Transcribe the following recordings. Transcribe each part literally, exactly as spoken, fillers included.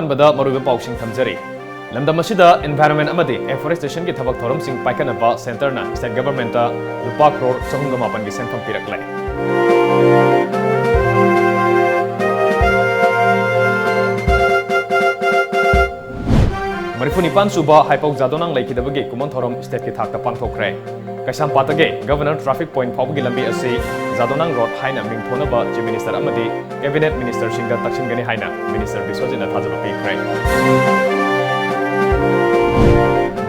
ꯑꯍꯥꯟꯕꯗ ꯃꯔꯨꯑꯣꯏꯕ ꯄꯥꯎꯁꯤꯡ ꯊꯝꯖꯔꯤ꯫ ꯂꯝꯗꯝ ꯑꯁꯤꯗ environment ꯑꯃꯗꯤ afforestation ꯒꯤ ꯊꯕꯛ ꯊꯧꯔꯝꯁꯤꯡ ꯄꯥꯏꯈꯠꯅꯕ centre ꯅ state government ꯇ ꯂꯨꯄꯥ ꯀ꯭ꯔꯣꯔ ꯆꯍꯨꯝꯒ ꯃꯥꯄꯟꯒꯤ ꯁꯦꯟꯐꯝ ꯄꯤꯔꯛꯂꯦ꯫ ꯃꯔꯤꯐꯨ ꯅꯤꯄꯥꯟ ꯁꯨꯕ ꯍꯥꯏꯄꯧ ꯖꯥꯗꯣꯅꯥꯡ ꯂꯩꯈꯤꯗꯕꯒꯤ ꯀꯨꯝꯑꯣꯟ ꯊꯧꯔꯝ state ꯀꯤ ꯊꯥꯛꯇ ꯄꯥꯡꯊꯣꯛꯈ꯭ꯔꯦ꯫ ꯀꯩꯁꯥꯝꯄꯥꯠꯇꯒꯤ Governor traffic point ꯐꯥꯎꯕꯒꯤ ꯂꯝꯕꯤ ꯑꯁꯤ ꯖꯥꯗꯣꯅꯥꯡ ꯔꯣꯗ ꯍꯥꯏꯅ ꯃꯤꯡꯊꯣꯟꯅꯕ Chief Minister ꯑꯃꯗꯤ Cabinet Minister ꯁꯤꯡꯗ ꯇꯛꯁꯤꯟꯒꯅꯤ ꯍꯥꯏꯅ Minister ꯕꯤꯁ꯭ꯋꯖꯤꯠꯅ ꯊꯥꯖꯕ ꯄꯤꯈ꯭ꯔꯦ꯫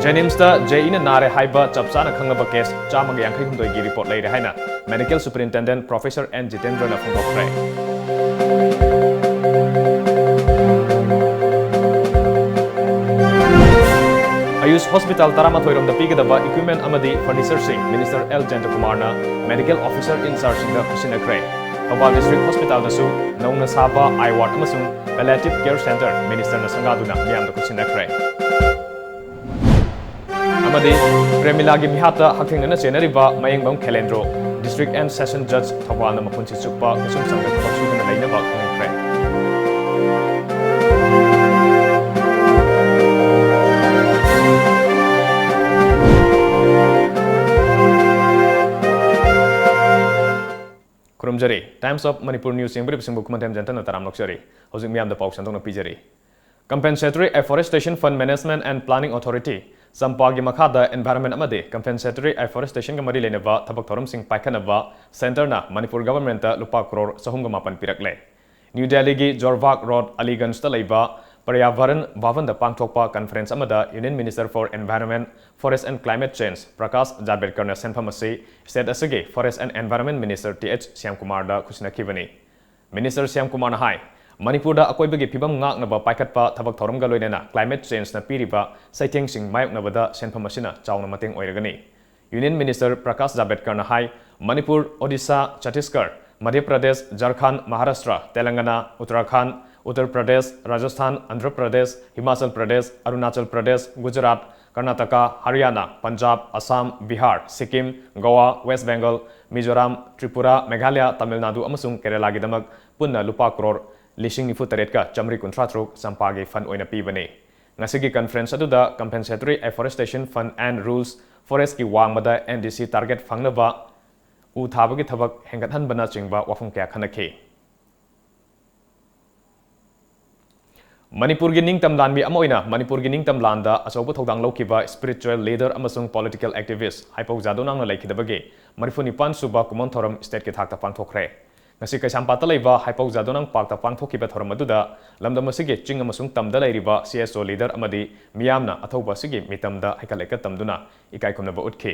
JNIMS ꯇ JE ꯅ ꯅꯥꯔꯦ ꯍꯥꯏꯕ ꯆꯞ ꯆꯥꯅ ꯈꯪꯂꯕ case ꯆꯥꯝꯃꯒ ꯌꯥꯡꯈꯩ ꯍꯨꯝꯗꯣꯏꯒꯤ report ꯂꯩꯔꯦ ꯍꯥꯏꯅ Medical Superintendent Professor N ꯖꯤꯇꯦꯟꯗ꯭ꯔꯅ ꯐꯣꯡꯗꯣꯛꯈ꯭ꯔꯦ꯫ ꯑꯌꯨꯁ ꯍꯣꯁꯄꯤꯇꯥꯜ ꯇꯔꯥꯃꯥꯊꯣꯏ ꯔꯣꯝꯗ ꯄꯤꯒꯗꯕ equipment ꯑꯃꯗꯤ furniture ꯁꯤꯡ Minister ꯑꯦꯜ ꯖꯌꯟꯇꯀꯨꯃꯥꯔꯅ Medical Officer in charge ꯁꯤꯡꯗ ꯈꯨꯠꯁꯤꯟꯅꯈ꯭ꯔꯦ꯫ ꯊꯧꯕꯥꯜ District Hospital ꯗꯁꯨ ꯅꯧꯅ ꯁꯥꯕ eye ward ꯑꯃꯁꯨꯡ palliative care centre Minister ꯅ ꯁꯪꯒꯥꯗꯨꯅ ꯃꯤꯌꯥꯝꯗ ꯈꯨꯠꯁꯤꯟꯅꯈ꯭ꯔꯦ꯫ ꯑꯃꯗꯤ ꯄ꯭ꯔꯦꯃꯤꯂꯥꯒꯤ ꯃꯤꯍꯥꯠꯇ ꯍꯛꯊꯦꯡꯅꯅ ꯆꯦꯟꯅꯔꯤꯕ ꯃꯌꯦꯡꯕꯝ ꯈꯦꯂꯦꯟꯗ꯭ꯔꯣ, District and Session Judge ꯊꯧꯕꯥꯜꯅ ꯃꯄꯨꯟꯁꯤ ꯆꯨꯞꯄ ꯀꯩꯁꯨꯝꯁꯪꯗ ꯊꯕꯛ ꯁꯨꯗꯨꯅ ꯂꯩꯅꯕ ꯈꯪꯍꯟꯈ꯭ꯔꯦ꯫ ꯈꯨꯔꯨꯝꯖꯔꯤ꯫ Times of Manipur News ꯌꯦꯡꯕꯤꯔꯤꯕꯁꯤꯡꯕꯨ ꯈꯨꯃꯟꯊꯦꯝ ꯖꯌꯟꯇꯅ ꯇꯔꯥꯝꯅ ꯑꯣꯛꯆꯔꯤ꯫ ꯍꯧꯖꯤꯛ ꯃꯤꯌꯥꯝꯗ ꯄꯥꯎ ꯁꯟꯗꯣꯛꯅ ꯄꯤꯖꯔꯤ꯫ Compensatory Afforestation Fund Management and Planning Authority, ꯆꯝꯄꯥꯒꯤ ꯃꯈꯥꯗ environment ꯑꯃꯗꯤ compensatory afforestation ꯒ ꯃꯔꯤ ꯂꯩꯅꯕ ꯊꯕꯛ ꯊꯧꯔꯝꯁꯤꯡ ꯄꯥꯏꯈꯠꯅꯕ centre ꯅ ꯃꯅꯤꯄꯨꯔ government ꯇ ꯂꯨꯄꯥ ꯀ꯭ꯔꯣꯔ ꯆꯍꯨꯝꯒ ꯃꯥꯄꯟ ꯄꯤꯔꯛꯂꯦ꯫ ꯅ꯭ꯌꯨ ꯗꯦꯜꯂꯤꯒꯤ ꯖꯣꯔꯕꯥꯒ ꯔꯣꯗ, ꯑꯂꯤꯒꯟꯖꯇ ꯂꯩꯕ ꯄꯔꯤꯌꯥꯚꯔꯟ ꯚꯕꯟꯗ ꯄꯥꯡꯊꯣꯛꯄ conference ꯑꯃꯗ Union Minister for Environment, Forest and Climate Change Prakash ꯖꯥꯚꯗꯦꯀꯔꯅ ꯁꯦꯟꯐꯝ ꯑꯁꯤ state ꯑꯁꯤꯒꯤ Forest and Environment Minister T H ꯁ꯭ꯌꯥꯝꯀꯨꯃꯥꯔꯗ ꯈꯨꯠꯁꯤꯟꯅꯈꯤꯕꯅꯤ꯫ Minister ꯁ꯭ꯌꯥꯝꯀꯨꯃꯥꯔꯅ ꯍꯥꯏ, ꯃꯅꯤꯄꯨꯔꯗ ꯑꯀꯣꯏꯕꯒꯤ ꯐꯤꯕꯝ ꯉꯥꯛꯅꯕ ꯄꯥꯏꯈꯠꯄ ꯊꯕꯛ ꯊꯧꯔꯝꯒ ꯂꯣꯏꯅꯅ climate change ꯅ ꯄꯤꯔꯤꯕ ꯆꯩꯊꯦꯡꯁꯤꯡ ꯃꯥꯌꯣꯛꯅꯕꯗ ꯁꯦꯟꯐꯝ ꯑꯁꯤꯅ ꯆꯥꯎꯅ ꯃꯇꯦꯡ ꯑꯣꯏꯔꯒꯅꯤ꯫ Union Minister ꯄ꯭ꯔꯀꯥꯁ ꯖꯥꯚꯗꯦꯀꯔꯅ ꯍꯥꯏ, ꯃꯅꯤꯄꯨꯔ, ꯑꯣꯗꯤꯁꯥ, ꯆꯇꯤꯁꯒꯔ, ꯃꯙ꯭ꯌ ꯄ꯭ꯔꯗꯦꯁ, ꯖꯔꯈꯟꯗ, ꯃꯍꯥꯔꯥꯁꯇ꯭ꯔ, ꯇꯦꯂꯪꯒꯅꯥ, ꯎꯠꯇꯔꯥꯈꯟꯗ, ꯎꯠꯇꯔ ꯄ꯭ꯔꯗꯦꯁ, ꯔꯥꯖꯁꯊꯥꯟ, ꯑꯟꯙ꯭ꯔ ꯄ꯭ꯔꯗꯦꯁ, ꯍꯤꯃꯥꯆꯜ ꯄ꯭ꯔꯗꯦꯁ, ꯑꯔꯨꯅꯥꯆꯜ ꯄ꯭ꯔꯗꯦꯁ, ꯒꯨꯖꯔꯥꯠ, ꯀꯔꯅꯥꯇꯀꯥ, ꯍꯔꯤꯌꯥꯅꯥ, ꯄꯟꯖꯥꯕ, ꯑꯁꯥꯝ, ꯕꯤꯍꯥꯔ, ꯁꯤꯛꯀꯤꯝ, ꯒꯣꯋꯥ, ꯋꯦꯁ꯭ꯠ ꯕꯦꯡꯒꯜ, ꯃꯤꯖꯣꯔꯥꯝ, ꯇ꯭ꯔꯤꯄꯨꯔꯥ, ꯃꯦꯘꯥꯂꯌꯥ, ꯇꯥꯃꯤꯜ ꯅꯥꯗꯨ ꯑꯃꯁꯨꯡ ꯀꯦꯔꯦꯂꯥꯒꯤꯗꯃꯛ ꯄꯨꯟꯅ ꯂꯨꯄꯥ ꯀ꯭ꯔꯣꯔ ꯂꯤꯁꯤꯡ ꯅꯤꯐꯨ ꯇꯔꯦꯠꯀ ꯆꯥꯃꯔꯤ ꯀꯨꯟꯊ꯭ꯔꯥ ꯇꯔꯨꯛ ꯆꯝꯄꯥꯒꯤ fund ꯑꯣꯏꯅ ꯄꯤꯕꯅꯤ꯫ ꯉꯁꯤꯒꯤ conference ꯑꯗꯨꯗ Compensatory Afforestation Fund and Rules, forestꯀꯤ ꯋꯥꯡꯃꯗ N D C target ꯐꯪꯅꯕ ꯎ ꯊꯥꯕꯒꯤ ꯊꯕꯛ ꯍꯦꯟꯒꯠꯍꯟꯕꯅꯆꯤꯡꯕ ꯋꯥꯐꯝ ꯀꯌꯥ ꯈꯟꯅꯈꯤ꯫ ꯃꯅꯤꯄꯨꯔꯒꯤ ꯅꯤꯡꯇꯝ ꯂꯥꯟꯃꯤ ꯑꯃ ꯑꯣꯏꯅ ꯃꯅꯤꯄꯨꯔꯒꯤ ꯅꯤꯡꯇꯝ ꯂꯥꯟꯗ ꯑꯆꯧꯕ ꯊꯧꯗꯥꯡ ꯂꯧꯈꯤꯕ spiritual leader ꯑꯃꯁꯨꯡ political activist ꯍꯥꯏꯄꯧ ꯖꯥꯗꯣꯅꯥꯡꯅ ꯂꯩꯈꯤꯗꯕꯒꯤ ꯃꯔꯤꯐꯨ ꯅꯤꯄꯥꯟ ꯁꯨꯕ ꯀꯨꯝꯑꯣꯟ ꯊꯧꯔꯝ stateꯀꯤ ꯊꯥꯛꯇ ꯄꯥꯡꯊꯣꯛꯈ꯭ꯔꯦ꯫ ꯉꯁꯤ ꯀꯩꯁꯥꯝꯄꯥꯠꯇ ꯂꯩꯕ ꯍꯥꯏꯄꯧ ꯖꯥꯗꯣꯅꯥꯡ parkꯇ ꯄꯥꯡꯊꯣꯛꯈꯤꯕ ꯊꯧꯔꯝ ꯑꯗꯨꯗ ꯂꯝꯗꯝ ꯑꯁꯤꯒꯤ ꯆꯤꯡ ꯑꯃꯁꯨꯡ ꯇꯝꯗ ꯂꯩꯔꯤꯕ C S O leader ꯑꯃꯗꯤ ꯃꯤꯌꯥꯝꯅ ꯑꯊꯧꯕ ꯑꯁꯤꯒꯤ ꯃꯤꯇꯝꯗ ꯍꯩꯀꯠ ꯂꯩꯀꯠ ꯇꯝꯗꯨꯅ ꯏꯀꯥꯏ ꯈꯨꯝꯅꯕ ꯎꯠꯈꯤ꯫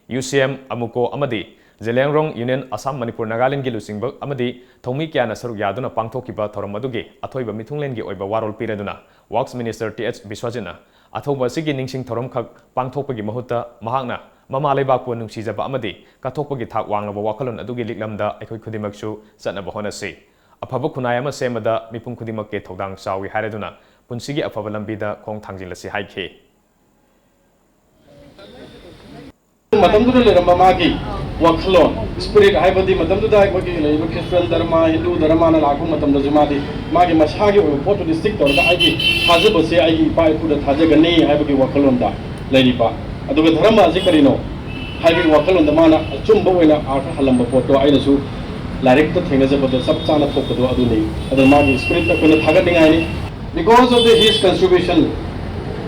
U C M, ꯑꯃꯨꯀꯣ ꯑꯃꯗꯤ ꯖꯦꯂꯤꯌꯥꯡꯔꯣꯡ Union Assam Manipur Nagalandꯒꯤ ꯂꯨꯆꯤꯡꯕ ꯑꯃꯗꯤ ꯊꯧꯃꯤ ꯀꯌꯥꯅ ꯁꯔꯨꯛ ꯌꯥꯗꯨꯅ ꯄꯥꯡꯊꯣꯛꯈꯤꯕ ꯊꯧꯔꯝ ꯑꯗꯨꯒꯤ ꯑꯊꯣꯏꯕ ꯃꯤꯊꯨꯡꯂꯦꯟꯒꯤ ꯑꯣꯏꯕ ꯋꯥꯔꯣꯜ ꯄꯤꯔꯗꯨꯅ Works Minister T H ꯕꯤꯁ꯭ꯋꯖꯤꯠꯅ ꯑꯊꯧꯕ ꯑꯁꯤꯒꯤ ꯅꯤꯡꯁꯤꯡ ꯊꯧꯔꯝꯈꯛ ꯄꯥꯡꯊꯣꯛꯄꯒꯤ ꯃꯍꯨꯠꯇ ꯃꯍꯥꯛꯅ ꯃꯃꯥ ꯂꯩꯕꯥꯛꯄꯨ ꯅꯨꯡꯁꯤꯖꯕ ꯑꯃꯗꯤ ꯀꯠꯊꯣꯛꯄꯒꯤ ꯊꯥꯛ ꯋꯥꯡꯂꯕ ꯋꯥꯈꯜꯂꯣꯟ ꯑꯗꯨꯒꯤ ꯂꯤꯛꯂꯝꯗ ꯑꯩꯈꯣꯏ ꯈꯨꯗꯤꯡꯃꯛꯁꯨ ꯆꯠꯅꯕ ꯍꯣꯠꯅꯁꯤ꯫ ꯑꯐꯕ ꯈꯨꯟꯅꯥꯏ ꯑꯃ ꯁꯦꯝꯕꯗ ꯃꯤꯄꯨꯝ ꯈꯨꯗꯤꯡꯃꯛꯀꯤ ꯊꯧꯗꯥꯡ ꯆꯥꯎꯏ ꯍꯥꯏꯔꯗꯨꯅ ꯄꯨꯟꯁꯤꯒꯤ ꯑꯐꯕ ꯂꯝꯕꯤꯗ ꯈꯣꯡ ꯊꯥꯡꯖꯤꯜꯂꯁꯤ ꯍꯥꯏꯈꯤ꯫ ꯃꯇꯝꯗꯨꯗ ꯂꯩꯔꯝꯕ ꯃꯥꯒꯤ ꯋꯥꯈꯜꯂꯣꯟ, spirit ꯍꯥꯏꯕꯗꯤ ꯃꯇꯝꯗꯨꯗ ꯑꯩꯈꯣꯏꯒꯤ ꯂꯩꯔꯤꯕ Christian ꯙꯔꯃ, ꯍꯤꯟꯗꯨ ꯙꯔꯃꯅ ꯂꯥꯛꯄ ꯃꯇꯝꯗꯁꯨ ꯃꯥꯗꯤ ꯃꯥꯒꯤ ꯃꯁꯥꯒꯤ ꯑꯣꯏꯕ ꯄꯣꯠꯇꯨꯗꯤ stick ꯇꯧꯔꯒ ꯑꯩꯒꯤ ꯊꯥꯖꯕꯁꯦ ꯑꯩꯒꯤ ꯏꯄꯥ ꯏꯄꯨꯗ ꯊꯥꯖꯒꯅꯤ ꯍꯥꯏꯕꯒꯤ ꯋꯥꯈꯜꯂꯣꯟꯗ ꯂꯩꯔꯤꯕ, ꯑꯗꯨꯒ ꯙꯔꯃ ꯑꯁꯤ ꯀꯔꯤꯅꯣ ꯍꯥꯏꯕꯒꯤ ꯋꯥꯈꯜꯂꯣꯟꯗ ꯃꯥꯅ ꯑꯆꯨꯝꯕ ꯑꯣꯏꯅ ꯑꯥꯔꯊ ꯍꯜꯂꯝꯕ ꯄꯣꯠꯇꯣ ꯑꯩꯅꯁꯨ ꯂꯥꯏꯔꯤꯛꯇ ꯊꯦꯡꯅꯖꯕꯗ ꯆꯞ ꯆꯥꯅ ꯊꯣꯛꯄꯗꯣ ꯑꯗꯨꯅꯤ꯫ ꯑꯗꯨꯅ ꯃꯥꯒꯤ spirit ꯑꯩꯈꯣꯏꯅ ꯊꯥꯒꯠꯅꯤꯡꯉꯥꯏꯅꯤ꯫ Because of the, his contribution,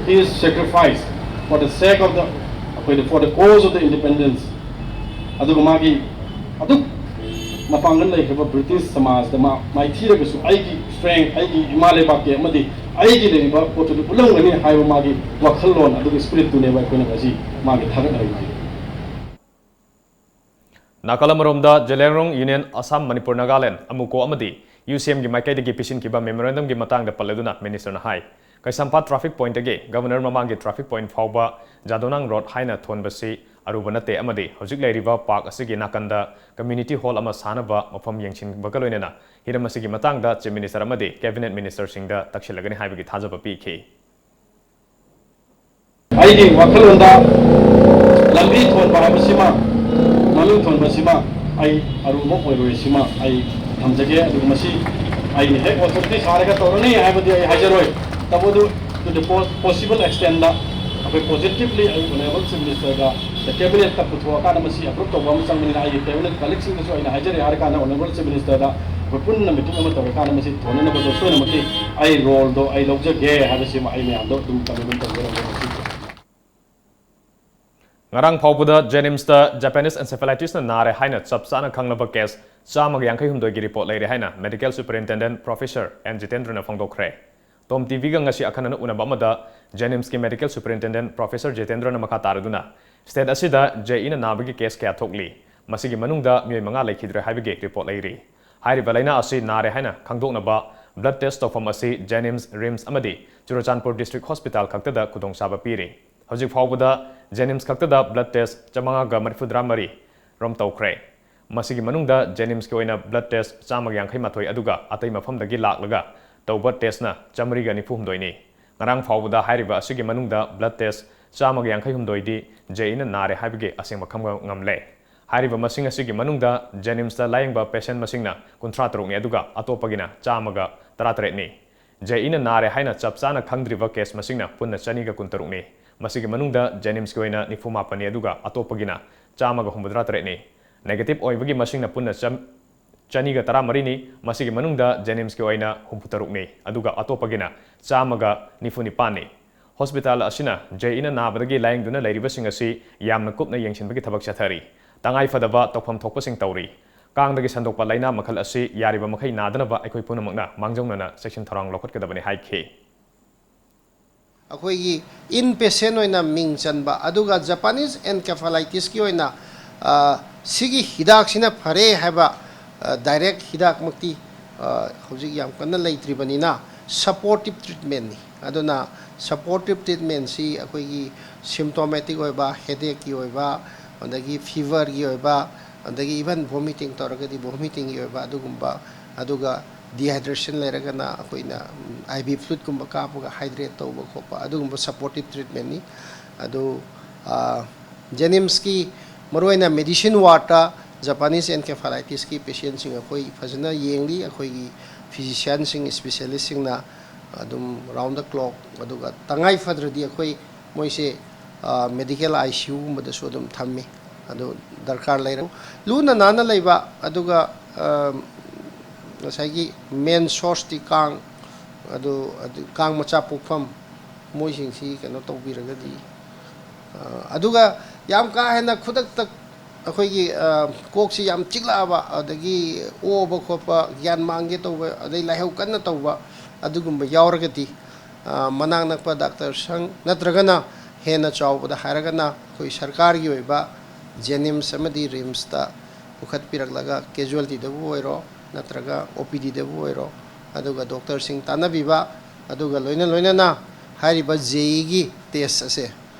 his sacrifice for the sake of the, ꯑꯩꯈꯣꯏꯅ for the cause of the independence, ꯑꯗꯨꯒ ꯃꯥꯒꯤ ꯑꯗꯨꯛ ꯃꯄꯥꯡꯒꯜ ꯂꯩꯈ꯭ꯔꯕ British ꯁꯃꯥꯖꯗ ꯃꯥ ꯃꯥꯏꯊꯤꯔꯒꯁꯨ ꯑꯩꯒꯤ strength, ꯑꯩꯒꯤ ꯏꯃꯥ ꯂꯩꯕꯥꯛꯀꯤ ꯑꯃꯗꯤ ꯑꯩꯒꯤ ꯂꯩꯔꯤꯕ ꯄꯣꯠꯇꯨꯗꯤ ꯎꯠꯂꯝꯒꯅꯤ ꯍꯥꯏꯕ ꯃꯥꯒꯤ ꯋꯥꯈꯜꯂꯣꯟ ꯑꯗꯨꯒꯤ spiritꯇꯨꯅꯦꯕ ꯑꯩꯈꯣꯏꯅ ꯉꯁꯤ ꯃꯥꯒꯤ ꯊꯥꯒꯠꯅꯔꯤꯕꯁꯦ꯫ ꯅꯥꯀꯜ ꯑꯃꯔꯣꯝꯗ Zeliangrong Union Assam Manipur Nagaland, ꯑꯃꯨꯀꯣ ꯑꯃꯗꯤ U C Mꯒꯤ ꯃꯥꯏꯀꯩꯗꯒꯤ ꯄꯤꯁꯤꯟꯈꯤꯕ memorandumꯒꯤ ꯃꯇꯥꯡꯗ ꯄꯜꯂꯗꯨꯅ ministerꯅ ꯍꯥꯏ, ꯀꯩꯁꯥꯝꯄꯥꯠ traffic pointꯇꯒꯤ Governor ꯃꯃꯥꯡꯒꯤ traffic point ꯐꯥꯎꯕ ꯖꯥꯗꯣꯅꯥꯡ road ꯍꯥꯏꯅ ꯊꯣꯟꯕꯁꯤ ꯑꯔꯨꯕ ꯅꯠꯇꯦ ꯑꯃꯗꯤ ꯍꯧꯖꯤꯛ ꯂꯩꯔꯤꯕ park ꯑꯁꯤꯒꯤ ꯅꯥꯀꯟꯗ community hall ꯑꯃ ꯁꯥꯅꯕ ꯃꯐꯝ ꯌꯦꯡꯁꯤꯟꯕꯒ ꯂꯣꯏꯅꯅ ꯍꯤꯔꯝ ꯑꯁꯤꯒꯤ ꯃꯇꯥꯡꯗ Chief Minister ꯑꯃꯗꯤ Cabinet ministerꯁꯤꯡꯗ ꯇꯛꯁꯤꯜꯂꯒꯅꯤ ꯍꯥꯏꯕꯒꯤ ꯊꯥꯖꯕ ꯄꯤꯈꯤ꯫ ꯑꯩꯒꯤ ꯋꯥꯈꯜꯂꯣꯟꯗ ꯂꯝꯕꯤ ꯊꯣꯟꯕ ꯍꯥꯏꯕꯁꯤꯃ, ꯃꯃꯤꯡ ꯊꯣꯟꯕꯁꯤꯃ ꯑꯩ ꯑꯔꯨꯕ ꯑꯣꯏꯔꯣꯏ ꯁꯤꯃ ꯑꯩ ꯊꯝꯖꯒꯦ꯫ ꯑꯗꯨꯒ ꯃꯁꯤ ꯑꯩꯅ ꯍꯦꯛ ꯑꯣꯊꯣꯔꯤꯇꯤ ꯁꯥꯔꯒ ꯇꯧꯔꯅꯤ ꯍꯥꯏꯕꯗꯤ ꯑꯩ ꯍꯥꯏꯖꯔꯣꯏ꯫ ꯇꯧꯕꯗꯨ, to the possible extent ꯗ ꯑꯩꯈꯣꯏ positively ꯑꯩ Honourable Chief Minister ꯗ, ꯀꯦꯕꯤꯅꯦꯠꯇ ꯄꯨꯊꯣꯛꯑꯀꯥꯟꯗ ꯃꯁꯤ ꯑꯦꯄ꯭ꯔꯨꯞ ꯇꯧꯕ ꯑꯃ ꯆꯪꯕꯅꯤꯅ, ꯑꯩꯒꯤ ꯀꯦꯕꯤꯅꯦꯠ ꯀꯂꯤꯛꯁꯤꯡꯗꯁꯨ ꯑꯩꯅ ꯍꯥꯏꯖꯔꯤ ꯍꯥꯏꯔꯀꯥꯟꯗ Honourable Chief Minister ꯗ ꯑꯩꯈꯣꯏ ꯄꯨꯟꯅ ꯃꯤꯇꯤꯡ ꯑꯃ ꯇꯧꯔꯀꯥꯟꯗ ꯃꯁꯤ ꯊꯣꯟꯅꯅꯕꯗꯣ ꯁꯣꯏꯗꯅꯃꯛꯀꯤ ꯑꯩ ꯔꯣꯜꯗꯣ ꯑꯩ ꯂꯧꯖꯒꯦ ꯍꯥꯏꯕꯁꯤꯃ ꯑꯩ ꯃꯌꯥꯝꯗꯣ ꯑꯗꯨꯝ ꯀꯃꯤꯠꯃꯦꯟ ꯇꯧꯖꯔꯒꯦ꯫ ꯉꯔꯥꯡ ꯐꯥꯎꯕꯗ JNIMS ꯇ Japanese encephalitis ꯅ ꯅꯥꯔꯦ ꯍꯥꯏꯅ ꯆꯞ ꯆꯥꯅ ꯈꯪꯂꯕ ꯀꯦꯁ ꯆꯥꯝꯃꯒ ꯌꯥꯡꯈꯩ ꯍꯨꯝꯗꯣꯏꯒꯤ ꯔꯤꯄꯣꯔꯠ ꯂꯩꯔꯦ ꯍꯥꯏꯅ Medical Superintendent Professor N ꯖꯤꯇꯦꯟꯗ꯭ꯔꯅ ꯐꯣꯡꯗꯣꯛꯈ꯭ꯔꯦ꯫ ꯇꯣꯝ ꯇꯤꯚꯤꯒ ꯉꯁꯤ ꯑꯈꯟꯅꯅ ꯎꯅꯕ ꯑꯃꯗ JNIMS ꯀꯤ Medical Superintendent Professor ꯖꯤꯇꯦꯟꯗ꯭ꯔꯅ ꯃꯈꯥ ꯇꯥꯔꯗꯨꯅ, state ꯑꯁꯤꯗ JE ꯅ ꯅꯥꯕꯒꯤ ꯀꯦꯁ ꯀꯌꯥ ꯊꯣꯛꯂꯤ, ꯃꯁꯤꯒꯤ ꯃꯅꯨꯡꯗ ꯃꯤꯑꯣꯏ ꯃꯉꯥ ꯂꯩꯈꯤꯗ꯭ꯔꯦ ꯍꯥꯏꯕꯒꯤ ꯔꯤꯄꯣꯔꯠ ꯂꯩꯔꯤ꯫ ꯍꯥꯏꯔꯤꯕ ꯂꯥꯏꯅꯥ ꯑꯁꯤ ꯅꯥꯔꯦ ꯍꯥꯏꯅ ꯈꯪꯗꯣꯛꯅꯕ blood test ꯇꯧꯐꯝ ꯑꯁꯤ JNIMS, RIMS ꯑꯃꯗꯤ ꯆꯨꯔꯆꯥꯟꯄꯨꯔ District Hospital ꯈꯛꯇꯗ ꯈꯨꯗꯣꯡꯆꯥꯕ ꯄꯤꯔꯤ꯫ ꯍꯧꯖꯤꯛ ꯐꯥꯎꯕꯗ JNIMS ꯈꯛꯇꯗ blood test ꯆꯥꯃꯉꯥꯒ ꯃꯔꯤꯐꯨꯇꯔꯥ ꯃꯔꯤ ꯔꯣꯝ ꯇꯧꯈ꯭ꯔꯦ꯫ ꯃꯁꯤꯒꯤ ꯃꯅꯨꯡꯗ JNIMS ꯀꯤ ꯑꯣꯏꯅ blood test ꯆꯥꯝꯃꯒ ꯌꯥꯡꯈꯩ ꯃꯥꯊꯣꯏ ꯑꯗꯨꯒ ꯑꯇꯩ ꯃꯐꯝꯗꯒꯤ ꯂꯥꯛꯂꯒ ꯇꯧꯕ test ꯅ ꯆꯥꯃꯔꯤꯒ ꯅꯤꯐꯨ ꯍꯨꯝꯗꯣꯏꯅꯤ꯫ ꯉꯔꯥꯡ ꯐꯥꯎꯕꯗ ꯍꯥꯏꯔꯤꯕ ꯑꯁꯤꯒꯤ ꯃꯅꯨꯡꯗ blood test ꯆꯥꯝꯃꯒ ꯌꯥꯡꯈꯩ ꯍꯨꯝꯗꯣꯏꯗꯤ JE ꯅ ꯅꯥꯔꯦ ꯍꯥꯏꯕꯒꯤ ꯑꯁꯦꯡꯕ ꯈꯪꯕ ꯉꯝꯂꯦ꯫ ꯍꯥꯏꯔꯤꯕ ꯃꯁꯤꯡ ꯑꯁꯤꯒꯤ ꯃꯅꯨꯡꯗ JNIMS ꯇ ꯂꯥꯌꯦꯡꯕ patient ꯃꯁꯤꯡꯅ ꯀꯨꯟꯊ꯭ꯔꯥ ꯇꯔꯨꯛꯅꯤ, ꯑꯗꯨꯒ ꯑꯇꯣꯞꯄꯒꯤꯅ ꯆꯥꯝꯃꯒ ꯇꯔꯥꯇꯔꯦꯠꯅꯤ꯫ JE ꯅ ꯅꯥꯔꯦ ꯍꯥꯏꯅ ꯆꯞ ꯆꯥꯅ ꯈꯪꯗ꯭ꯔꯤꯕ ꯀꯦꯁ ꯃꯁꯤꯡꯅ ꯄꯨꯟꯅ ꯆꯅꯤꯒ ꯀꯨꯟꯇꯔꯨꯛꯅꯤ꯫ ꯃꯁꯤꯒꯤ ꯃꯅꯨꯡꯗ JNIMS ꯀꯤ ꯑꯣꯏꯅ ꯅꯤꯐꯨ ꯃꯥꯄꯟꯅꯤ, ꯑꯗꯨꯒ ꯑꯇꯣꯞꯄꯒꯤꯅ ꯆꯥꯝꯃꯒ ꯍꯨꯝꯐꯨꯇꯔꯥ ꯇꯔꯦꯠꯅꯤ꯫ Negative ꯑꯣꯏꯕꯒꯤ ꯃꯁꯤꯡꯅ ꯄꯨꯟꯅ ꯆꯥꯝ-, ꯆꯅꯤꯒ ꯇꯔꯥꯃꯔꯤꯅꯤ꯫ ꯃꯁꯤꯒꯤ ꯃꯅꯨꯡꯗ JNIMS ꯀꯤ ꯑꯣꯏꯅ ꯍꯨꯝꯐꯨꯇꯔꯨꯛꯅꯤ, ꯑꯗꯨꯒ ꯑꯇꯣꯞꯄꯒꯤꯅ ꯆꯥꯝꯃꯒ ꯅꯤꯐꯨ ꯅꯤꯄꯥꯟꯅꯤ꯫ Hospital ꯑꯁꯤꯅ JE ꯅ ꯅꯥꯕꯗꯒꯤ ꯂꯥꯌꯦꯡꯗꯨꯅ ꯂꯩꯔꯤꯕꯁꯤꯡ ꯑꯁꯤ ꯌꯥꯝꯅ ꯀꯨꯞꯅ ꯌꯦꯡꯁꯤꯟꯕꯒꯤ ꯊꯕꯛ ꯆꯠꯊꯔꯤ꯫ ꯇꯉꯥꯏ ꯐꯗꯕ ꯇꯧꯐꯝ ꯊꯣꯛꯄꯁꯤꯡ ꯇꯧꯔꯤ꯫ ꯀꯥꯡꯗꯒꯤ ꯁꯟꯗꯣꯛꯄ ꯂꯥꯏꯅꯥ ꯃꯈꯜ ꯑꯁꯤ ꯌꯥꯔꯤꯕ ꯃꯈꯩ ꯅꯥꯗꯅꯕ ꯑꯩꯈꯣꯏ ꯄꯨꯝꯅꯃꯛꯅ ꯃꯥꯡꯖꯧꯅꯅ ꯆꯦꯛꯁꯤꯟ ꯊꯧꯔꯥꯡ ꯂꯧꯈꯠꯀꯗꯕꯅꯤ ꯍꯥꯏꯈꯤ꯫ ꯑꯩꯈꯣꯏꯒꯤ in patient ꯑꯣꯏꯅ ꯃꯤꯡ ꯆꯟꯕ, ꯑꯗꯨꯒ Japanese encephalitis ꯀꯤ ꯑꯣꯏꯅ, ꯑ, ꯁꯤꯒꯤ ꯍꯤꯗꯥꯛꯁꯤꯅ ꯐꯔꯦ ꯍꯥꯏꯕ, ꯑ, direct ꯍꯤꯗꯥꯛꯃꯛꯇꯤ, ꯑ, ꯍꯧꯖꯤꯛ ꯌꯥꯝ ꯀꯟꯅ ꯂꯩꯇ꯭ꯔꯤꯕꯅꯤꯅ, supportive treatment ꯅꯤ꯫ ꯑꯗꯨꯅ supportive treatment ꯁꯤ ꯑꯩꯈꯣꯏꯒꯤ symptomatic ꯑꯣꯏꯕ, headache ꯀꯤ ꯑꯣꯏꯕ, ꯑꯗꯒꯤ fever ꯒꯤ ꯑꯣꯏꯕ, ꯑꯗꯒꯤ even vomiting ꯇꯧꯔꯒꯗꯤ vomiting ꯒꯤ ꯑꯣꯏꯕ ꯑꯗꯨꯒꯨꯝꯕ, ꯑꯗꯨꯒ dehydration ꯂꯩꯔꯒꯅ ꯑꯩꯈꯣꯏꯅ, ꯎꯝ, IV fluid ꯀꯨꯝꯕ ꯀꯥꯞꯄꯒ hydrate ꯇꯧꯕ ꯈꯣꯠꯄ, ꯑꯗꯨꯒꯨꯝꯕ supportive treatment ꯅꯤ꯫ ꯑꯗꯨ, ꯑ, JNIMS ꯀꯤ ꯃꯔꯨꯑꯣꯏꯅ medicine ward ꯇ Japanese encephalitis ꯀꯤ patient ꯁꯤꯡ ꯑꯩꯈꯣꯏ ꯐꯖꯅ ꯌꯦꯡꯂꯤ꯫ ꯑꯩꯈꯣꯏꯒꯤ, ꯐꯤꯖꯤꯁꯤꯌꯥꯟꯁꯤꯡ, ꯏꯁꯄꯤꯁꯦꯂꯤꯁꯁꯤꯡꯅ ꯑꯗꯨꯝ round the clock, ꯑꯗꯨꯒ ꯇꯉꯥꯏ ꯐꯗ꯭ꯔꯗꯤ ꯑꯩꯈꯣꯏ ꯃꯣꯏꯁꯦ ꯃꯦꯗꯤꯀꯦꯜ ꯑꯥꯏ ꯁꯤ ꯌꯨꯒꯨꯝꯕꯗꯁꯨ ꯑꯗꯨꯝ ꯊꯝꯃꯤ꯫ ꯑꯗꯨ ꯗꯔꯀꯥꯔ ꯂꯩꯔꯦ꯫ ꯂꯨꯅ ꯅꯥꯟꯅ ꯂꯩꯕ, ꯑꯗꯨꯒ ꯉꯁꯥꯏꯒꯤ ꯃꯦꯟ ꯁꯣꯔꯁꯇꯤ ꯀꯥꯡ, ꯑꯗꯨ ꯀꯥꯡ ꯃꯆꯥ ꯄꯣꯛꯐꯝ, ꯃꯣꯏꯁꯤꯡꯁꯤ ꯀꯩꯅꯣ ꯇꯧꯕꯤꯔꯒꯗꯤ꯫ ꯑꯗꯨꯒ ꯌꯥꯝ ꯀꯥ ꯍꯦꯟꯅ ꯈꯨꯗꯛꯇ ꯑꯩꯈꯣꯏꯒꯤ ꯀꯣꯛꯁꯤ ꯌꯥꯝ ꯆꯤꯛꯂꯛꯑꯕ, ꯑꯗꯒꯤ ꯑꯣꯕ ꯈꯣꯠꯄ, ꯒ꯭ꯌꯥꯟ ꯃꯥꯡꯒꯦ ꯇꯧꯕ, ꯑꯗꯩ ꯂꯥꯏꯍꯧ ꯀꯟꯅ ꯇꯧꯕ, ꯑꯗꯨꯒꯨꯝꯕ ꯌꯥꯎꯔꯒꯗꯤ ꯃꯅꯥꯛ ꯅꯛꯄ ꯗꯥꯛꯇꯔ ꯁꯪ ꯅꯠꯇ꯭ꯔꯒꯅ ꯍꯦꯟꯅ ꯆꯥꯎꯕꯗ ꯍꯥꯏꯔꯒꯅ ꯑꯩꯈꯣꯏ ꯁꯔꯀꯥꯔꯒꯤ ꯑꯣꯏꯕ ꯖꯦꯅꯤꯝꯁ ꯑꯃꯗꯤ ꯔꯤꯝꯁꯇ ꯄꯨꯈꯠꯄꯤꯔꯛꯂꯒ ꯀꯦꯖꯨꯋꯦꯜꯇꯤꯗꯕꯨ ꯑꯣꯏꯔꯣ ꯅꯠꯇ꯭ꯔꯒ ꯑꯣ ꯄꯤ ꯗꯤꯗꯕꯨ ꯑꯣꯏꯔꯣ, ꯑꯗꯨꯒ ꯗꯣꯛꯇꯔꯁꯤꯡ ꯇꯥꯟꯅꯕꯤꯕ, ꯑꯗꯨꯒ ꯂꯣꯏꯅ ꯂꯣꯏꯅꯅ ꯍꯥꯏꯔꯤꯕ ꯖꯦ ꯏꯒꯤ ꯇꯦꯁ ꯑꯁꯦ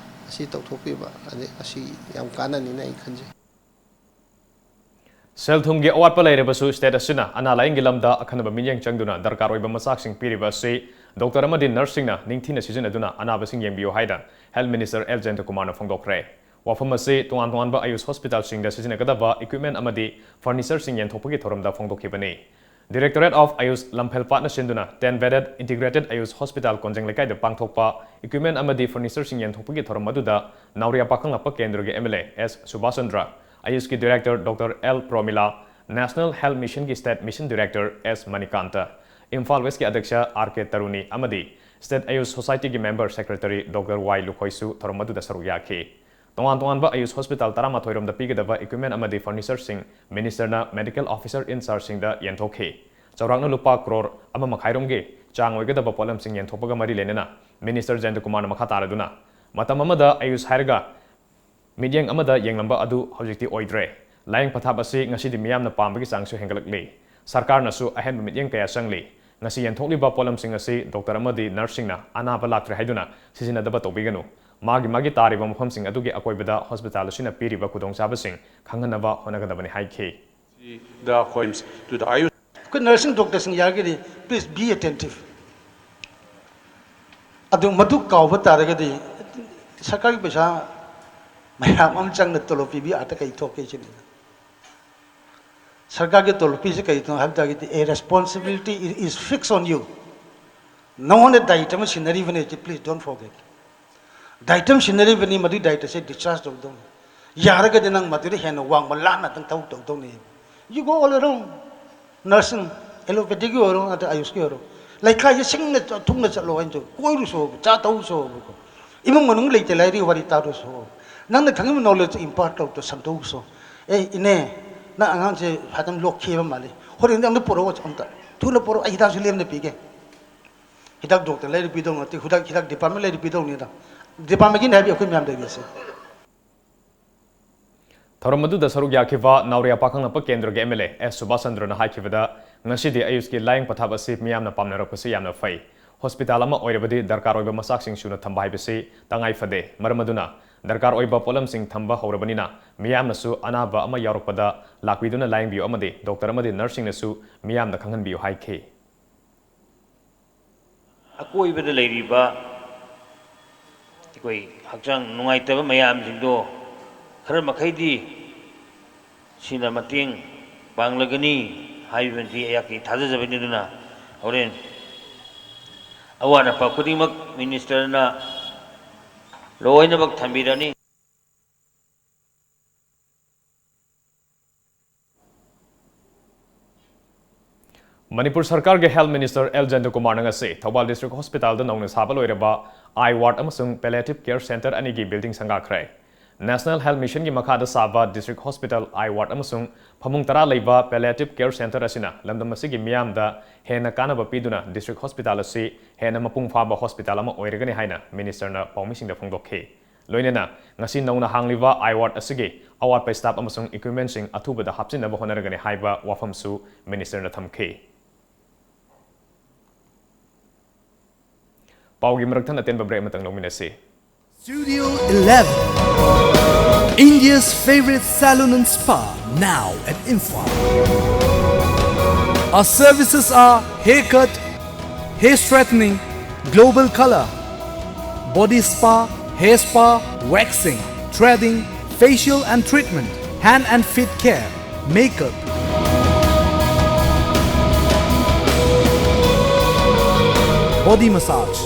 ꯑꯁꯤ ꯇꯧꯊꯣꯛꯄꯤꯕ ꯑꯁꯤ ꯌꯥꯝ ꯀꯥꯟꯅꯅꯤꯅ ꯑꯩ ꯈꯟꯖꯩ꯫ ꯁꯦꯜ ꯊꯨꯝꯒꯤ ꯑꯋꯥꯠꯄ ꯂꯩꯔꯕꯁꯨ state ꯑꯁꯤꯅ ꯑꯅꯥ ꯂꯥꯏꯌꯦꯡꯒꯤ ꯂꯝꯗ ꯑꯈꯟꯅꯕ ꯃꯤꯠꯌꯦꯡ ꯆꯪꯗꯨꯅ ꯗꯔꯀꯥꯔ ꯑꯣꯏꯕ ꯃꯆꯥꯛꯁꯤꯡ ꯄꯤꯔꯤꯕ ꯑꯁꯤ doctor ꯑꯃꯗꯤ nurseꯁꯤꯡꯅ ꯅꯤꯡꯊꯤꯅ ꯁꯤꯖꯤꯟꯅꯗꯨꯅ ꯑꯅꯥꯕꯁꯤꯡ ꯌꯦꯡꯕꯤꯌꯨ ꯍꯥꯏꯅ health minister ꯑꯦꯜ ꯖꯌꯟꯇꯀꯨꯃꯥꯔꯅ ꯐꯣꯡꯗꯣꯛꯈ꯭ꯔꯦ꯫ ꯋꯥꯐꯝ ꯑꯁꯤ ꯇꯣꯉꯥꯟ ꯇꯣꯉꯥꯟꯕ AYUSH hospitalꯁꯤꯡꯗ ꯁꯤꯖꯤꯟꯅꯒꯗꯕ equipment ꯑꯃꯗꯤ furnitureꯁꯤꯡ ꯌꯦꯟꯊꯣꯛꯄꯒꯤ ꯊꯧꯔꯝꯗ ꯐꯣꯡꯗꯣꯛꯈꯤꯕꯅꯤ꯫ Directorate of AYUSH ꯂꯝꯐꯦꯜꯄꯥꯠꯅ ꯁꯤꯟꯗꯨꯅ ten bedded integrated AYUSH hospital ꯀꯣꯟꯖꯦꯡ ꯂꯩꯀꯥꯏꯗ ꯄꯥꯡꯊꯣꯛꯄ equipment ꯑꯃꯗꯤ furnitureꯁꯤꯡ ꯌꯦꯟꯊꯣꯛꯄꯒꯤ ꯊꯧꯔꯝ ꯑꯗꯨꯗ ꯅꯥꯎꯔꯤꯌꯥ ꯄꯥꯈꯪꯂꯥꯛꯄ ꯀꯦꯟꯗ꯭ꯔꯒꯤ MLA ꯑꯦꯁ ꯁꯨꯕꯥꯁ ꯆꯟꯗ꯭ꯔ, AYUSHꯀꯤ director doctor L Promila, National Health Missionꯒꯤ state mission director S Manikanta, Imphal Westꯀꯤ ꯑꯗ꯭ꯌꯛꯁ ꯑꯥꯔ ꯀꯦ ꯇꯔꯨꯅꯤ ꯑꯃꯗꯤ state AYUSH societyꯒꯤ member secretary doctor ꯋꯥꯏ ꯂꯨꯈꯣꯏꯁꯨ ꯊꯧꯔꯝ ꯑꯗꯨꯗ ꯁꯔꯨꯛ ꯌꯥꯈꯤ꯫ ꯇꯣꯉꯥꯟ ꯇꯣꯉꯥꯟꯕ AYUSH hospital ꯇꯔꯥꯃꯥꯊꯣꯏ ꯔꯣꯝꯗ ꯄꯤꯒꯗꯕ equipment ꯑꯃꯗꯤ furnitureꯁꯤꯡ ministerꯅ medical officer in chargeꯁꯤꯡꯗ ꯌꯦꯟꯊꯣꯛꯈꯤ꯫ ꯆꯥꯎꯔꯥꯛꯅ ꯂꯨꯄꯥ ꯀ꯭ꯔꯣꯔ ꯑꯃ ꯃꯈꯥꯏ ꯔꯣꯝꯒꯤ ꯆꯥꯡ ꯑꯣꯏꯒꯗꯕ ꯄꯣꯠꯂꯝꯁꯤꯡ ꯌꯦꯟꯊꯣꯛꯄꯒ ꯃꯔꯤ ꯂꯩꯅꯅ minister ꯖꯌꯟꯇꯀꯨꯃꯥꯔꯅ ꯃꯈꯥ ꯇꯥꯔꯗꯨꯅ, ꯃꯇꯝ ꯑꯃꯗ AYUSH ꯍꯥꯏꯔꯒ ꯃꯤꯠꯌꯦꯡ ꯑꯃꯗ ꯌꯦꯡꯂꯝꯕ ꯑꯗꯨ ꯍꯧꯖꯤꯛꯇꯤ ꯑꯣꯏꯗ꯭ꯔꯦ꯫ ꯂꯥꯌꯦꯡ ꯄꯊꯥꯞ ꯑꯁꯤ ꯉꯁꯤꯗꯤ ꯃꯤꯌꯥꯝꯅ ꯄꯥꯝꯕꯒꯤ ꯆꯥꯡꯁꯨ ꯍꯦꯟꯒꯠꯂꯛꯂꯤ꯫ ꯁꯔꯀꯥꯔꯅꯁꯨ ꯑꯍꯦꯟꯕ ꯃꯤꯠꯌꯦꯡ ꯀꯌꯥ ꯆꯪꯂꯤ꯫ ꯉꯁꯤ ꯌꯦꯟꯊꯣꯛꯂꯤꯕ ꯄꯣꯠꯂꯝꯁꯤꯡ ꯑꯁꯤ doctor ꯑꯃꯗꯤ nurseꯁꯤꯡꯅ ꯑꯅꯥꯕ ꯂꯥꯛꯇ꯭ꯔꯦ ꯍꯥꯏꯗꯨꯅ ꯁꯤꯖꯤꯟꯅꯗꯕ ꯇꯧꯕꯤꯒꯅꯨ꯫ ꯃꯥꯒꯤ ꯃꯥꯒꯤ ꯇꯥꯔꯤꯕ ꯃꯐꯝꯁꯤꯡ ꯑꯗꯨꯒꯤ ꯑꯀꯣꯏꯕꯗ hospital ꯑꯁꯤꯅ ꯄꯤꯔꯤꯕ ꯈꯨꯗꯣꯡꯆꯥꯕꯁꯤꯡ ꯈꯪꯍꯟꯅꯕ ꯍꯣꯠꯅꯒꯗꯕꯅꯤ ꯍꯥꯏꯈꯤ꯫ ꯑꯩꯈꯣꯏ nursing doctorꯁꯤꯡ ꯌꯥꯔꯒꯗꯤ please be attentive꯫ ꯑꯗꯨ ꯃꯗꯨ ꯀꯥꯎꯕ ꯇꯥꯔꯒꯗꯤ ꯁꯔꯀꯥꯔꯒꯤ ꯄꯩꯁꯥ ꯃꯌꯥꯝ ꯑꯃ ꯆꯪꯅ ꯇꯣꯂꯣꯞ ꯄꯤꯕꯤ ꯑꯥꯗ ꯀꯩ ꯊꯣꯛꯀꯦ ꯁꯤꯅꯤꯗ꯫ ꯁꯔꯀꯥꯔꯒꯤ ꯇꯣꯂꯣꯞ ꯄꯤꯁꯦ ꯀꯩꯒꯤꯅꯣ ꯍꯥꯏꯕ ꯇꯥꯔꯒꯗꯤ, a responsibility is fixed on you. ꯅꯉꯣꯟꯗ ꯗꯥꯏꯇ ꯑꯃ ꯁꯤꯟꯅꯔꯤꯕꯅꯦ, please don't forget. ꯗꯥꯏꯇ ꯑꯃ ꯁꯤꯟꯅꯔꯤꯕꯅꯤ, ꯃꯗꯨꯒꯤ ꯗꯥꯏꯇꯁꯦ ꯗꯤꯁꯆꯥꯔꯖ ꯇꯧꯗꯧꯅꯤ꯫ ꯌꯥꯔꯒꯗꯤ ꯅꯪ ꯃꯗꯨꯗ ꯍꯦꯟꯅ ꯋꯥꯡꯕ ꯂꯥꯞꯅ ꯑꯗꯨꯝ ꯊꯕꯛ ꯇꯧꯗꯧꯅꯤ꯫ You go all around, nursing, allopathyꯒꯤ ꯑꯣꯏꯔꯣ, ꯅꯠꯇ꯭ꯔꯒ ꯑꯌꯨꯁꯀꯤ ꯑꯣꯏꯔꯣ, ꯂꯩꯀꯥꯏꯁꯦ ꯁꯤꯡꯅ ꯆ-, ꯊꯨꯡꯅ ꯆꯠꯂꯣ ꯍꯥꯏꯅ ꯇꯧ, ꯀꯣꯏꯔꯨꯁꯣ, ꯆꯥ ꯇꯧꯁꯣꯕꯀꯣ꯫ ꯏꯃꯨꯡ ꯃꯅꯨꯡ ꯂꯩꯇ ꯂꯥꯏꯔꯤ ꯋꯥꯔꯤ ꯇꯥꯔꯨꯁꯣ꯫ ꯅꯪꯅ ꯈꯪꯉꯤꯕ knowledge impart ꯇꯧꯗꯣ ꯁꯟꯗꯣꯛꯎꯁꯣ꯫ "ꯑꯦ ꯏꯅꯦ, ꯅꯪ ꯑꯉꯥꯡꯁꯦ ꯐꯖꯅ ꯂꯣꯛ ꯈꯦꯕ ꯃꯥꯜꯂꯤ, ꯍꯣꯔꯦꯟꯗꯤ ꯑꯝꯇ ꯄꯨꯔꯛꯑꯣ, ꯑꯝꯇ ꯊꯨꯅ ꯄꯨꯔꯛꯑꯣ, ꯑꯩ ꯍꯤꯗꯥꯛꯁꯨ ꯂꯦꯝꯅ ꯄꯤꯒꯦ"꯫ ꯍꯤꯗꯥꯛ ꯗꯣꯛꯇꯔ ꯂꯩꯔ ꯄꯤꯗꯧ ꯅꯠꯇꯦ, ꯍꯤꯗꯥꯛ, ꯍꯤꯗꯥꯛ ꯗꯤꯄꯥꯔꯠꯃꯦꯟ ꯂꯩꯔ ꯄꯤꯗꯧꯅꯤꯗ꯫ ꯗꯤꯄꯥꯔꯠꯃꯦꯟꯒꯤꯅꯤ ꯍꯥꯏꯕꯤ ꯑꯩꯈꯣꯏ ꯃꯌꯥꯝ ꯂꯩꯔꯤꯁꯦ꯫ ꯊꯧꯔꯝ ꯑꯗꯨꯗ ꯁꯔꯨꯛ ꯌꯥꯈꯤꯕ ꯅꯥꯎꯔꯤꯌꯥ ꯄꯥꯈꯪꯂꯛꯄ ꯀꯦꯟꯗ꯭ꯔꯒꯤ ꯑꯦꯝ ꯑꯦꯜ ꯑꯦ ꯑꯦꯁ ꯁꯨꯕꯥꯁ ꯆꯟꯗ꯭ꯔꯅ ꯍꯥꯏꯈꯤꯕꯗ, ꯉꯁꯤꯗꯤ ꯑꯌꯨꯁꯀꯤ ꯂꯥꯌꯦꯡ ꯄꯊꯥꯞ ꯑꯁꯤ ꯃꯤꯌꯥꯝꯅ ꯄꯥꯝꯅꯔꯛꯄꯁꯤ ꯌꯥꯝꯅ ꯐꯩ꯫ ꯍꯣꯁꯄꯤꯇꯥꯜ ꯑꯃ ꯑꯣꯏꯔꯕꯗꯤ ꯗꯔꯀꯥꯔ ꯑꯣꯏꯕ ꯃꯆꯥꯛꯁꯤꯡ ꯁꯨꯅ ꯊꯝꯕ ꯍꯥꯏꯕꯁꯤ ꯇꯉꯥꯏ ꯐꯗꯦ꯫ ꯃꯔꯝ ꯑꯗꯨꯅ ꯗꯔꯀꯥꯔ ꯑꯣꯏꯕ ꯄꯣꯠꯂꯝꯁꯤꯡ ꯊꯝꯕ ꯍꯧꯔꯕꯅꯤꯅ, ꯃꯤꯌꯥꯝꯅꯁꯨ ꯑꯅꯥꯕ ꯑꯃ ꯌꯥꯎꯔꯛꯄꯗ ꯂꯥꯛꯄꯤꯗꯨꯅ ꯂꯥꯌꯦꯡꯕꯤꯌꯨ ꯑꯃꯗꯤ ꯗꯣꯛꯇꯔ ꯑꯃꯗꯤ ꯅꯔꯁꯁꯤꯡꯅꯁꯨ ꯃꯤꯌꯥꯝꯗ ꯈꯪꯍꯟꯕꯤꯌꯨ ꯍꯥꯏꯈꯤ꯫ ꯑꯀꯣꯏꯕꯗ ꯂꯩꯔꯤꯕ ꯑꯩꯈꯣꯏ ꯍꯛꯆꯥꯡ ꯅꯨꯡꯉꯥꯏꯇꯕ ꯃꯌꯥꯝꯁꯤꯡꯗꯣ ꯈꯔ ꯃꯈꯩꯗꯤ ꯁꯤꯅ ꯃꯇꯦꯡ ꯄꯥꯡꯂꯒꯅꯤ ꯍꯥꯏꯕꯗꯤ ꯑꯩꯍꯥꯛꯀꯤ ꯊꯥꯖꯖꯕꯅꯤ꯫ ꯑꯗꯨꯅ ꯍꯣꯔꯦꯟ ꯑꯋꯥꯠ ꯑꯄꯥ ꯈꯨꯗꯤꯡꯃꯛ ꯃꯤꯅꯤꯁꯇꯔꯅ ꯂꯣꯏꯅꯃꯛ ꯊꯝꯕꯤꯔꯅꯤ꯫ ꯃꯅꯤꯄꯨꯔ ꯁꯔꯀꯥꯔꯒꯤ ꯍꯦꯜꯊ ꯃꯤꯅꯤꯁꯇꯔ ꯑꯦꯜ ꯖꯌꯟꯇꯀꯨꯃꯥꯔꯅ ꯉꯁꯤ ꯊꯧꯕꯥꯜ ꯗꯤꯁꯇ꯭ꯔꯤꯛ ꯍꯣꯁꯄꯤꯇꯥꯜꯗ ꯅꯧꯅ ꯁꯥꯕ ꯂꯣꯏꯔꯕ ꯑꯥꯏ ꯋꯥꯔꯗ ꯑꯃꯁꯨꯡ ꯄꯦꯂꯤꯌꯦꯇꯤꯚ ꯀꯦꯌꯔ ꯁꯦꯟꯇꯔ ꯑꯅꯤꯒꯤ ꯕꯤꯜꯗꯤꯡ ꯁꯪꯒꯥꯈ꯭ꯔꯦ꯫ ꯅꯦꯁꯅꯦꯜ ꯍꯦꯜꯊ ꯃꯤꯁꯟꯒꯤ ꯃꯈꯥꯗ ꯁꯥꯕ ꯗꯤꯁꯇ꯭ꯔꯤꯛ ꯍꯣꯁꯄꯤꯇꯥꯜ ꯑꯥꯏ ꯋꯥꯔꯗ ꯑꯃꯁꯨꯡ ꯐꯃꯨꯡ ꯇꯔꯥ ꯂꯩꯕ ꯄꯦꯂꯤꯌꯦꯇꯤꯚ ꯀꯦꯌꯔ ꯁꯦꯟꯇꯔ ꯑꯁꯤꯅ ꯂꯝꯗꯝ ꯑꯁꯤꯒꯤ ꯃꯤꯌꯥꯝꯗ ꯍꯦꯟꯅ ꯀꯥꯟꯅꯕ ꯄꯤꯗꯨꯅ ꯗꯤꯁꯇ꯭ꯔꯤꯛ ꯍꯣꯁꯄꯤꯇꯥꯜ ꯑꯁꯤ ꯍꯦꯟꯅ ꯃꯄꯨꯡ ꯐꯥꯕ ꯍꯣꯁꯄꯤꯇꯥꯜ ꯑꯃ ꯑꯣꯏꯔꯒꯅꯤ ꯍꯥꯏꯅ ꯃꯤꯅꯤꯁꯇꯔꯅ ꯄꯥꯎꯃꯤꯁꯤꯡꯗ ꯐꯣꯡꯗꯣꯛꯈꯤ꯫ ꯂꯣꯏꯅꯅ ꯉꯁꯤ ꯅꯧꯅ ꯍꯥꯡꯂꯤꯕ ꯑꯥꯏ ꯋꯥꯔꯗ ꯑꯁꯤꯒꯤ ꯑꯋꯥꯠꯄ ꯁ꯭ꯇꯥꯐ ꯑꯃꯁꯨꯡ ꯏꯀ꯭ꯋꯤꯞꯃꯦꯟꯠꯁꯤꯡ ꯑꯊꯨꯕꯗ ꯍꯥꯞꯆꯤꯟꯅꯕ ꯍꯣꯠꯅꯔꯒꯅꯤ ꯍꯥꯏꯕ ꯋꯥꯐꯝꯁꯨ ꯃꯤꯅꯤꯁꯇꯔꯅ ꯊꯝꯈꯤ꯫ ꯄꯥꯎꯒꯤ ꯃꯔꯛ ꯊꯠꯅ ꯑꯇꯦꯟꯕ ꯕ꯭ꯔꯦꯛ ꯑꯃꯇꯪ ꯂꯧꯃꯤꯟꯅꯁꯤ꯫ Studio eleven, India's favorite salon and spa, now at Imphal. Our services are haircut, hair straightening, global color, body spa, hair spa, waxing, threading, facial and treatment, hand and feet care, makeup, Body massage.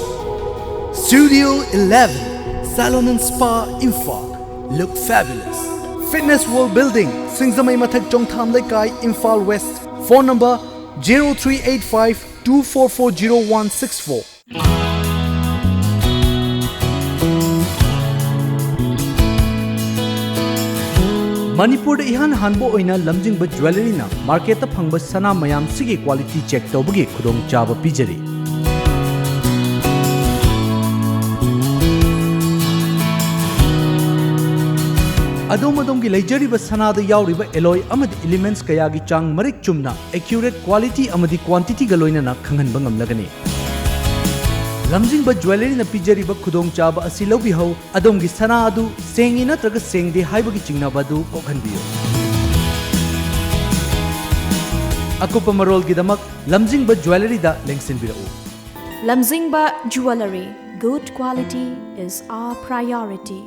Studio eleven, Salon and Spa, Imphal. Look fabulous. Fitness World Building, Singzamei Mathak, Chongtham Leikai, Imphal West. Phone number zero three eight five two four four zero one six four. ꯃꯅꯤꯄꯨꯔꯗ ꯏꯍꯥꯟ ꯍꯥꯟꯕ ꯑꯣꯏꯅ ꯂꯝꯖꯤꯡꯕ ꯖ꯭ꯋꯦꯂꯔꯤꯅ ꯃꯥꯔꯀꯦꯠꯇ ꯐꯪꯕ ꯁꯅꯥ ꯃꯌꯥꯝꯁꯤꯒꯤ quality check ꯇꯧꯕꯒꯤ ꯈꯨꯗꯣꯡꯆꯥꯕ ꯄꯤꯖꯔꯤ꯫ ꯑꯗꯣꯝ ꯑꯗꯣꯝꯒꯤ ꯂꯩꯖꯔꯤꯕ ꯁꯅꯥꯗ ꯌꯥꯎꯔꯤꯕ ꯑꯦꯂꯣꯏ ꯑꯃꯗꯤ ꯏꯂꯤꯃꯦꯟꯠꯁ ꯀꯌꯥꯒꯤ ꯆꯥꯡ ꯃꯔꯤꯛ ꯆꯨꯝꯅ, ꯑꯦꯀ꯭ꯌꯨꯔꯦꯠ ꯀ꯭ꯋꯥꯂꯤꯇꯤ ꯑꯃꯗꯤ ꯀ꯭ꯋꯥꯟꯇꯤꯇꯤꯒ ꯂꯣꯏꯅꯅ ꯈꯪꯍꯟꯕ ꯉꯝꯂꯒꯅꯤ꯫ ꯂꯝꯖꯤꯡꯕ ꯖ꯭ꯋꯦꯂꯔꯤꯅ ꯄꯤꯖꯔꯤꯕ ꯈꯨꯗꯣꯡꯆꯥꯕ ꯑꯁꯤ ꯂꯧꯕꯤꯍꯧ꯫ ꯑꯗꯣꯝꯒꯤ ꯁꯅꯥ ꯑꯗꯨ ꯁꯦꯡꯉꯤ ꯅꯠꯇ꯭ꯔꯒ ꯁꯦꯡꯗꯦ ꯍꯥꯏꯕꯒꯤ ꯆꯤꯡꯅꯕ ꯑꯗꯨ ꯀꯣꯛꯍꯟꯕꯤꯌꯨ꯫ ꯑꯀꯨꯞꯄ ꯃꯔꯣꯜꯒꯤꯗꯃꯛ ꯂꯝꯖꯤꯡꯕ ꯖ꯭ꯋꯦꯂꯔꯤꯗ ꯂꯦꯡꯁꯤꯟꯕꯤꯔꯛꯎ꯫ Lamjingba Jewellery, good quality is our priority.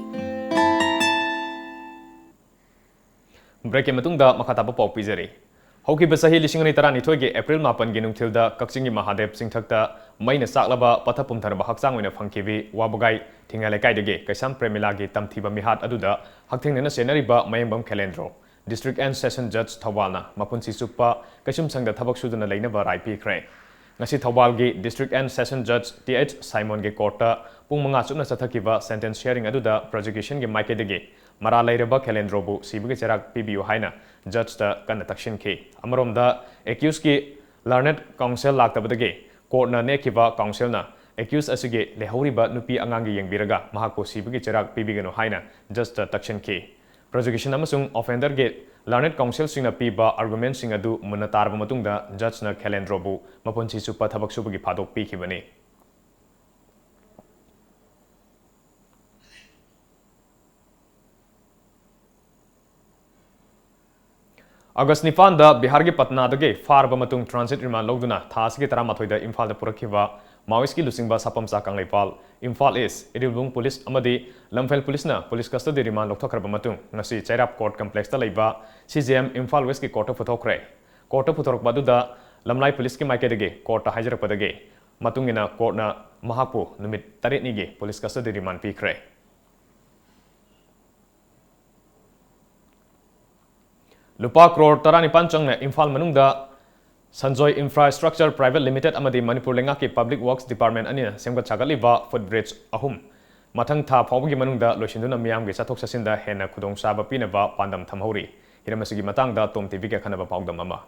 ꯕ꯭ꯔꯦꯛꯀꯤ ꯃꯇꯨꯡꯗ ꯃꯈꯥ ꯇꯥꯕ ꯄꯥꯎ ꯄꯤꯖꯔꯤ꯫ ꯍꯧꯈꯤꯕ ꯆꯍꯤ ꯂꯤꯁꯤꯡ ꯑꯅꯤ ꯇꯔꯥꯅꯤꯊꯣꯏꯒꯤ ꯑꯦꯄ꯭ꯔꯤꯜ ꯃꯥꯄꯟꯒꯤ ꯅꯨꯡꯊꯤꯜꯗ ꯀꯛꯆꯤꯡꯒꯤ ꯃꯍꯥꯗꯦꯕ ꯆꯤꯡꯊꯛꯇ ꯃꯩꯅ ꯆꯥꯛꯂꯕ ꯄꯠꯊ ꯄꯨꯝꯊꯔꯕ ꯍꯛꯆꯥꯡ ꯑꯣꯏꯅ ꯐꯪꯈꯤꯕꯤ ꯋꯥꯕꯒꯥꯏ ꯊꯤꯡꯉꯥ ꯂꯩꯀꯥꯏꯗꯒꯤ ꯀꯩꯁꯥꯝ ꯄ꯭ꯔꯦꯃꯤꯂꯥꯒꯤ ꯇꯝꯊꯤꯕ ꯃꯤꯍꯥꯠ ꯑꯗꯨꯗ ꯍꯛꯊꯦꯡꯅꯅ ꯆꯦꯟꯅꯔꯤꯕ ꯃꯌꯦꯡꯕꯝ ꯈꯦꯂꯦꯟꯗ꯭ꯔꯣ, District and Session Judge ꯊꯧꯕꯥꯜꯅ ꯃꯄꯨꯟꯁꯤ ꯆꯨꯞꯄ ꯀꯩꯁꯨꯝꯁꯪꯗ ꯊꯕꯛ ꯁꯨꯗꯅ ꯂꯩꯅꯕ ꯔꯥꯏ ꯄꯤꯈ꯭ꯔꯦ꯫ ꯉꯁꯤ ꯊꯧꯕꯥꯜꯒꯤ District and Session Judge T H ꯁꯥꯏꯃꯣꯟꯒꯤ ꯀꯣꯔꯠꯇ ꯄꯨꯡ ꯃꯉꯥ ꯆꯨꯞꯅ ꯆꯠꯊꯈꯤꯕ ꯁꯦꯟꯇꯦꯟꯁ ꯍꯤꯌꯥꯔꯤꯡ ꯑꯗꯨꯗ ꯄ꯭ꯔꯣꯁꯤꯀ꯭ꯌꯨꯁꯟꯒꯤ ꯃꯥꯏꯀꯩꯗꯒꯤ ꯃꯔꯥꯜ ꯂꯩꯔꯕ ꯈꯦꯂꯦꯟꯗ꯭ꯔꯣꯕꯨ ꯁꯤꯕꯒꯤ ꯆꯩꯔꯥꯛ ꯄꯤꯕꯤꯌꯨ ꯍꯥꯏꯅ ꯖꯖꯇ ꯀꯟꯅ ꯇꯛꯁꯤꯟꯈꯤ꯫ ꯑꯃꯔꯣꯝꯗ, ꯑꯦꯀ꯭ꯌꯨꯁꯀꯤ ꯂꯔꯅꯦꯗ ꯀꯥꯎꯟꯁꯦꯜ ꯂꯥꯛꯇꯕꯗꯒꯤ ꯀꯣꯔꯠꯅ ꯅꯦꯛꯈꯤꯕ ꯀꯥꯎꯟꯁꯦꯜꯅ ꯑꯦꯀ꯭ꯌꯨꯁ ꯑꯁꯤꯒꯤ ꯂꯩꯍꯧꯔꯤꯕ ꯅꯨꯄꯤ ꯑꯉꯥꯡꯒꯤ ꯌꯦꯡꯕꯤꯔꯒ ꯃꯍꯥꯛꯄꯨ ꯁꯤꯕꯒꯤ ꯆꯩꯔꯥꯛ ꯄꯤꯕꯤꯒꯅꯨ ꯍꯥꯏꯅ ꯖꯖꯇ ꯇꯛꯁꯤꯟꯈꯤ꯫ ꯄ꯭ꯔꯣꯁꯤꯀ꯭ꯌꯨꯁꯟ ꯑꯃꯁꯨꯡ ꯑꯣꯐꯦꯟꯗꯔꯒꯤ ꯂꯔꯅꯦꯗ ꯀꯥꯎꯟꯁꯦꯜꯁꯤꯡꯅ ꯄꯤꯕ ꯑꯥꯔꯒꯨꯃꯦꯟꯠꯁꯤꯡ ꯑꯗꯨ ꯃꯨꯟꯅ ꯇꯥꯔꯕ ꯃꯇꯨꯡꯗ ꯖꯖꯅ ꯈꯦꯂꯦꯟꯗ꯭ꯔꯣꯕꯨ ꯃꯄꯨꯟꯁꯤ ꯆꯨꯞꯄ ꯊꯕꯛ ꯁꯨꯕꯒꯤ ꯊꯥꯗꯣꯛ ꯄꯤꯈꯤꯕꯅꯤ꯫ ꯑꯥꯒꯁ ꯅꯤꯄꯥꯟꯗ ꯕꯤꯍꯥꯔꯒꯤ ꯄꯠꯅꯥꯗꯒꯤ ꯐꯥꯔꯕ ꯃꯇꯨꯡ ꯇ꯭ꯔꯥꯟꯖꯤꯠ ꯔꯤꯃꯥꯟ ꯂꯧꯗꯨꯅ ꯊꯥ ꯑꯁꯤꯒꯤ ꯇꯔꯥꯃꯥꯊꯣꯏꯗ ꯏꯝꯐꯥꯜꯗ ꯄꯨꯔꯛꯈꯤꯕ ꯃꯥꯑꯣꯏꯁꯀꯤ ꯂꯨꯆꯤꯡꯕ ꯁꯥꯄꯝꯆꯥ ꯀꯪꯂꯩꯄꯥꯜ, ꯏꯝꯐꯥꯜ ꯏꯁ, ꯏꯔꯤꯜꯕꯨꯡ ꯄꯨꯂꯤꯁ ꯑꯃꯗꯤ ꯂꯝꯐꯦꯜ ꯄꯨꯂꯤꯁꯅ ꯄꯨꯂꯤꯁ ꯀꯁꯇꯗꯤ ꯔꯤꯃꯥꯟ ꯂꯧꯊꯣꯛꯈ꯭ꯔꯕ ꯃꯇꯨꯡ ꯉꯁꯤ ꯆꯩꯔꯥꯞ ꯀꯣꯔꯠ ꯀꯝꯄ꯭ꯂꯦꯛꯁꯇ ꯂꯩꯕ ꯁꯤ ꯖꯤ ꯑꯦꯝ ꯏꯝꯐꯥꯜ ꯋꯦꯁꯀꯤ ꯀꯣꯔꯠꯇ ꯄꯨꯊꯣꯛꯈ꯭ꯔꯦ꯫ ꯀꯣꯔꯠꯇ ꯄꯨꯊꯣꯔꯛꯄ ꯑꯗꯨꯗ ꯂꯝꯂꯥꯏ ꯄꯨꯂꯤꯁꯀꯤ ꯃꯥꯏꯀꯩꯗꯒꯤ ꯀꯣꯔꯠꯇ ꯍꯥꯏꯖꯔꯛꯄꯗꯒꯤ ꯃꯇꯨꯡ ꯏꯟꯅ ꯀꯣꯔꯠꯅ ꯃꯍꯥꯛꯄꯨ ꯅꯨꯃꯤꯠ ꯇꯔꯦꯠꯅꯤꯒꯤ ꯄꯨꯂꯤꯁ ꯀꯁꯇꯗꯤ ꯔꯤꯃꯥꯟ ꯄꯤꯈ꯭ꯔꯦ꯫ ꯂꯨꯄꯥ ꯀ꯭ꯔꯣꯔ ꯇꯔꯥꯅꯤꯄꯥꯟ ꯆꯪꯅ ꯏꯝꯐꯥꯜ ꯃꯅꯨꯡꯗ ꯁꯟꯖꯣꯏ ꯏꯟꯐ꯭ꯔꯥꯁ꯭ꯇ꯭ꯔꯛꯆꯔ ꯄ꯭ꯔꯥꯏꯚꯦꯠ ꯂꯤꯃꯤꯇꯦꯗ ꯑꯃꯗꯤ ꯃꯅꯤꯄꯨꯔ ꯂꯩꯉꯥꯛꯀꯤ ꯄꯕ꯭ꯂꯤꯛ ꯋꯔꯛꯁ ꯗꯤꯄꯥꯔꯠꯃꯦꯟꯠ ꯑꯅꯤꯅ ꯁꯦꯝꯒꯠ ꯁꯥꯒꯠꯂꯤꯕ ꯐꯨꯠ ꯕ꯭ꯔꯤꯖ ꯑꯍꯨꯝ ꯃꯊꯪ ꯊꯥ ꯐꯥꯎꯕꯒꯤ ꯃꯅꯨꯡꯗ ꯂꯣꯏꯁꯤꯟꯗꯨꯅ ꯃꯤꯌꯥꯝꯒꯤ ꯆꯠꯊꯣꯛ ꯆꯠꯁꯤꯟꯗ ꯍꯦꯟꯅ ꯈꯨꯗꯣꯡꯆꯥꯕ ꯄꯤꯅꯕ ꯄꯥꯟꯗꯝ ꯊꯝꯍꯧꯔꯤ꯫ ꯍꯤꯔꯝ ꯑꯁꯤꯒꯤ ꯃꯇꯥꯡꯗ ꯇꯣꯝ ꯇꯤꯚꯤꯒꯤ ꯑꯈꯟꯅꯕ ꯄꯥꯎꯗꯝ ꯑꯃ꯫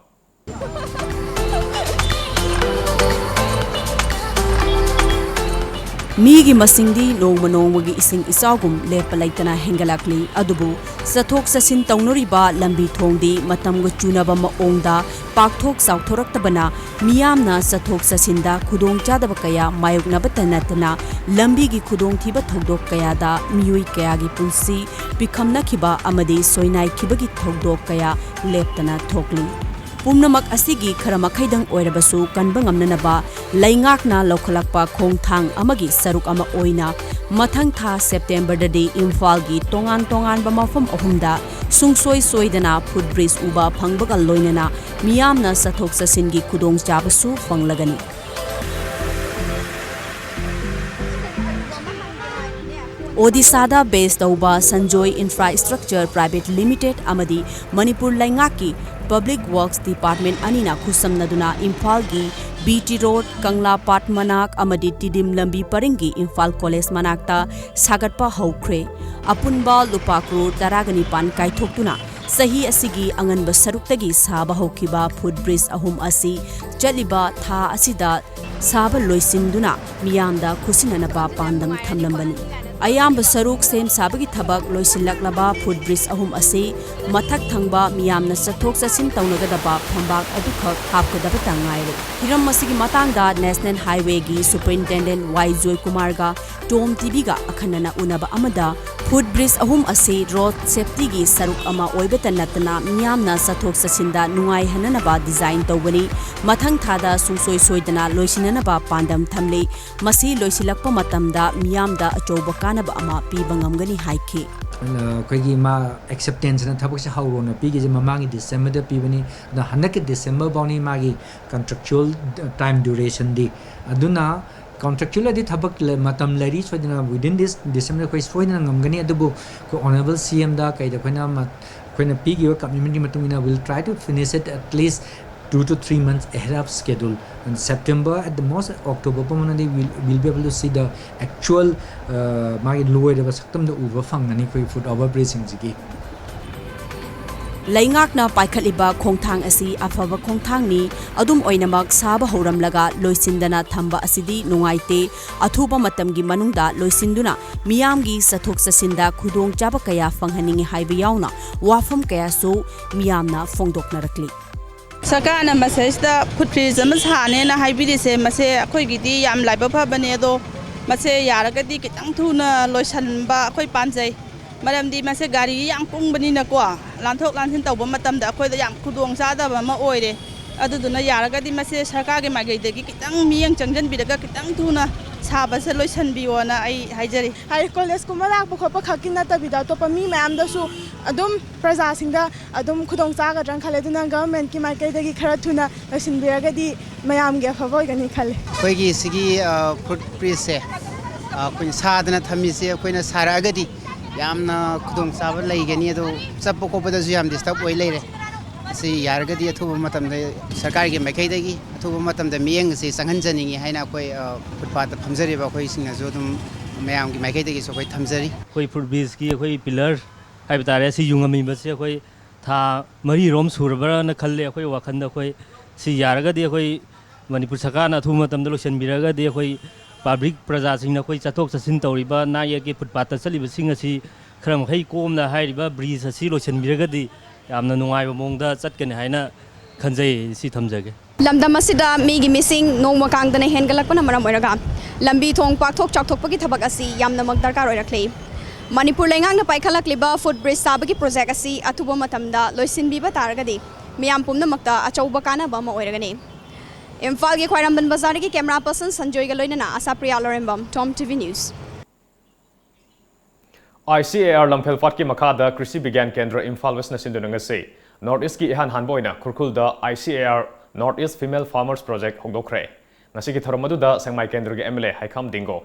ꯃꯤꯒꯤ ꯃꯁꯤꯡꯗꯤ ꯅꯣꯡꯃ ꯅꯣꯡꯃꯒꯤ ꯏꯁꯤꯡ ꯏꯆꯥꯎꯒꯨꯝ ꯂꯦꯞꯄ ꯂꯩꯇꯅ ꯍꯦꯟꯒꯠꯂꯛꯂꯤ꯫ ꯑꯗꯨꯕꯨ ꯆꯠꯊꯣꯛ ꯆꯠꯁꯤꯟ ꯇꯧꯅꯔꯤꯕ ꯂꯝꯕꯤ ꯊꯣꯡꯗꯤ ꯃꯇꯝꯒ ꯆꯨꯅꯕ ꯃꯑꯣꯡꯗ ꯄꯥꯛꯊꯣꯛ ꯆꯥꯎꯊꯣꯔꯛꯇꯕꯅ ꯃꯤꯌꯥꯝꯅ ꯆꯠꯊꯣꯛ ꯆꯠꯁꯤꯟꯗ ꯈꯨꯗꯣꯡꯆꯥꯗꯕ ꯀꯌꯥ ꯃꯥꯌꯣꯛꯅꯕꯇ ꯅꯠꯇꯅ ꯂꯝꯕꯤꯒꯤ ꯈꯨꯗꯣꯡꯊꯤꯕ ꯊꯧꯗꯣꯛ ꯀꯌꯥꯗ ꯃꯤꯑꯣꯏ ꯀꯌꯥꯒꯤ ꯄꯨꯟꯁꯤ ꯄꯤꯈꯝꯅꯈꯤꯕ ꯑꯃꯗꯤ ꯁꯣꯏꯅꯥꯏꯈꯤꯕꯒꯤ ꯊꯧꯗꯣꯛ ꯀꯌꯥ ꯂꯦꯞꯇꯅ ꯊꯣꯛꯂꯤ꯫ ꯄꯨꯝꯅꯃꯛ ꯑꯁꯤꯒꯤ ꯈꯔ ꯃꯈꯩꯗꯪ ꯑꯣꯏꯔꯕꯁꯨ ꯀꯟꯕ ꯉꯝꯅꯅꯕ ꯂꯩꯉꯥꯛꯅ ꯂꯧꯈꯠꯂꯛꯄ ꯈꯣꯡꯊꯥꯡ ꯑꯃꯒꯤ ꯁꯔꯨꯛ ꯑꯃ ꯑꯣꯏꯅ ꯃꯊꯪ ꯊꯥ ꯁꯦꯞꯇꯦꯝꯕꯔꯗꯗꯤ ꯏꯝꯐꯥꯜꯒꯤ ꯇꯣꯉꯥꯟ ꯇꯣꯉꯥꯟꯕ ꯃꯐꯝ ꯑꯍꯨꯝꯗ ꯁꯨꯡꯁꯣꯏ ꯁꯣꯏꯗꯅ ꯐꯨꯠ ꯕ꯭ꯔꯤꯖ ꯎꯕ ꯐꯪꯕꯒ ꯂꯣꯏꯅꯅ ꯃꯤꯌꯥꯝꯅ ꯆꯠꯊꯣꯛ ꯆꯠꯁꯤꯟꯒꯤ ꯈꯨꯗꯣꯡꯆꯥꯕꯁꯨ ꯐꯪꯂꯒꯅꯤ꯫ ꯑꯣꯗꯤꯁꯥꯗ ꯕꯦꯁ ꯇꯧꯕ ꯁꯟꯖꯣꯏ ꯏꯟꯐ꯭ꯔꯥꯁ꯭ꯇ꯭ꯔꯛꯆꯔ ꯄ꯭ꯔꯥꯏꯚꯦꯠ ꯂꯤꯃꯤꯇꯦꯗ ꯑꯃꯗꯤ ꯃꯅꯤꯄꯨꯔ ꯂꯩꯉꯥꯛꯀꯤ ꯄꯕ꯭ꯂꯤꯛ ꯋꯔꯛꯁ ꯗꯤꯄꯥꯔꯠꯃꯦꯟꯠ ꯑꯅꯤꯅ ꯈꯨꯠꯁꯝꯅꯗꯨꯅ ꯏꯝꯐꯥꯜꯒꯤ ꯕꯤ ꯇꯤ ꯔꯣꯗ, ꯀꯪꯂꯥ ꯄꯥꯠ ꯃꯅꯥꯛ ꯑꯃꯗꯤ ꯇꯤꯗꯤꯝ ꯂꯝꯕꯤ ꯄꯔꯤꯡꯒꯤ ꯏꯝꯐꯥꯜ ꯀꯣꯂꯦꯖ ꯃꯅꯥꯛꯇ ꯁꯥꯒꯠꯄ ꯍꯧꯈ꯭ꯔꯦ꯫ ꯑꯄꯨꯟꯕ ꯂꯨꯄꯥ ꯀ꯭ꯔꯣꯔ ꯇꯔꯥꯒ ꯅꯤꯄꯥꯟ ꯀꯥꯏꯊꯣꯛꯇꯨꯅ ꯆꯍꯤ ꯑꯁꯤꯒꯤ ꯑꯉꯟꯕ ꯁꯔꯨꯛꯇꯒꯤ ꯁꯥꯕ ꯍꯧꯈꯤꯕ ꯐꯨꯠ ꯕ꯭ꯔꯤꯖ ꯑꯍꯨꯝ ꯑꯁꯤ ꯆꯠꯂꯤꯕ ꯊꯥ ꯑꯁꯤꯗ ꯁꯥꯕ ꯂꯣꯏꯁꯤꯟꯗꯨꯅ ꯃꯤꯌꯥꯝꯗ ꯈꯨꯠꯁꯤꯟꯅꯅꯕ ꯄꯥꯟꯗꯝ ꯊꯝꯂꯝꯕꯅꯤ꯫ ꯑꯌꯥꯝꯕ ꯁꯔꯨꯛ ꯁꯦꯝ ꯁꯥꯕꯒꯤ ꯊꯕꯛ ꯂꯣꯏꯁꯤꯜꯂꯛꯂꯕ ꯐꯨꯠ ꯕ꯭ꯔꯤꯖ ꯑꯍꯨꯝ ꯑꯁꯤ ꯃꯊꯛ ꯊꯪꯕ ꯃꯤꯌꯥꯝꯅ ꯆꯠꯊꯣꯛ ꯆꯠꯁꯤꯟ ꯇꯧꯅꯒꯗꯕ ꯐꯝꯕꯥꯛ ꯑꯗꯨꯈꯛ ꯍꯥꯞꯀꯗꯕꯇ ꯉꯥꯏꯔꯦ꯫ ꯍꯤꯔꯝ ꯑꯁꯤꯒꯤ ꯃꯇꯥꯡꯗ ꯅꯦꯁꯅꯦꯜ ꯍꯥꯏꯋꯦꯒꯤ ꯁꯨꯄꯔꯤꯟꯇꯦꯟꯗꯦꯟꯠ ꯋꯥꯏ ꯖꯣꯏꯀꯨꯃꯥꯔꯒ ꯇꯣꯝ ꯇꯤꯚꯤꯒ ꯑꯈꯟꯅꯅ ꯎꯅꯕ ꯑꯃꯗ, ꯐꯨꯠ ꯕ꯭ꯔꯤꯖ ꯑꯍꯨꯝ ꯑꯁꯤ ꯔꯣꯗ ꯁꯦꯐꯇꯤꯒꯤ ꯁꯔꯨꯛ ꯑꯃ ꯑꯣꯏꯕꯇ ꯅꯠꯇꯅ ꯃꯤꯌꯥꯝꯅ ꯆꯠꯊꯣꯛ ꯆꯠꯁꯤꯟꯗ ꯅꯨꯡꯉꯥꯏꯍꯟꯅꯅꯕ ꯗꯤꯖꯥꯏꯟ ꯇꯧꯕꯅꯤ꯫ ꯃꯊꯪ ꯊꯥꯗ ꯁꯨꯡꯁꯣꯏ ꯁꯣꯏꯗꯅ ꯂꯣꯏꯁꯤꯟꯅꯅꯕ ꯄꯥꯟꯗꯝ ꯊꯝꯂꯤ꯫ ꯃꯁꯤ ꯂꯣꯏꯁꯤꯜꯂꯛꯄ ꯃꯇꯝꯗ ꯃꯤꯌꯥꯝꯗ ꯑꯆꯧꯕ ꯀꯥꯟꯅꯕ ꯑꯃ ꯄꯤꯕ ꯉꯝꯒꯅꯤ ꯍꯥꯏꯈꯤ꯫ ꯑꯩꯈꯣꯏꯒꯤ ꯃꯥ ꯑꯦꯛꯁꯦꯞꯇꯦꯟꯁꯅ ꯊꯕꯛꯁꯦ ꯍꯧꯔꯣꯅ ꯄꯤꯈꯤꯁꯦ ꯃꯃꯥꯡꯒꯤ ꯗꯤꯁꯦꯝꯕꯔꯗ ꯄꯤꯕꯅꯤ꯫ ꯑꯗꯣ ꯍꯟꯗꯛꯀꯤ ꯗꯤꯁꯦꯝꯕꯔ ꯐꯥꯎꯅꯤ ꯃꯥꯒꯤ ꯀꯟꯇ꯭ꯔꯦꯛꯆꯨꯋꯦꯜ ꯇꯥꯏꯝ ꯗ꯭ꯌꯨꯔꯦꯁꯟꯗꯤ꯫ ꯑꯗꯨꯅ ꯀꯟꯇ꯭ꯔꯦꯛꯆꯨꯋꯦꯜꯗꯤ ꯊꯕꯛ ꯂꯩ-, ꯃꯇꯝ ꯂꯩꯔꯤ, ꯁꯣꯏꯗꯅ within this December ꯑꯩꯈꯣꯏ ꯁꯣꯏꯗꯅ ꯉꯝꯒꯅꯤ꯫ ꯑꯗꯨꯕꯨ ꯑꯩꯈꯣꯏ ꯑꯣꯅꯔꯦꯕꯜ ꯁꯤ ꯑꯦꯝꯗ ꯀꯩꯗ ꯑꯩꯈꯣꯏꯅ ꯃ-, ꯑꯩꯈꯣꯏꯅ ꯄꯤꯈꯤꯕ ꯀꯃꯤꯠꯃꯦꯟꯒꯤ ꯃꯇꯨꯡ ꯏꯟꯅ we'll try to finish it at least two to three months ahead of schedule. And September, at the most, October ꯄꯨꯝꯕꯅꯗꯤ we'll, we'll be able to see the actual, uh, ꯃꯥꯒꯤ ꯂꯣꯏꯔꯕ ꯁꯛꯇꯝꯗ ꯎꯕ ꯐꯪꯒꯅꯤ ꯑꯩꯈꯣꯏ foot over bridgeꯁꯤꯡꯁꯤꯒꯤ꯫ ꯂꯩꯉꯥꯛꯅ ꯄꯥꯏꯈꯠꯂꯤꯕ ꯈꯣꯡꯊꯥꯡ ꯑꯁꯤ ꯑꯐꯕ ꯈꯣꯡꯊꯥꯡꯅꯤ꯫ ꯑꯗꯨꯝ ꯑꯣꯏꯅꯃꯛ, ꯁꯥꯕ ꯍꯧꯔꯝꯂꯒ ꯂꯣꯏꯁꯤꯟꯗꯅ ꯊꯝꯕ ꯑꯁꯤꯗꯤ ꯅꯨꯡꯉꯥꯏꯇꯦ꯫ ꯑꯊꯨꯕ ꯃꯇꯝꯒꯤ ꯃꯅꯨꯡꯗ ꯂꯣꯏꯁꯤꯟꯗꯨꯅ ꯃꯤꯌꯥꯝꯒꯤ ꯆꯠꯊꯣꯛ ꯆꯠꯁꯤꯟꯗ ꯈꯨꯗꯣꯡꯆꯥꯕ ꯀꯌꯥ ꯐꯪꯍꯟꯅꯤꯡꯏ ꯍꯥꯏꯕ ꯌꯥꯎꯅ ꯋꯥꯐꯝ ꯀꯌꯥꯁꯨ ꯃꯤꯌꯥꯝꯅ ꯐꯣꯡꯗꯣꯛꯅꯔꯛꯂꯤ꯫ ꯁꯔꯀꯥꯔꯅ ꯃꯁꯤꯗꯩꯁꯤꯗ foot bridge ꯑꯃ ꯁꯥꯅꯦꯅ ꯍꯥꯏꯕꯤꯔꯤꯁꯦ, ꯃꯁꯦ ꯑꯩꯈꯣꯏꯒꯤꯗꯤ ꯌꯥꯝ ꯂꯥꯏꯕꯛ ꯐꯕꯅꯦ꯫ ꯑꯗꯣ ꯃꯁꯦ ꯌꯥꯔꯒꯗꯤ ꯈꯤꯇꯪ ꯊꯨꯅ ꯂꯣꯏꯁꯤꯟꯕ ꯑꯩꯈꯣꯏ ꯄꯥꯝꯖꯩ꯫ ꯃꯔꯝꯗꯤ ꯃꯁꯦ ꯒꯥꯔꯤ ꯌꯥꯝ ꯀꯨꯡꯕꯅꯤꯅꯀꯣ, ꯂꯥꯟꯊꯣꯛ ꯂꯥꯟꯁꯤꯟ ꯇꯧꯕ ꯃꯇꯝꯗ ꯑꯩꯈꯣꯏꯗ ꯌꯥꯝ ꯈꯨꯗꯣꯡ ꯆꯥꯗꯕ ꯑꯃ ꯑꯣꯏꯔꯦ꯫ ꯑꯗꯨꯗꯨꯅ ꯌꯥꯔꯒꯗꯤ ꯃꯁꯦ ꯁꯔꯀꯥꯔꯒꯤ ꯃꯥꯏꯀꯩꯗꯒꯤ ꯈꯤꯇꯪ ꯃꯤꯠꯌꯦꯡ ꯆꯪꯁꯤꯟꯕꯤꯔꯒ ꯈꯤꯇꯪ ꯊꯨꯅ ꯁꯥꯕꯁꯦ ꯂꯣꯏꯁꯤꯟꯕꯤꯌꯣꯅ ꯑꯩ ꯍꯥꯏꯖꯔꯤ꯫ ꯍꯥꯏꯗꯤ ꯀꯣꯂꯦꯖꯀꯨꯝꯕ ꯂꯥꯛꯄ ꯈꯣꯠꯄ ꯈꯛꯀꯤ ꯅꯠꯇꯕꯤꯗ ꯑꯇꯣꯞꯄ ꯃꯤ ꯃꯌꯥꯝꯗꯁꯨ ꯑꯗꯨꯝ ꯄ꯭ꯔꯖꯥꯁꯤꯡꯗ ꯑꯗꯨꯝ ꯈꯨꯗꯣꯡ ꯆꯥꯒꯗ꯭ꯔꯅ ꯈꯜꯂꯦ꯫ ꯑꯗꯨꯅ ꯒꯚꯔꯟꯃꯦꯟꯠꯀꯤ ꯃꯥꯏꯀꯩꯗꯒꯤ ꯈꯔ ꯊꯨꯅ ꯂꯣꯏꯁꯤꯟꯕꯤꯔꯒꯗꯤ ꯃꯌꯥꯝꯒꯤ ꯑꯐꯕ ꯑꯣꯏꯒꯅꯤ ꯈꯜꯂꯦ꯫ ꯑꯩꯈꯣꯏꯒꯤ ꯁꯤꯒꯤ foot bridgeꯁꯦ ꯑꯩꯈꯣꯏꯅ ꯁꯥꯗꯅ ꯊꯝꯃꯤꯁꯦ ꯑꯩꯈꯣꯏꯅ ꯁꯥꯔꯛꯑꯒꯗꯤ ꯌꯥꯝꯅ ꯈꯨꯗꯣꯡꯆꯥꯕ ꯂꯩꯒꯅꯤ꯫ ꯑꯗꯣ ꯆꯠꯄ ꯈꯣꯠꯄꯗꯁꯨ ꯌꯥꯝ disturb ꯑꯣꯏ ꯂꯩꯔꯦ꯫ ꯑꯁꯤ ꯌꯥꯔꯒꯗꯤ ꯑꯊꯨꯕ ꯃꯇꯝꯗ ꯁꯔꯀꯥꯔꯒꯤ ꯃꯥꯏꯀꯩꯗꯒꯤ ꯑꯊꯨꯕ ꯃꯇꯝꯗ ꯃꯤꯠꯌꯦꯡ ꯑꯁꯤ ꯆꯪꯍꯟꯖꯅꯤꯡꯉꯤ ꯍꯥꯏꯅ ꯑꯩꯈꯣꯏ footpathꯇ ꯐꯝꯖꯔꯤꯕ ꯑꯩꯈꯣꯏꯁꯤꯡꯅꯁꯨ ꯑꯗꯨꯝ ꯃꯌꯥꯝꯒꯤ ꯃꯥꯏꯀꯩꯗꯒꯤꯁꯨ ꯑꯩꯈꯣꯏ ꯊꯝꯖꯔꯤ꯫ ꯑꯩꯈꯣꯏ foot bridgeꯀꯤ ꯑꯩꯈꯣꯏ pillar ꯍꯥꯏꯕ ꯇꯥꯔꯦ, ꯁꯤ ꯌꯨꯡꯉꯝꯃꯤꯕꯁꯦ ꯑꯩꯈꯣꯏ ꯊꯥ ꯃꯔꯤꯔꯣꯝ ꯁꯨꯔꯕ꯭ꯔꯥꯅ ꯈꯜꯂꯦ꯫ ꯑꯩꯈꯣꯏ ꯋꯥꯈꯜꯗ ꯑꯩꯈꯣꯏ ꯁꯤ ꯌꯥꯔꯒꯗꯤ ꯑꯩꯈꯣꯏ ꯃꯅꯤꯄꯨꯔ ꯁꯔꯀꯥꯔꯅ ꯑꯊꯨꯕ ꯃꯇꯝꯗ ꯂꯣꯏꯁꯤꯟꯕꯤꯔꯒꯗꯤ ꯑꯩꯈꯣꯏ public ꯄ꯭ꯔꯖꯥꯁꯤꯡꯅ ꯑꯩꯈꯣꯏ ꯆꯠꯊꯣꯛ ꯆꯠꯁꯤꯟ ꯇꯧꯔꯤꯕ ꯅꯥꯛ ꯌꯦꯠꯀꯤ footpathꯇ ꯆꯠꯂꯤꯕꯁꯤꯡ ꯑꯁꯤ ꯈꯔ ꯃꯈꯩ ꯀꯣꯝꯅ ꯍꯥꯏꯔꯤꯕ bridge ꯑꯁꯤ ꯂꯣꯏꯁꯤꯟꯕꯤꯔꯒꯗꯤ ꯌꯥꯝꯅ ꯅꯨꯡꯉꯥꯏꯕ ꯃꯑꯣꯡꯗ ꯆꯠꯀꯅꯤ ꯍꯥꯏꯅ ꯈꯟꯖꯩ꯫ ꯁꯤ ꯊꯝꯖꯒꯦ꯫ ꯂꯝꯗꯝ ꯑꯁꯤꯗ ꯃꯤꯒꯤ ꯃꯤꯁꯤꯡ ꯅꯣꯡꯃ ꯀꯥꯡꯗꯅ ꯍꯦꯟꯒꯠꯂꯛꯄꯅ ꯃꯔꯝ ꯑꯣꯏꯔꯒ ꯂꯝꯕꯤ ꯊꯣꯡ ꯄꯥꯛꯊꯣꯛ ꯆꯥꯎꯊꯣꯛꯄꯒꯤ ꯊꯕꯛ ꯑꯁꯤ ꯌꯥꯝꯅꯃꯛ ꯗꯔꯀꯥꯔ ꯑꯣꯏꯔꯛꯂꯤ꯫ ꯃꯅꯤꯄꯨꯔ ꯂꯩꯉꯥꯛꯅ ꯄꯥꯏꯈꯠꯂꯛꯂꯤꯕ foot bridge ꯁꯥꯕꯒꯤ project ꯑꯁꯤ ꯑꯊꯨꯕ ꯃꯇꯝꯗ ꯂꯣꯏꯁꯤꯟꯕꯤꯕ ꯇꯥꯔꯒꯗꯤ ꯃꯤꯌꯥꯝ ꯄꯨꯝꯅꯃꯛꯇ ꯑꯆꯧꯕ ꯀꯥꯟꯅꯕ ꯑꯃ ꯑꯣꯏꯔꯒꯅꯤ꯫ ꯏꯝꯐꯥꯜꯒꯤ ꯈ꯭ꯋꯥꯏꯔꯝꯕꯟ ꯕꯖꯥꯔꯗꯒꯤ camera person ꯁꯟꯖꯣꯏꯒ ꯂꯣꯏꯅꯅ ꯑꯁꯥꯄ꯭ꯔꯤꯌꯥ ꯂꯣꯔꯦꯝꯕꯝ, Tom TV News꯫ ICAR ꯂꯝꯐꯦꯜ ꯄꯥꯠꯀꯤ ꯃꯈꯥꯗ ꯀ꯭ꯔꯤꯁꯤ ꯕꯤꯒ꯭ꯌꯥꯟ ꯀꯦꯟꯗ꯭ꯔ ꯏꯝꯐꯥꯜ ꯋꯦꯁꯅ ꯁꯤꯟꯗꯨꯅ ꯉꯁꯤ North Eastꯀꯤ ꯏꯍꯥꯟ ꯍꯥꯟꯕ ꯑꯣꯏꯅ ꯈꯨꯔꯈꯨꯜꯗ ICAR North East Female Farmers Project ꯍꯧꯗꯣꯛꯈ꯭ꯔꯦ꯫ ꯉꯁꯤꯒꯤ ꯊꯧꯔꯝ ꯑꯗꯨꯗ ꯁꯦꯡꯃꯥꯏ ꯀꯦꯟꯗ꯭ꯔꯒꯤ MLA ꯍꯩꯈꯥꯝ ꯗꯤꯡꯒꯣ,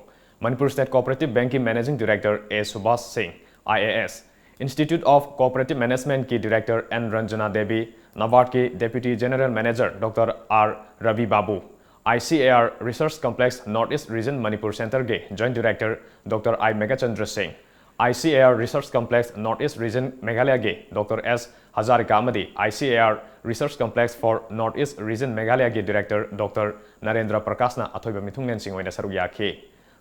Manipur State Cooperative Bankꯀꯤ Managing Director A Subhas ꯁꯤꯡ, IAS, Institute of Cooperative Managementꯀꯤ Director N Ranjana Devi, NABARDꯀꯤ Deputy General Manager Doctor R Ravi Babu, ICAR Research Complex North East Region Manipur Centreꯒꯤ Joint Director Doctor I Meghachandra ꯁꯤꯡ, ICAR Research Complex North East Region Meghalayagꯤ Doctor S Hazarika ꯑꯃꯗꯤ ICAR Research Complex for North East Region Meghalayagꯤ Director Doctor Narendra ꯄ꯭ꯔꯀꯥꯁꯅ ꯑꯊꯣꯏꯕ ꯃꯤꯊꯨꯡꯂꯦꯟꯁꯤꯡ ꯑꯣꯏꯅ ꯁꯔꯨꯛ ꯌꯥꯈꯤ꯫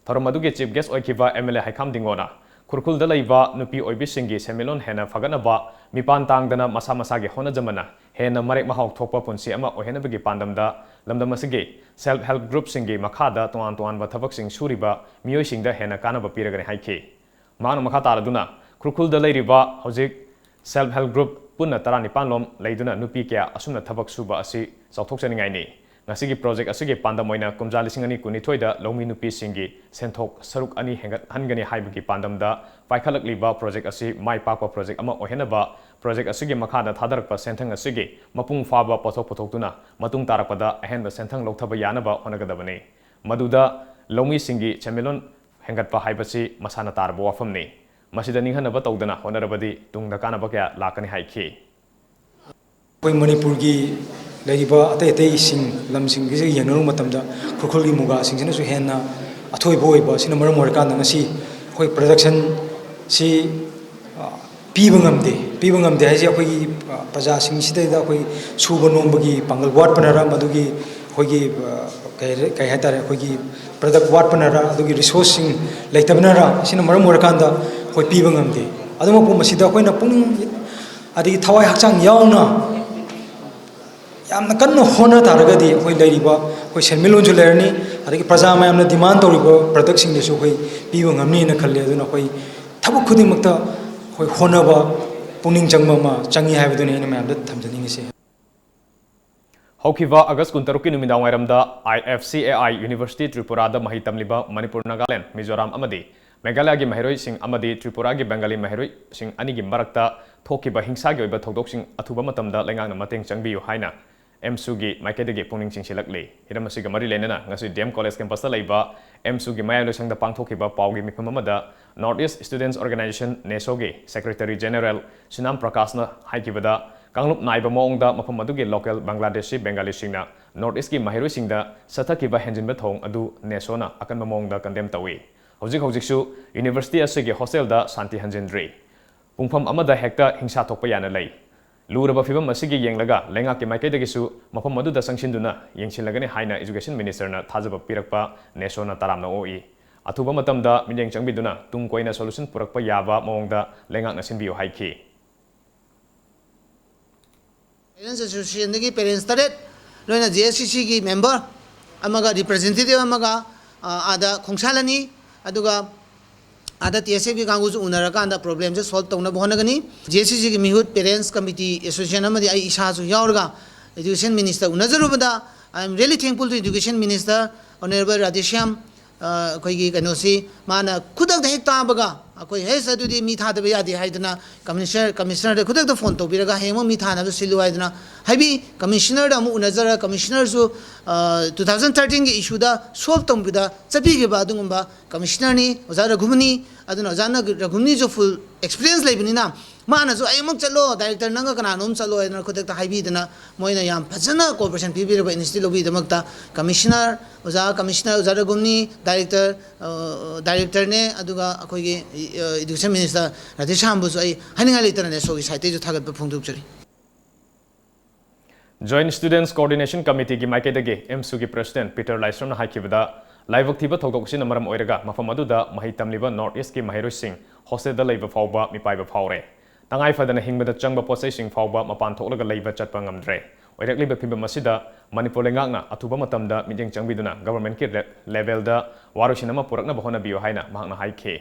ꯊꯧꯔꯝ ꯑꯗꯨꯒꯤ Chief Guest ꯑꯣꯏꯈꯤꯕ MLA ꯍꯩꯈꯥꯝ ꯗꯤꯡꯒꯣꯅ ꯈꯨꯔꯈꯨꯜꯗ ꯂꯩꯕ ꯅꯨꯄꯤ ꯑꯣꯏꯕꯤꯁꯤꯡꯒꯤ ꯁꯦꯟꯃꯤꯠꯂꯣꯟ ꯍꯦꯟꯅ ꯐꯒꯠꯅꯕ ꯃꯤꯄꯥꯟ ꯇꯥꯡꯗꯅ ꯃꯁꯥ ꯃꯁꯥꯒꯤ ꯍꯣꯠꯅꯖꯃꯟꯅ ꯍꯦꯟꯅ ꯃꯔꯦꯛ ꯃꯍꯥꯎ ꯊꯣꯛꯄ ꯄꯨꯟꯁꯤ ꯑꯃ ꯑꯣꯏꯍꯟꯅꯕꯒꯤ ꯄꯥꯟꯗꯝꯗ ꯂꯝꯗꯝ ꯑꯁꯤꯒꯤ Self Help Groupꯁꯤꯡꯒꯤ ꯃꯈꯥꯗ ꯇꯣꯉꯥꯟ ꯇꯣꯉꯥꯟꯕ ꯊꯕꯛꯁꯤꯡ ꯁꯨꯔꯤꯕ ꯃꯤꯑꯣꯏꯁꯤꯡꯗ ꯍꯦꯟꯅ ꯀꯥꯟꯅꯕ ꯄꯤꯔꯒꯅꯤ ꯍꯥꯏꯈꯤ꯫ ꯃꯍꯥꯛꯅ ꯃꯈꯥ ꯇꯥꯔꯗꯨꯅ, ꯈꯨꯔꯈꯨꯜꯗ ꯂꯩꯔꯤꯕ ꯍꯧꯖꯤꯛ Self Help Group ꯄꯨꯟꯅ ꯇꯔꯥꯅꯤꯄꯥꯟ ꯂꯣꯝ ꯂꯩꯗꯨꯅ ꯅꯨꯄꯤ ꯀꯌꯥ ꯑꯁꯨꯝꯅ ꯊꯕꯛ ꯁꯨꯕ ꯑꯁꯤ ꯆꯥꯎꯊꯣꯛꯆꯅꯤꯡꯉꯥꯏꯅꯤ꯫ ꯉꯁꯤꯒꯤ project ꯑꯁꯤꯒꯤ ꯄꯥꯟꯗꯝ ꯑꯣꯏꯅ ꯀꯨꯝꯖꯥ ꯂꯤꯁꯤꯡ ꯑꯅꯤ ꯀꯨꯟꯅꯤꯊꯣꯏꯗ ꯂꯧꯃꯤ ꯅꯨꯄꯤꯁꯤꯡꯒꯤ ꯁꯦꯟꯊꯣꯛ ꯁꯔꯨꯛ ꯑꯅꯤ ꯍꯦꯟꯒꯠꯍꯟꯒꯅꯤ ꯍꯥꯏꯕꯒꯤ ꯄꯥꯟꯗꯝꯗ ꯄꯥꯏꯈꯠꯂꯛꯂꯤꯕ project ꯑꯁꯤ ꯃꯥꯏ ꯄꯥꯛꯄ project ꯑꯃ ꯑꯣꯏꯍꯟꯅꯕ, project ꯑꯁꯤꯒꯤ ꯃꯈꯥꯗ ꯊꯥꯗꯔꯛꯄ ꯁꯦꯟꯊꯪ ꯑꯁꯤꯒꯤ ꯃꯄꯨꯡ ꯐꯥꯕ ꯄꯣꯠꯊꯣꯛ ꯄꯨꯊꯣꯛꯇꯨꯅ ꯃꯇꯨꯡ ꯇꯥꯔꯛꯄꯗ ꯑꯍꯦꯟꯕ ꯁꯦꯟꯊꯪ ꯂꯧꯊꯕ ꯌꯥꯅꯕ ꯍꯣꯠꯅꯒꯗꯕꯅꯤ꯫ ꯃꯗꯨꯗ ꯂꯧꯃꯤꯁꯤꯡꯒꯤ ꯁꯦꯟꯃꯤꯠꯂꯣꯟ ꯍꯦꯟꯒꯠꯄ ꯍꯥꯏꯕꯁꯤ ꯃꯁꯥꯅ ꯇꯥꯔꯕ ꯋꯥꯐꯝꯅꯤ꯫ ꯃꯁꯤꯗ ꯅꯤꯡꯍꯟꯅꯕ ꯇꯧꯗꯅ ꯍꯣꯠꯅꯔꯕꯗꯤ ꯇꯨꯡꯗ ꯀꯥꯟꯅꯕ ꯀꯌꯥ ꯂꯥꯛꯀꯅꯤ ꯍꯥꯏꯈꯤ꯫ ꯑꯩꯈꯣꯏ ꯃꯅꯤꯄꯨꯔꯒꯤ ꯂꯩꯔꯤꯕ ꯑꯇꯩ ꯑꯇꯩꯁꯤꯡ, ꯂꯝꯁꯤꯡꯒꯤꯁꯤꯒ ꯌꯦꯡꯅꯔꯨꯕ ꯃꯇꯝꯗ ꯈꯨꯔꯈꯨꯜꯒꯤ ꯃꯨꯒꯥꯁꯤꯡꯁꯤꯅꯁꯨ ꯍꯦꯟꯅ ꯑꯊꯣꯏꯕ ꯑꯣꯏꯕ ꯑꯁꯤꯅ ꯃꯔꯝ ꯑꯣꯏꯔꯀꯥꯟꯗ ꯉꯁꯤ ꯑꯩꯈꯣꯏ productionꯁꯤ, ꯑ, ꯄꯤꯕ ꯉꯝꯗꯦ꯫ ꯄꯤꯕ ꯉꯝꯗꯦ ꯍꯥꯏꯁꯦ ꯑꯩꯈꯣꯏꯒꯤ, ꯑ, ꯄ꯭ꯔꯖꯥꯁꯤꯡꯁꯤꯗꯩꯗ ꯑꯩꯈꯣꯏ ꯁꯨꯕ ꯅꯣꯝꯕꯒꯤ ꯄꯥꯡꯒꯜ ꯋꯥꯠꯄꯅꯔ, ꯃꯗꯨꯒꯤ ꯑꯩꯈꯣꯏꯒꯤ, ꯑ, ꯀꯩ ꯍꯥꯏ-, ꯀꯩ ꯍꯥꯏꯇꯥꯔꯦ, ꯑꯩꯈꯣꯏꯒꯤ product ꯋꯥꯠꯄꯅꯔ, ꯑꯗꯨꯒꯤ resourceꯁꯤꯡ ꯂꯩꯇꯕꯅꯔ, ꯑꯁꯤꯅ ꯃꯔꯝ ꯑꯣꯏꯔꯀꯥꯟꯗ ꯑꯩꯈꯣꯏ ꯄꯤꯕ ꯉꯝꯗꯦ꯫ ꯑꯗꯨꯃꯛꯄꯨ ꯃꯁꯤꯗ ꯑꯩꯈꯣꯏꯅ ꯄꯨꯛꯅꯤꯡ ꯑꯗꯒꯤ ꯊꯋꯥꯏ ꯍꯛꯆꯥꯡ ꯌꯥꯎꯅ ꯌꯥꯝꯅ ꯀꯟꯅ ꯍꯣꯠꯅ ꯇꯥꯔꯒꯗꯤ ꯑꯩꯈꯣꯏ ꯂꯩꯔꯤꯕ ꯑꯩꯈꯣꯏ ꯁꯦꯟꯃꯤꯠꯂꯣꯟꯁꯨ ꯂꯩꯔꯅꯤ, ꯑꯗꯒꯤ ꯄ꯭ꯔꯖꯥ ꯃꯌꯥꯝꯅ demand ꯇꯧꯔꯤꯕ productꯁꯤꯡꯗꯨꯁꯨ ꯑꯩꯈꯣꯏ ꯄꯤꯕ ꯉꯝꯅꯤꯅ ꯈꯜꯂꯤ꯫ ꯑꯗꯨꯅ ꯑꯩꯈꯣꯏ ꯊꯕꯛ ꯈꯨꯗꯤꯡꯃꯛꯇ ꯑꯩꯈꯣꯏ ꯍꯣꯠꯅꯕ, ꯄꯨꯛꯅꯤꯡ ꯆꯪꯕ ꯑꯃ ꯆꯪꯉꯤ ꯍꯥꯏꯕꯗꯨꯅꯤ ꯑꯩꯅ ꯃꯌꯥꯝꯗ ꯊꯝꯖꯅꯤꯡꯉꯤꯁꯦ꯫ ꯍꯧꯈꯤꯕ ꯑꯥꯒꯁ ꯀꯨꯟꯇꯔꯨꯛꯀꯤ ꯅꯨꯃꯤꯗꯥꯡ ꯋꯥꯏꯔꯝꯗ IFCAI University ꯇ꯭ꯔꯤꯄꯨꯔꯥꯗ ꯃꯍꯩ ꯇꯝꯂꯤꯕ ꯃꯅꯤꯄꯨꯔ, ꯅꯥꯒꯥꯂꯦꯟ, ꯃꯤꯖꯣꯔꯥꯝ ꯑꯃꯗꯤ ꯃꯦꯘꯥꯂꯌꯒꯤ ꯃꯍꯩꯔꯣꯏꯁꯤꯡ ꯑꯃꯗꯤ ꯇ꯭ꯔꯤꯄꯨꯔꯥꯒꯤ ꯕꯦꯡꯒꯥꯂꯤ ꯃꯍꯩꯔꯣꯏꯁꯤꯡ ꯑꯅꯤꯒꯤ ꯃꯔꯛꯇ ꯊꯣꯛꯈꯤꯕ ꯍꯤꯡꯁꯥꯒꯤ ꯑꯣꯏꯕ ꯊꯧꯗꯣꯛꯁꯤꯡ ꯑꯊꯨꯕ ꯃꯇꯝꯗ ꯂꯩꯉꯥꯛꯅ ꯃꯇꯦꯡ ꯆꯪꯕꯤꯌꯨ ꯍꯥꯏꯅ ꯑꯦꯝꯁꯨꯒꯤ ꯃꯥꯏꯀꯩꯗꯒꯤ ꯄꯨꯛꯅꯤꯡ ꯆꯤꯡꯁꯤꯜꯂꯛꯂꯤ꯫ ꯍꯤꯔꯝ ꯑꯁꯤꯒ ꯃꯔꯤ ꯂꯩꯅꯅ ꯉꯁꯤ ꯗꯤ ꯑꯦꯝ ꯀꯣꯂꯦꯖ ꯀꯦꯝꯄꯁꯇ ꯂꯩꯕ ꯑꯦꯝꯁꯨꯒꯤ ꯃꯌꯥꯏ ꯂꯣꯏꯁꯪꯗ ꯄꯥꯡꯊꯣꯛꯈꯤꯕ ꯄꯥꯎꯒꯤ ꯃꯤꯐꯝ ꯑꯃꯗ North East Students Organisation, ꯅꯦꯁꯣꯒꯤ ꯁꯦꯀ꯭ꯔꯦꯇꯔꯤ ꯖꯦꯅꯦꯔꯦꯜ ꯁꯨꯅꯥꯝ ꯄ꯭ꯔꯀꯥꯁꯅ ꯍꯥꯏꯈꯤꯕꯗ, ꯀꯥꯡꯂꯨꯞ ꯅꯥꯏꯕ ꯃꯑꯣꯡꯗ ꯃꯐꯝ ꯑꯗꯨꯒꯤ ꯂꯣꯀꯦꯜ ꯕꯪꯒ꯭ꯂꯥꯗꯦꯁꯤ ꯕꯦꯡꯒꯥꯂꯤꯁꯤꯡꯅ ꯅꯣꯔꯠ ꯏꯁꯀꯤ ꯃꯍꯩꯔꯣꯏꯁꯤꯡꯗ ꯆꯠꯊꯈꯤꯕ ꯍꯦꯟꯖꯤꯟꯕ ꯊꯧꯑꯣꯡ ꯑꯗꯨ ꯅꯦꯁꯣꯅ ꯑꯀꯟꯕ ꯃꯑꯣꯡꯗ ꯀꯟꯗꯦꯝ ꯇꯧꯏ꯫ ꯍꯧꯖꯤꯛ ꯍꯧꯖꯤꯛꯁꯨ ꯌꯨꯅꯤꯚꯔꯁꯤꯇꯤ ꯑꯁꯤꯒꯤ ꯍꯣꯁꯇꯦꯜꯗ ꯁꯥꯟꯇꯤ ꯍꯟꯖꯤꯟꯗ꯭ꯔꯤ꯫ ꯄꯨꯡꯐꯝ ꯑꯃꯗ ꯍꯦꯛꯇ ꯍꯤꯡꯁꯥ ꯊꯣꯛꯄ ꯌꯥꯅ ꯂꯩ꯫ ꯂꯨꯔꯕ ꯐꯤꯕꯝ ꯑꯁꯤꯒꯤ ꯌꯦꯡꯂꯒ ꯂꯩꯉꯥꯛꯀꯤ ꯃꯥꯏꯀꯩꯗꯒꯤꯁꯨ ꯃꯐꯝ ꯑꯗꯨꯗ ꯆꯪꯁꯤꯟꯗꯨꯅ ꯌꯦꯡꯁꯤꯜꯂꯒꯅꯤ ꯍꯥꯏꯅ ꯏꯖꯨꯀꯦꯁꯟ ꯃꯤꯅꯤꯁꯇꯔꯅ ꯊꯥꯖꯕ ꯄꯤꯔꯛꯄ ꯅꯦꯁꯣꯅ ꯇꯔꯥꯝꯅ ꯑꯣꯛꯏ꯫ ꯑꯊꯨꯕ ꯃꯇꯝꯗ ꯃꯤꯠꯌꯦꯡ ꯆꯪꯕꯤꯗꯨꯅ ꯇꯨꯡ ꯀꯣꯏꯅ ꯁꯣꯂꯨꯁꯟ ꯄꯨꯔꯛꯄ ꯌꯥꯕ ꯃꯑꯣꯡꯗ ꯂꯩꯉꯥꯛꯅ ꯁꯤꯟꯕꯤꯌꯨ ꯍꯥꯏꯈꯤ꯫ Parents Associationꯗꯒꯤ parents ꯇꯔꯦꯠ, ꯂꯣꯏꯅ ꯖꯦ ꯑꯦꯁ ꯁꯤ ꯁꯤꯒꯤ member ꯑꯃꯒ, representative ꯑꯃꯒ, ꯑ, ꯑꯥꯗ ꯈꯣꯡꯁꯥꯜꯂꯅꯤ꯫ ꯑꯗꯨꯒ ꯑꯥꯗ ꯇꯤ ꯑꯦꯁ ꯑꯦꯐꯀꯤ ꯀꯥꯡꯕꯨꯁꯨ ꯎꯅꯔꯀꯥꯟꯗ problemꯁꯦ solve ꯇꯧꯅꯕ ꯍꯣꯠꯅꯒꯅꯤ꯫ ꯖꯦ ꯑꯦꯁ ꯁꯤ ꯁꯤꯒꯤ ꯃꯤꯍꯨꯠ, parents committee, association ꯑꯃꯗꯤ ꯑꯩ ꯏꯁꯥꯁꯨ ꯌꯥꯎꯔꯒ education minister ꯎꯅꯖꯔꯨꯕꯗ, I am really thankful to education minister, Honourable Radheshyam꯫ ꯑ, ꯑꯩꯈꯣꯏꯒꯤ ꯀꯩꯅꯣꯁꯤ ꯃꯥꯅ ꯈꯨꯗꯛꯇ ꯍꯦꯛ ꯇꯥꯕꯒ, ꯑꯩꯈꯣꯏ, "ꯍꯦꯁ, ꯑꯗꯨꯗꯤ ꯃꯤ ꯊꯥꯗꯕ ꯌꯥꯗꯦ" ꯍꯥꯏꯗꯅ commissioner, commissionerꯗ ꯈꯨꯗꯛꯇ phone ꯇꯧꯕꯤꯔꯒ, "ꯍꯌꯦꯡꯃꯛ ꯃꯤ ꯊꯥꯅꯕ ꯁꯤꯜꯂꯨ" ꯍꯥꯏꯗꯅ, ꯍꯥꯏꯕꯗꯤ commissionerꯗ ꯑꯃꯨꯛ ꯎꯅꯖꯔꯒ, commissionerꯁꯨ, ꯑ, two thousand thirteenꯒꯤ issueꯗ solve ꯇꯧꯕꯤꯗ ꯆꯠꯄꯤꯈꯤꯕ ꯑꯗꯨꯒꯨꯝꯕ commissionerꯅꯤ, ꯑꯣꯖꯥ ꯔꯘꯨꯃꯅꯤ꯫ ꯑꯗꯨꯅ ꯑꯣꯖꯥ ꯅ-, ꯔꯘꯨꯃꯅꯤꯁꯨ full experience ꯂꯩꯕꯅꯤꯅ, ꯃꯥꯅꯁꯨ, "ꯑꯩ ꯑꯃꯨꯛ ꯆꯠꯂꯣ, director ꯅꯪꯒ ꯀꯅꯥꯅꯣꯝ ꯆꯠꯂꯣ" ꯍꯥꯏꯗꯅ ꯈꯨꯗꯛꯇ ꯍꯥꯏꯕꯤꯗꯅ, ꯃꯣꯏꯅ ꯌꯥꯝ ꯐꯖꯅ cooperation ꯄꯤꯕꯤꯔꯕ institute ꯂꯧꯕꯤꯗꯃꯛꯇ commissioner, ꯑꯣꯖꯥ commissioner, ꯑꯣꯖꯥ ꯔꯘꯨꯃꯅꯤ, director, ꯑ, directorꯅꯦ, ꯑꯗꯨꯒ ꯑꯩꯈꯣꯏꯒꯤ, ꯑ, education minister ꯔꯥꯙꯦꯁ꯭ꯌꯥꯝꯕꯨꯁꯨ ꯑꯩ ꯍꯥꯏꯅꯤꯡꯉꯥꯏ ꯂꯩꯇꯅꯅꯦ ꯁꯣꯒꯤ sideꯇꯩꯁꯨ ꯊꯥꯒꯠꯄ ꯐꯣꯡꯗꯣꯛꯆꯔꯤ꯫ Joint Students Coordination Committeeꯒꯤ ꯃꯥꯏꯀꯩꯗꯒꯤ ꯑꯦꯝꯁꯨꯒꯤ president ꯄꯤꯇꯔ ꯂꯥꯏꯁ꯭ꯔꯝꯅ ꯍꯥꯏꯈꯤꯕꯗ, ꯂꯥꯏꯕꯛ ꯊꯤꯕ ꯊꯧꯗꯣꯛ ꯑꯁꯤꯅ ꯃꯔꯝ ꯑꯣꯏꯔꯒ ꯃꯐꯝ ꯑꯗꯨꯗ ꯃꯍꯩ ꯇꯝꯂꯤꯕ North Eastꯀꯤ ꯃꯍꯩꯔꯣꯏꯁꯤꯡ hostelꯗ ꯂꯩꯕ ꯐꯥꯎꯕ ꯃꯤꯄꯥꯏꯕ ꯐꯥꯎꯔꯦ꯫ ꯇꯉꯥꯏ ꯐꯗꯅ ꯍꯤꯡꯕꯗ ꯆꯪꯕ ꯄꯣꯠꯆꯩꯁꯤꯡ ꯐꯥꯎꯕ ꯃꯄꯥꯟ ꯊꯣꯛꯂꯒ ꯂꯩꯕ ꯆꯠꯄ ꯉꯝꯗ꯭ꯔꯦ꯫ ꯑꯣꯏꯔꯛꯂꯤꯕ ꯐꯤꯚꯝ ꯑꯁꯤꯗ ꯃꯅꯤꯄꯨꯔ ꯂꯩꯉꯥꯛꯅ ꯑꯊꯨꯕ ꯃꯇꯝꯗ ꯃꯤꯠꯌꯦꯡ ꯆꯪꯕꯤꯗꯨꯅ governmentꯀꯤ re-, levelꯗ ꯋꯥꯔꯣꯏꯁꯤꯟ ꯑꯃ ꯄꯨꯔꯛꯅꯕ ꯍꯣꯠꯅꯕꯤꯌꯨ ꯍꯥꯏꯅ ꯃꯍꯥꯛꯅ ꯍꯥꯏꯈꯤ꯫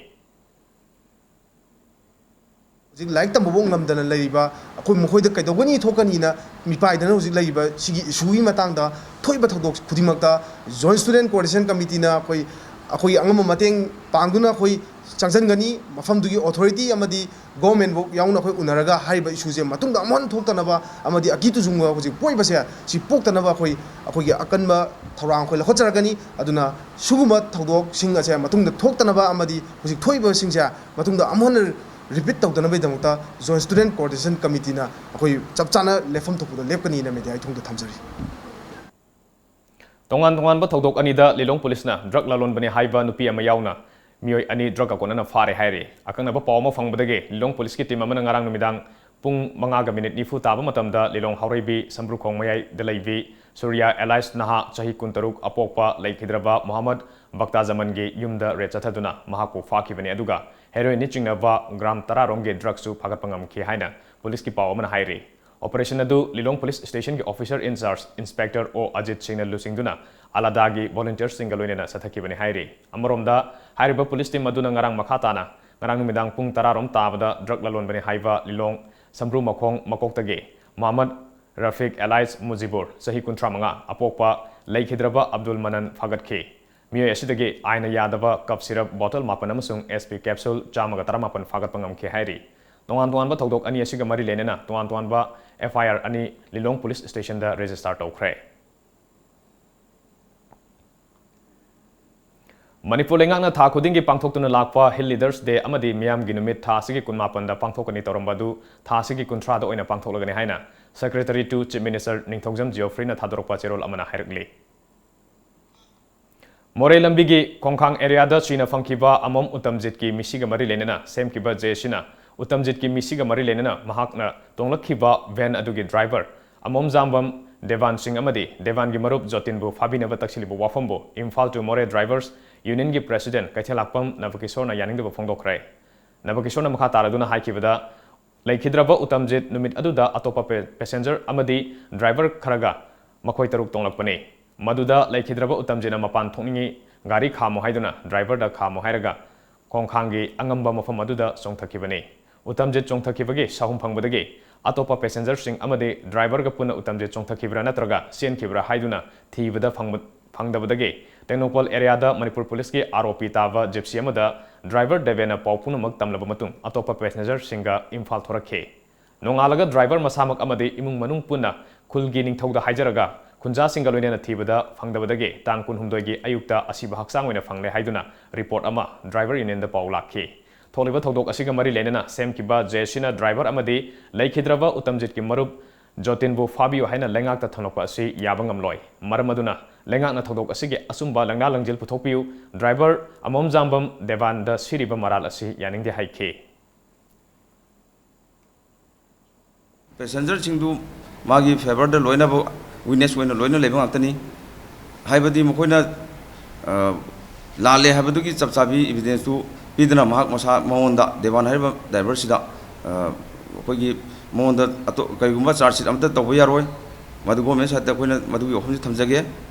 ꯍꯧꯖꯤꯛ ꯂꯥꯏꯔꯤꯛ ꯇꯝꯕꯐꯥꯎ ꯉꯝꯗꯅ ꯂꯩꯔꯤꯕ ꯑꯩꯈꯣꯏ, ꯃꯈꯣꯏꯗ ꯀꯩꯗꯧꯒꯅꯤ ꯊꯣꯛꯀꯅꯤꯅ ꯃꯤꯄꯥꯏꯗꯅ ꯍꯧꯖꯤꯛ ꯂꯩꯔꯤꯕ ꯁꯤꯒꯤ issueꯒꯤ ꯃꯇꯥꯡꯗ ꯊꯣꯛꯏꯕ ꯊꯧꯗꯣꯛ ꯈꯨꯗꯤꯡꯃꯛꯇ Joint Student Coordination Committeeꯅ ꯑꯩꯈꯣꯏ, ꯑꯩꯈꯣꯏꯒꯤ ꯑꯉꯝꯕ ꯃꯇꯦꯡ ꯄꯥꯡꯗꯨꯅ ꯑꯩꯈꯣꯏ ꯆꯪꯁꯤꯟꯒꯅꯤ꯫ ꯃꯐꯝꯗꯨꯒꯤ ꯑꯣꯊꯣꯔꯤꯇꯤ ꯑꯃꯗꯤ ꯒꯣꯔꯃꯦꯟꯐꯥꯎ ꯌꯥꯎꯅ ꯑꯩꯈꯣꯏ ꯎꯅꯔꯒ ꯍꯥꯏꯔꯤꯕ ꯏꯁꯨꯁꯦ ꯃꯇꯨꯡꯗ ꯑꯃꯨꯛ ꯍꯟꯅ ꯊꯣꯛꯇꯅꯕ ꯑꯃꯗꯤ ꯑꯀꯤ ꯇꯨꯖꯨꯡꯕ ꯍꯧꯖꯤꯛ ꯄꯣꯛꯏꯕꯁꯦ ꯁꯤ ꯄꯣꯛꯇꯅꯕ ꯑꯩꯈꯣꯏ ꯑꯩꯈꯣꯏꯒꯤ ꯑꯀꯟꯕ ꯊꯧꯔꯥꯡ ꯑꯩꯈꯣꯏ ꯂꯧꯈꯠꯆꯔꯛꯀꯅꯤ꯫ ꯑꯗꯨꯅ ꯁꯤꯒꯨꯝꯕ ꯊꯧꯗꯣꯛꯁꯤꯡ ꯑꯁꯦ ꯃꯇꯨꯡꯗ ꯊꯣꯛꯇꯅꯕ ꯑꯃꯗꯤ ꯍꯧꯖꯤꯛ ꯊꯣꯛꯏꯕꯁꯤꯡꯁꯦ ꯃꯇꯨꯡꯗ ꯑꯃꯨꯛ ꯍꯟꯅ ꯔꯤꯄꯤꯠ ꯇꯧꯗꯅꯕꯒꯤꯗꯃꯛꯇ Joint Student Coordination Committeeꯅ ꯑꯩꯈꯣꯏ ꯆꯞ ꯆꯥꯅ ꯂꯦꯞꯐꯝ ꯊꯣꯛꯄꯗ ꯂꯦꯞꯀꯅꯤꯅ ꯃꯦꯗꯤꯌꯥꯒꯤ ꯊꯣꯡꯗ ꯊꯝꯖꯔꯤ꯫ ꯇꯣꯉꯥꯟ ꯇꯣꯉꯥꯟꯕ ꯊꯧꯗꯣꯛ ꯑꯅꯤꯗ ꯂꯤꯂꯣꯡ ꯄꯨꯂꯤꯁꯅ ꯗ꯭ꯔꯒ ꯂꯂꯣꯟꯕꯅꯤ ꯍꯥꯏꯕ ꯅꯨꯄꯤ ꯑꯃ ꯌꯥꯎꯅ ꯃꯤꯑꯣꯏ ꯑꯅꯤ ꯗ꯭ꯔꯒ ꯀꯣꯟꯅꯅ ꯐꯥꯔꯦ ꯍꯥꯏꯔꯤ꯫ ꯑꯀꯛꯅꯕ ꯄꯥꯎ ꯑꯃ ꯐꯪꯕꯗꯒꯤ ꯂꯤꯂꯣꯡ ꯄꯨꯂꯤꯁꯀꯤ ꯇꯤꯝ ꯑꯃꯅ ꯉꯔꯥꯡ ꯅꯨꯃꯤꯗꯥꯡ ꯄꯨꯡ ꯃꯉꯥꯒ ꯃꯤꯅꯤꯠ ꯅꯤꯐꯨ ꯇꯥꯕ ꯃꯇꯝꯗ ꯂꯤꯂꯣꯡ ꯍꯥꯎꯔꯩꯕꯤ ꯁꯝꯕ꯭ꯔꯨꯈꯣꯡ ꯃꯌꯥꯏꯗ ꯂꯩꯕꯤ ꯁꯨꯔꯤꯌꯥ alias ꯅꯍꯥ ꯆꯍꯤ ꯀꯨꯟꯇꯔꯨꯛ ꯑꯄꯣꯛꯄ ꯂꯩꯈꯤꯗ꯭ꯔꯕ ꯃꯣꯍꯝꯃꯗ ꯕꯛꯇꯥꯖꯃꯟꯒꯤ ꯌꯨꯝꯗ ꯔꯦꯗ ꯆꯠꯊꯗꯨꯅ ꯃꯍꯥꯛꯄꯨ ꯐꯥꯈꯤꯕꯅꯤ꯫ ꯑꯗꯨꯒ ꯍꯦꯔꯣꯏꯟꯅ ꯆꯤꯡꯅꯕ ꯒ꯭ꯔꯥꯝ ꯇꯔꯥ ꯔꯣꯝꯒꯤ ꯗ꯭ꯔꯒꯁꯨ ꯐꯥꯒꯠꯄ ꯉꯝꯈꯤ ꯍꯥꯏꯅ ꯄꯨꯂꯤꯁꯀꯤ ꯄꯥꯎ ꯑꯃꯅ ꯍꯥꯏꯔꯤ꯫ ꯑꯣꯄꯔꯦꯁꯟ ꯑꯗꯨ ꯂꯤꯂꯣꯡ ꯄꯨꯂꯤꯁ ꯁ꯭ꯇꯦꯁꯟꯒꯤ ꯑꯣꯐꯤꯁꯔ ꯏꯟꯆꯥꯔꯖ ꯏꯟꯁꯄꯦꯛꯇꯔ ꯑꯣ ꯑꯖꯤꯠ ꯁꯤꯡꯅ ꯂꯨꯆꯤꯡꯗꯨꯅ ꯑꯂꯥꯗꯥꯒꯤ ꯚꯣꯂꯨꯟꯇꯤꯌꯔꯁꯤꯡꯒ ꯂꯣꯏꯅꯅ ꯆꯠꯊꯈꯤꯕꯅꯤ ꯍꯥꯏꯔꯤ꯫ ꯑꯃꯔꯣꯝꯗ, ꯍꯥꯏꯔꯤꯕ ꯄꯨꯂꯤꯁ ꯇꯤꯝ ꯑꯗꯨꯅ ꯉꯔꯥꯡ ꯃꯈꯥ ꯇꯥꯅ ꯉꯔꯥꯡ ꯅꯨꯃꯤꯗꯥꯡ ꯄꯨꯡ ꯇꯔꯥ ꯔꯣꯝ ꯇꯥꯕꯗ ꯗ꯭ꯔꯒ ꯂꯂꯣꯟꯕꯅꯤ ꯍꯥꯏꯕ ꯂꯤꯂꯣꯡ ꯁꯝꯕ꯭ꯔꯨ ꯃꯈꯣꯡ ꯃꯀꯣꯛꯇꯒꯤ ꯃꯣꯍꯝꯃꯗ ꯔꯐꯤꯛ alias ꯃꯨꯖꯤꯕꯨꯔ, ꯆꯍꯤ ꯀꯨꯟꯊ꯭ꯔꯥ ꯃꯉꯥ, ꯑꯄꯣꯛꯄ ꯂꯩꯈꯤꯗ꯭ꯔꯕ ꯑꯕꯗꯨꯜ ꯃꯅꯟ ꯐꯥꯒꯠꯈꯤ꯫ ꯃꯤꯑꯣꯏ ꯑꯁꯤꯗꯒꯤ ꯑꯥꯏꯟꯅ ꯌꯥꯗꯕ ꯀꯞ ꯁꯤꯔꯞ ꯕꯣꯇꯜ ꯃꯥꯄꯟ ꯑꯃꯁꯨꯡ ꯑꯦꯁ ꯄꯤ ꯀꯦꯞꯁꯨꯜ ꯆꯥꯝꯃꯒ ꯇꯔꯥꯃꯥꯄꯟ ꯐꯥꯒꯠꯄ ꯉꯝꯈꯤ ꯍꯥꯏꯔꯤ꯫ ꯇꯣꯉꯥꯟ ꯇꯣꯉꯥꯟꯕ ꯊꯧꯗꯣꯛ ꯑꯅꯤ ꯑꯁꯤꯒ ꯃꯔꯤ ꯂꯩꯅꯅ ꯇꯣꯉꯥꯟ ꯇꯣꯉꯥꯟꯕ ꯑꯦꯐ ꯑꯥꯏ ꯑꯥꯔ ꯑꯅꯤ ꯂꯤꯂꯣꯡ ꯄꯨꯂꯤꯁ ꯁ꯭ꯇꯦꯁꯟꯗ ꯔꯦꯖꯤꯁꯇꯥꯔ ꯇꯧꯈ꯭ꯔꯦ꯫ ꯃꯅꯤꯄꯨꯔ ꯂꯩꯉꯥꯛꯅ ꯊꯥ ꯈꯨꯗꯤꯡꯒꯤ ꯄꯥꯡꯊꯣꯛꯇꯨꯅ ꯂꯥꯛꯄ Hill Leaders Day ꯑꯃꯗꯤ ꯃꯤꯌꯥꯝꯒꯤ ꯅꯨꯃꯤꯠ ꯊꯥ ꯑꯁꯤꯒꯤ ꯀꯨꯟꯃꯥꯄꯟꯗ ꯄꯥꯡꯊꯣꯛꯀꯅꯤ ꯇꯧꯔꯝꯕ ꯑꯗꯨ ꯊꯥ ꯑꯁꯤꯒꯤ ꯀꯨꯟꯊ꯭ꯔꯥꯗ ꯑꯣꯏꯅ ꯄꯥꯡꯊꯣꯛꯂꯒꯅꯤ ꯍꯥꯏꯅ Secretary to Chief Minister ꯅꯤꯡꯊꯧꯖꯝ ꯖꯤꯑꯣꯐ꯭ꯔꯤꯅ ꯊꯥꯗꯣꯔꯛꯄ ꯆꯦꯔꯣꯜ ꯑꯃꯅ ꯍꯥꯏꯔꯛꯂꯤ꯫ ꯃꯣꯔꯦ ꯂꯝꯕꯤꯒꯤ ꯈꯣꯡꯈꯥꯡ ꯑꯦꯔꯤꯌꯥꯗ ꯁꯤꯅ ꯐꯪꯈꯤꯕ ꯑꯃꯣꯝ ꯎꯇꯝꯖꯤꯠꯀꯤ ꯃꯤꯁꯤꯒ ꯃꯔꯤ ꯂꯩꯅꯅ ꯁꯦꯝꯈꯤꯕ ꯖꯦ ꯁꯤꯅ ꯎꯇꯝꯖꯤꯠꯀꯤ ꯃꯤꯁꯤꯒ ꯃꯔꯤ ꯂꯩꯅꯅ ꯃꯍꯥꯛꯅ ꯇꯣꯡꯂꯛꯈꯤꯕ ꯚꯦꯟ ꯑꯗꯨꯒꯤ ꯗ꯭ꯔꯥꯏꯚꯔ ꯑꯃꯣꯝ ꯖꯥꯝꯕꯝ ꯗꯦꯕꯥꯟ ꯁꯤꯡ ꯑꯃꯗꯤ ꯗꯦꯕꯥꯟꯒꯤ ꯃꯔꯨꯞ ꯖꯣꯇꯤꯟꯕꯨ ꯐꯥꯕꯤꯅꯕ ꯇꯛꯁꯤꯜꯂꯤꯕ ꯋꯥꯐꯝꯕꯨ ꯏꯝꯐꯥꯜ to ꯃꯣꯔꯦ ꯗ꯭ꯔꯥꯏꯚꯔꯁ ꯌꯨꯅꯤꯌꯟꯒꯤ ꯄ꯭ꯔꯦꯁꯤꯗꯦꯟꯠ ꯀꯩꯊꯦꯜꯂꯥꯛꯄꯝ ꯅꯕꯀꯤꯁꯣꯔꯅ ꯌꯥꯅꯤꯡꯗꯕ ꯐꯣꯡꯗꯣꯛꯈ꯭ꯔꯦ꯫ ꯅꯕꯀꯤꯁꯣꯔꯅ ꯃꯈꯥ ꯇꯥꯔꯗꯨꯅ ꯍꯥꯏꯈꯤꯕꯗ, ꯂꯩꯈꯤꯗ꯭ꯔꯕ ꯎꯇꯝꯖꯤꯠ ꯅꯨꯃꯤꯠ ꯑꯗꯨꯗ ꯑꯇꯣꯞꯄ ꯄꯦ-, ꯄꯦꯁꯦꯟꯖꯔ ꯑꯃꯗꯤ ꯗ꯭ꯔꯥꯏꯚꯔ ꯈꯔꯒ ꯃꯈꯣꯏ ꯇꯔꯨꯛ ꯇꯣꯡꯂꯛꯄꯅꯤ꯫ ꯃꯗꯨꯗ ꯂꯩꯈꯤꯗ꯭ꯔꯕ ꯎꯇꯝꯖꯤꯠꯅ ꯃꯄꯥꯟ ꯊꯣꯛꯅꯤꯡꯏ, ꯒꯥꯔꯤ ꯈꯥꯝꯃꯨ ꯍꯥꯏꯗꯨꯅ ꯗ꯭ꯔꯥꯏꯚꯔꯗ ꯈꯥꯝꯃꯨ ꯍꯥꯏꯔꯒ ꯈꯣꯡꯈꯥꯡꯒꯤ ꯑꯉꯝꯕ ꯃꯐꯝ ꯑꯗꯨꯗ ꯆꯣꯡꯊꯈꯤꯕꯅꯤ꯫ ꯎꯇꯝꯖꯤꯠ ꯆꯣꯡꯊꯈꯤꯕꯒꯤ ꯁꯥꯍꯨꯝ ꯐꯪꯕꯗꯒꯤ ꯑꯇꯣꯞꯄ ꯄꯦꯁꯦꯟꯖꯔꯁꯤꯡ ꯑꯃꯗꯤ ꯗ꯭ꯔꯥꯏꯚꯔꯒ ꯄꯨꯟꯅ ꯎꯇꯝꯖꯤꯠ ꯆꯣꯡꯊꯈꯤꯕ꯭ꯔꯥ ꯅꯠꯇ꯭ꯔꯒ ꯆꯦꯟꯈꯤꯕ꯭ꯔꯥ ꯍꯥꯏꯗꯨꯅ ꯊꯤꯕꯗ ꯐꯪꯕ-, ꯐꯪꯗꯕꯗꯒꯤ ꯇꯦꯡꯅꯧꯄꯜ ꯑꯦꯔꯤꯌꯥꯗ ꯃꯅꯤꯄꯨꯔ ꯄꯨꯂꯤꯁꯀꯤ ꯑꯥꯔ ꯑꯣ ꯄꯤ ꯇꯥꯕ ꯖꯤꯞꯁꯤ ꯑꯃꯗ ꯗ꯭ꯔꯥꯏꯚꯔ ꯗꯦꯕꯦꯟꯅ ꯄꯥꯎ ꯄꯨꯝꯅꯃꯛ ꯇꯝꯂꯕ ꯃꯇꯨꯡ ꯑꯇꯣꯞꯄ ꯄꯦꯁꯦꯟꯖꯔꯁꯤꯡꯒ ꯏꯝꯐꯥꯜ ꯊꯣꯔꯛꯈꯤ꯫ ꯅꯣꯡꯉꯥꯜꯂꯒ ꯗ꯭ꯔꯥꯏꯚꯔ ꯃꯁꯥꯃꯛ ꯑꯃꯗꯤ ꯏꯃꯨꯡ ꯃꯅꯨꯡ ꯄꯨꯟꯅ ꯈꯨꯜꯒꯤ ꯅꯤꯡꯊꯧꯗ ꯍꯥꯏꯖꯔꯒ ꯈꯨꯟꯖꯥꯁꯤꯡꯒ ꯂꯣꯏꯅꯅ ꯊꯤꯕꯗ ꯐꯪꯗꯕꯗꯒꯤ ꯇꯥꯡ ꯀꯨꯟꯍꯨꯝꯗꯣꯏꯒꯤ ꯑꯌꯨꯛꯇ ꯑꯁꯤꯕ ꯍꯛꯆꯥꯡ ꯑꯣꯏꯅ ꯐꯪꯂꯦ ꯍꯥꯏꯗꯨꯅ ꯔꯤꯄꯣꯔꯠ ꯑꯃ ꯗ꯭ꯔꯥꯏꯚꯔ ꯌꯨꯅꯤꯌꯟꯗ ꯄꯥꯎ ꯂꯥꯛꯈꯤ꯫ ꯊꯣꯛꯂꯤꯕ ꯊꯧꯗꯣꯛ ꯑꯁꯤꯒ ꯃꯔꯤ ꯂꯩꯅꯅ ꯁꯦꯝꯈꯤꯕ ꯖꯦ ꯑꯦꯁ ꯁꯤꯅ ꯗ꯭ꯔꯥꯏꯚꯔ ꯑꯃꯗꯤ ꯂꯩꯈꯤꯗ꯭ꯔꯕ ꯎꯇꯝꯖꯤꯠꯀꯤ ꯃꯔꯨꯞ ꯖꯣꯇꯤꯟꯕꯨ ꯐꯥꯕꯤꯌꯨ ꯍꯥꯏꯅ ꯂꯩꯉꯥꯛꯇ ꯊꯝꯂꯛꯄ ꯑꯁꯤ ꯌꯥꯕ ꯉꯝꯂꯣꯏ꯫ ꯃꯔꯝ ꯑꯗꯨꯅ ꯂꯩꯉꯥꯛꯅ ꯊꯧꯗꯣꯛ ꯑꯁꯤꯒꯤ ꯑꯆꯨꯝꯕ ꯂꯪꯅꯥ ꯂꯪꯖꯤꯜ ꯄꯨꯊꯣꯛꯄꯤꯌꯨ꯫ ꯗ꯭ꯔꯥꯏꯚꯔ ꯑꯃꯣꯝꯖꯥꯝꯕꯝ ꯗꯦꯕꯥꯟꯗ ꯁꯤꯔꯤꯕ ꯃꯔꯥꯜ ꯑꯁꯤ ꯌꯥꯅꯤꯡꯗꯦ ꯍꯥꯏꯈꯤ꯫ ꯄꯦꯁꯦꯟꯖꯔꯁꯤꯡꯗꯨ ꯃꯥꯒꯤ ꯐꯦꯚꯔꯗ ꯂꯣꯏꯅꯕ ꯋꯤꯠꯅꯦꯁ ꯑꯣꯏꯅ ꯂꯣꯏꯅ ꯂꯩꯕ ꯉꯥꯛꯇꯅꯤ꯫ ꯍꯥꯏꯕꯗꯤ ꯃꯈꯣꯏꯅ, ꯑ, ꯂꯥꯜꯂꯦ ꯍꯥꯏꯕꯗꯨꯒꯤ ꯆꯞ ꯆꯥꯕꯤ ꯏꯚꯤꯗꯦꯟꯁꯇꯨ ꯄꯤꯗꯅ ꯃꯍꯥꯛ ꯃꯁꯥ ꯃꯉꯣꯟꯗ, ꯗꯦꯕꯥꯟ ꯍꯥꯏꯔꯤꯕ ꯗ꯭ꯔꯥꯏꯚꯔꯁꯤꯗ, ꯑ, ꯑꯩꯈꯣꯏꯒꯤ ꯃꯉꯣꯟꯗ ꯑꯇꯣ-, ꯀꯔꯤꯒꯨꯝꯕ ꯆꯥꯔꯖ ꯁꯤꯠ ꯑꯃꯠꯇ ꯇꯧꯕ ꯌꯥꯔꯣꯏ꯫ ꯃꯗꯨ ꯒꯣꯔꯃꯦꯟ ꯁꯥꯏꯠꯇ ꯑꯩꯈꯣꯏꯅ ꯃꯗꯨꯒꯤ ꯋꯥꯐꯝꯁꯤ ꯊꯝꯖꯒꯦ꯫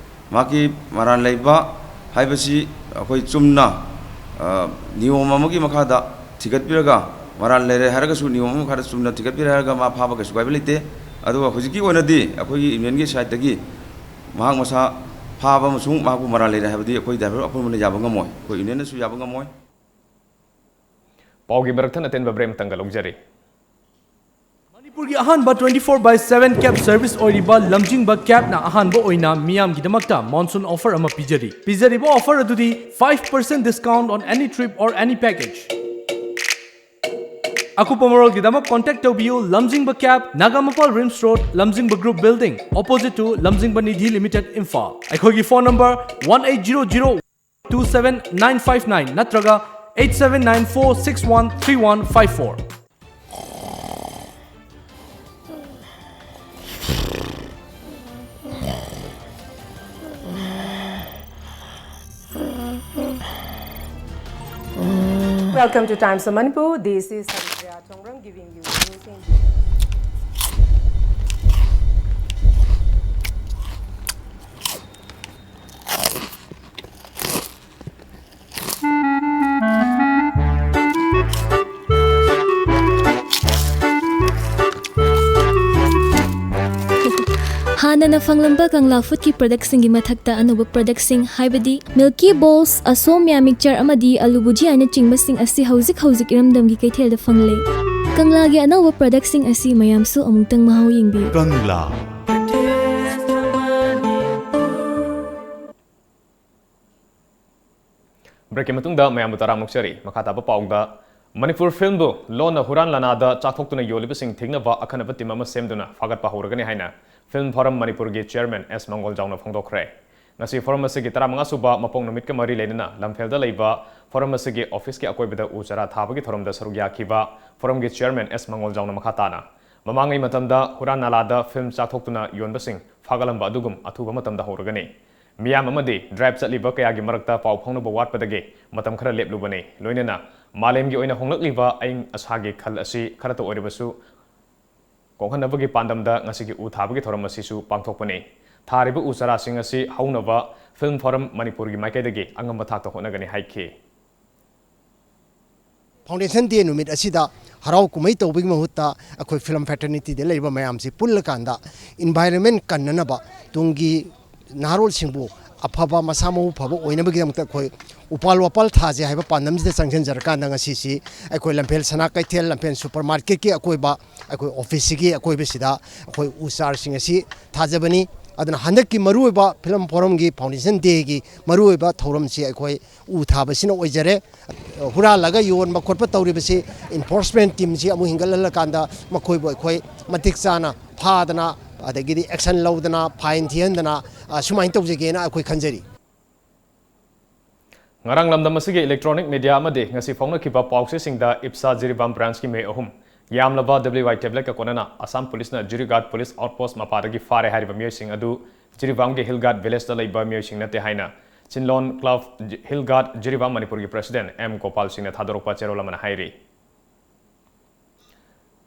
ꯃꯍꯥꯛꯀꯤ ꯃꯔꯥꯜ ꯂꯩꯕ ꯍꯥꯏꯕꯁꯤ ꯑꯩꯈꯣꯏ ꯆꯨꯝꯅ, ꯑ, ꯅꯤꯌꯣꯝ ꯑꯃꯒꯤ ꯃꯈꯥꯗ ꯊꯤꯒꯠꯄꯤꯔꯒ, ꯃꯔꯥꯜ ꯂꯩꯔꯦ ꯍꯥꯏꯔꯒꯁꯨ ꯅꯤꯌꯣꯝ ꯑꯃꯒꯤ ꯃꯈꯥꯗ ꯆꯨꯝꯅ ꯊꯤꯒꯠꯄꯤꯔꯦ ꯍꯥꯏꯔꯒ ꯃꯥ ꯐꯥꯕ ꯀꯩꯁꯨ ꯀꯥꯏꯕ ꯂꯩꯇꯦ꯫ ꯑꯗꯨꯒ ꯍꯧꯖꯤꯛꯀꯤ ꯑꯣꯏꯅꯗꯤ ꯑꯩꯈꯣꯏꯒꯤ ꯌꯨꯅꯤꯌꯟꯒꯤ ꯁꯥꯏꯠꯇꯒꯤ ꯃꯍꯥꯛ ꯃꯁꯥ ꯐꯥꯕ ꯑꯃꯁꯨꯡ ꯃꯍꯥꯛꯄꯨ ꯃꯔꯥꯜ ꯂꯩꯔꯦ ꯍꯥꯏꯕꯗꯤ ꯑꯩꯈꯣꯏ ꯗ꯭ꯔꯥꯏꯚꯔ ꯑꯄꯨꯟꯕꯅ ꯌꯥꯕ ꯉꯝꯃꯣꯏ, ꯑꯩꯈꯣꯏ ꯌꯨꯅꯤꯌꯟꯅꯁꯨ ꯌꯥꯕ ꯉꯝꯃꯣꯏ꯫ ꯄꯥꯎꯒꯤ ꯃꯔꯛꯊꯠ ꯑꯇꯦꯟꯕ ꯕ꯭ꯔꯦꯛ ꯑꯃꯇꯪꯒ ꯂꯧꯖꯔꯤ꯫ ꯃꯅꯤꯄꯨꯔꯒꯤ ꯑꯍꯥꯟꯕ twenty four by seven cab service ꯑꯣꯏꯔꯤꯕ ꯂꯝꯖꯤꯡꯕ cabꯅ ꯑꯍꯥꯟꯕ ꯑꯣꯏꯅ ꯃꯤꯌꯥꯝꯒꯤꯗꯃꯛꯇ monsoon offer ꯑꯃ ꯄꯤꯖꯔꯤ꯫ ꯄꯤꯖꯔꯤꯕ offer ꯑꯗꯨꯗꯤ five percent discount on any trip or any package꯫ ꯑꯀꯨꯞꯄ ꯃꯔꯣꯜꯒꯤꯗꯃꯛ contact ꯇꯧꯕꯤꯌꯨ, ꯂꯝꯖꯤꯡꯕ cab, ꯅꯥꯒꯥꯃꯄꯥꯜ ꯔꯤꯝꯁ ꯔꯣꯗ, ꯂꯝꯖꯤꯡꯕ group building, opposite to ꯂꯝꯖꯤꯡꯕ ꯅꯤꯙꯤ ꯂꯤꯃꯤꯇꯦꯗ, ꯏꯝꯐꯥꯜ꯫ ꯑꯩꯈꯣꯏꯒꯤ phone number one eight zero zero two seven nine five nine ꯅꯠꯇ꯭ꯔꯒ eight seven nine four six one three one five four꯫ Welcome to Times of Manipur. This is Haripriya Chongram giving you news in ꯍꯥꯟꯅꯅ ꯐꯪꯂꯝꯕ ꯀꯪꯂꯥ ꯐꯨꯗꯀꯤ ꯄ꯭ꯔꯗꯛꯁꯤꯡꯒꯤ ꯃꯊꯛꯇ ꯑꯅꯧꯕ ꯄ꯭ꯔꯗꯛꯁꯤꯡ, ꯍꯥꯏꯕꯗꯤ ꯃꯤꯜꯀꯤ ꯕꯣꯜꯁ, ꯑꯁꯣꯝꯌꯥ mixer ꯑꯃꯗꯤ ꯑꯂꯨ ꯕꯨꯖꯤꯌꯥꯅꯆꯤꯡꯕꯁꯤꯡ ꯑꯁꯤ ꯍꯧꯖꯤꯛ ꯍꯧꯖꯤꯛ ꯏꯔꯝꯗꯝꯒꯤ ꯀꯩꯊꯦꯜꯗ ꯐꯪꯂꯦ꯫ ꯀꯪꯂꯥꯒꯤ ꯑꯅꯧꯕ ꯄ꯭ꯔꯗꯛꯁꯤꯡ ꯑꯁꯤ ꯃꯌꯥꯝꯁꯨ ꯑꯃꯨꯛꯇꯪ ꯃꯍꯥꯎ ꯌꯦꯡꯕꯤꯌꯨ꯫ ꯀꯪꯂꯥ꯫ ꯕ꯭ꯔꯦꯛꯀꯤ ꯃꯇꯨꯡꯗ ꯃꯌꯥꯝꯕꯨ ꯇꯔꯥꯝꯅ ꯑꯣꯛꯆꯔꯤ꯫ ꯃꯈꯥ ꯇꯥꯕ ꯄꯥꯎꯗ, ꯃꯅꯤꯄꯨꯔ ꯐꯤꯜꯝꯕꯨ ꯂꯣꯟꯅ ꯍꯨꯔꯥꯟ ꯂꯥꯟꯅꯥꯗ ꯆꯥꯛꯊꯣꯛꯇꯨꯅ ꯌꯣꯜꯂꯤꯕꯁꯤꯡ ꯊꯤꯡꯅꯕ ꯑꯈꯟꯅꯕ ꯇꯤꯝ ꯑꯃ ꯁꯦꯝꯗꯨꯅ ꯐꯥꯒꯠꯄ ꯍꯧꯔꯒꯅꯤ ꯍꯥꯏꯅ ꯐꯤꯜꯝ ꯐꯣꯔꯝ ꯃꯅꯤꯄꯨꯔꯒꯤ ꯆꯤꯌꯔꯃꯦꯟ ꯑꯦꯁ ꯃꯪꯒꯣꯜꯖꯥꯎꯅ ꯐꯣꯡꯗꯣꯛꯈ꯭ꯔꯦ꯫ ꯉꯁꯤ ꯐꯣꯔꯝ ꯑꯁꯤꯒꯤ ꯇꯔꯥꯃꯉꯥ ꯁꯨꯕ ꯃꯄꯣꯛ ꯅꯨꯃꯤꯠꯀ ꯃꯔꯤ ꯂꯩꯅꯅ ꯂꯝꯐꯦꯜꯗ ꯂꯩꯕ ꯐꯣꯔꯝ ꯑꯁꯤꯒꯤ ꯑꯣꯐꯤꯁꯀꯤ ꯑꯀꯣꯏꯕꯗ ꯎ ꯆꯥꯔꯥ ꯊꯥꯕꯒꯤ ꯊꯧꯔꯝꯗ ꯁꯔꯨꯛ ꯌꯥꯈꯤꯕ ꯐꯣꯔꯝꯒꯤ ꯆꯤꯌꯔꯃꯦꯟ ꯑꯦꯁ ꯃꯪꯒꯣꯜꯖꯥꯎꯅ ꯃꯈꯥ ꯇꯥꯅ, ꯃꯃꯥꯡꯉꯩ ꯃꯇꯝꯗ ꯍꯨꯔꯥꯟ ꯅꯥꯂꯥꯗ ꯐꯤꯜꯝ ꯆꯥꯛꯊꯣꯛꯇꯨꯅ ꯌꯣꯟꯕꯁꯤꯡ ꯐꯥꯒꯠꯂꯝꯕ ꯑꯗꯨꯒꯨꯝ ꯑꯊꯨꯕ ꯃꯇꯝꯗ ꯍꯧꯔꯒꯅꯤ꯫ ꯃꯤꯌꯥꯝ ꯑꯃꯗꯤ ꯗ꯭ꯔꯥꯏꯚ ꯆꯠꯂꯤꯕ ꯀꯌꯥꯒꯤ ꯃꯔꯛꯇ ꯄꯥꯎ ꯐꯥꯎꯅꯕ ꯋꯥꯠꯄꯗꯒꯤ ꯃꯇꯝ ꯈꯔ ꯂꯦꯞꯂꯨꯕꯅꯤ꯫ ꯂꯣꯏꯅꯅ ꯃꯥꯂꯦꯝꯒꯤ ꯑꯣꯏꯅ ꯍꯣꯡꯂꯛꯂꯤꯕ ꯑꯏꯪ ꯑꯁꯥꯒꯤ ꯈꯜ ꯑꯁꯤ ꯈꯔꯇ ꯑꯣꯏꯔꯕꯁꯨ ꯀꯣꯛꯍꯟꯅꯕꯒꯤ ꯄꯥꯟꯗꯝꯗ ꯉꯁꯤꯒꯤ ꯎ ꯊꯥꯕꯒꯤ ꯊꯧꯔꯝ ꯑꯁꯤꯁꯨ ꯄꯥꯡꯊꯣꯛꯄꯅꯤ꯫ ꯊꯥꯔꯤꯕ ꯎ ꯆꯥꯔꯥꯁꯤꯡ ꯑꯁꯤ ꯍꯧꯅꯕ ꯐꯤꯜꯝ ꯐꯣꯔꯝ ꯃꯅꯤꯄꯨꯔꯒꯤ ꯃꯥꯏꯀꯩꯗꯒꯤ ꯑꯉꯝꯕ ꯊꯥꯛꯇ ꯍꯣꯠꯅꯒꯅꯤ ꯍꯥꯏꯈꯤ꯫ Foundation Day ꯅꯨꯃꯤꯠ ꯑꯁꯤꯗ ꯍꯔꯥꯎ ꯀꯨꯝꯍꯩ ꯇꯧꯕꯒꯤ ꯃꯍꯨꯠꯇ ꯑꯩꯈꯣꯏ ꯐꯤꯂꯝ ꯐ꯭ꯔꯦꯇꯔꯅꯤꯇꯤꯗ ꯂꯩꯔꯤꯕ ꯃꯌꯥꯝꯁꯤ ꯄꯨꯜꯂꯀꯥꯟꯗ environment ꯀꯟꯅꯅꯕ, ꯇꯨꯡꯒꯤ ꯅꯍꯥꯔꯣꯜꯁꯤꯡꯕꯨ ꯑꯐꯕ, ꯃꯁꯥ ꯃꯎ ꯐꯕ ꯑꯣꯏꯅꯕꯒꯤꯗꯃꯛꯇ ꯑꯩꯈꯣꯏ ꯎꯄꯥꯜ ꯋꯥꯄꯥꯜ ꯊꯥꯁꯦ ꯍꯥꯏꯕ ꯄꯥꯟꯗꯝꯁꯤꯗ ꯆꯪꯁꯤꯟꯖꯔꯀꯥꯟꯗ ꯉꯁꯤꯁꯤ ꯑꯩꯈꯣꯏ ꯂꯝꯐꯦꯜ ꯁꯅꯥ ꯀꯩꯊꯦꯜ, ꯂꯝꯐꯦꯜ ꯁꯨꯄꯔ ꯃꯥꯔꯀꯦꯠꯀꯤ ꯑꯀꯣꯏꯕ, ꯑꯩꯈꯣꯏ ꯑꯣꯐꯤꯁꯁꯤꯒꯤ ꯑꯀꯣꯏꯕꯁꯤꯗ ꯑꯩꯈꯣꯏ ꯎ ꯆꯥꯔꯁꯤꯡ ꯑꯁꯤ ꯊꯥꯖꯕꯅꯤ꯫ ꯑꯗꯨꯅ ꯍꯟꯗꯛꯀꯤ ꯃꯔꯨꯑꯣꯏꯕ ꯐꯤꯂꯝ ꯐꯣꯔꯝꯒꯤ Foundation Day ꯒꯤ ꯃꯔꯨꯑꯣꯏꯕ ꯊꯧꯔꯝꯁꯤ ꯑꯩꯈꯣꯏ ꯎ ꯊꯥꯕꯁꯤꯅ ꯑꯣꯏꯖꯔꯦ꯫ ꯍꯨꯔꯥꯜꯂꯒ ꯌꯣꯟꯕ ꯈꯣꯠꯄ ꯇꯧꯔꯤꯕꯁꯤ enforcement team ꯁꯤ ꯑꯃꯨꯛ ꯍꯤꯡꯒꯠꯍꯜꯂꯀꯥꯟꯗ ꯃꯈꯣꯏꯕꯨ ꯑꯩꯈꯣꯏ ꯃꯇꯤꯛ ꯆꯥꯅ ꯐꯥꯗꯅ, ꯑꯗꯒꯤꯗꯤ action ꯂꯧꯗꯅ, fine ꯊꯤꯍꯟꯗꯅ, ꯑ, ꯁꯨꯃꯥꯏꯅ ꯇꯧꯖꯒꯦꯅ ꯑꯩꯈꯣꯏ ꯈꯟꯖꯔꯤ꯫ ꯉꯔꯥꯡ ꯂꯝꯗꯝ ꯑꯁꯤꯒꯤ electronic media ꯑꯃꯗꯤ ꯉꯁꯤ ꯐꯥꯎꯅꯈꯤꯕ ꯄꯥꯎꯆꯦꯁꯤꯡꯗ ꯏꯞꯁꯥ ꯖꯤꯔꯤꯕꯥꯝ branch ꯀꯤ ꯃꯤꯑꯣꯏ ꯑꯍꯨꯝ, ꯌꯥꯝꯂꯕ W I tablet ꯀ ꯀꯣꯟꯅꯅ ꯑꯁꯥꯝ ꯄꯨꯂꯤꯁꯅ ꯖꯤꯔꯤꯒꯥꯠ ꯄꯨꯂꯤꯁ ꯑꯥꯎꯠꯄꯣꯁꯠ ꯃꯄꯥꯗꯒꯤ ꯐꯥꯔꯦ ꯍꯥꯏꯔꯤꯕ ꯃꯤꯑꯣꯏꯁꯤꯡ ꯑꯗꯨ ꯖꯤꯔꯤꯕꯥꯝꯒꯤ ꯍꯤꯜ ꯒꯥꯔꯗ ꯚꯤꯂꯦꯖꯇ ꯂꯩꯕ ꯃꯤꯑꯣꯏꯁꯤꯡ ꯅꯠꯇꯦ ꯍꯥꯏꯅ ꯆꯤꯟꯂꯣꯟ ꯀ꯭ꯂꯕ ꯍꯤꯜ ꯒꯥꯔꯗ ꯖꯤꯔꯤꯕꯥꯝ ꯃꯅꯤꯄꯨꯔꯒꯤ president ꯑꯦꯝ ꯒꯣꯄꯥꯜ ꯁꯤꯡꯅ ꯊꯥꯗꯣꯔꯛꯄ ꯆꯦꯔꯣꯜ ꯑꯃꯅ ꯍꯥꯏꯔꯤ꯫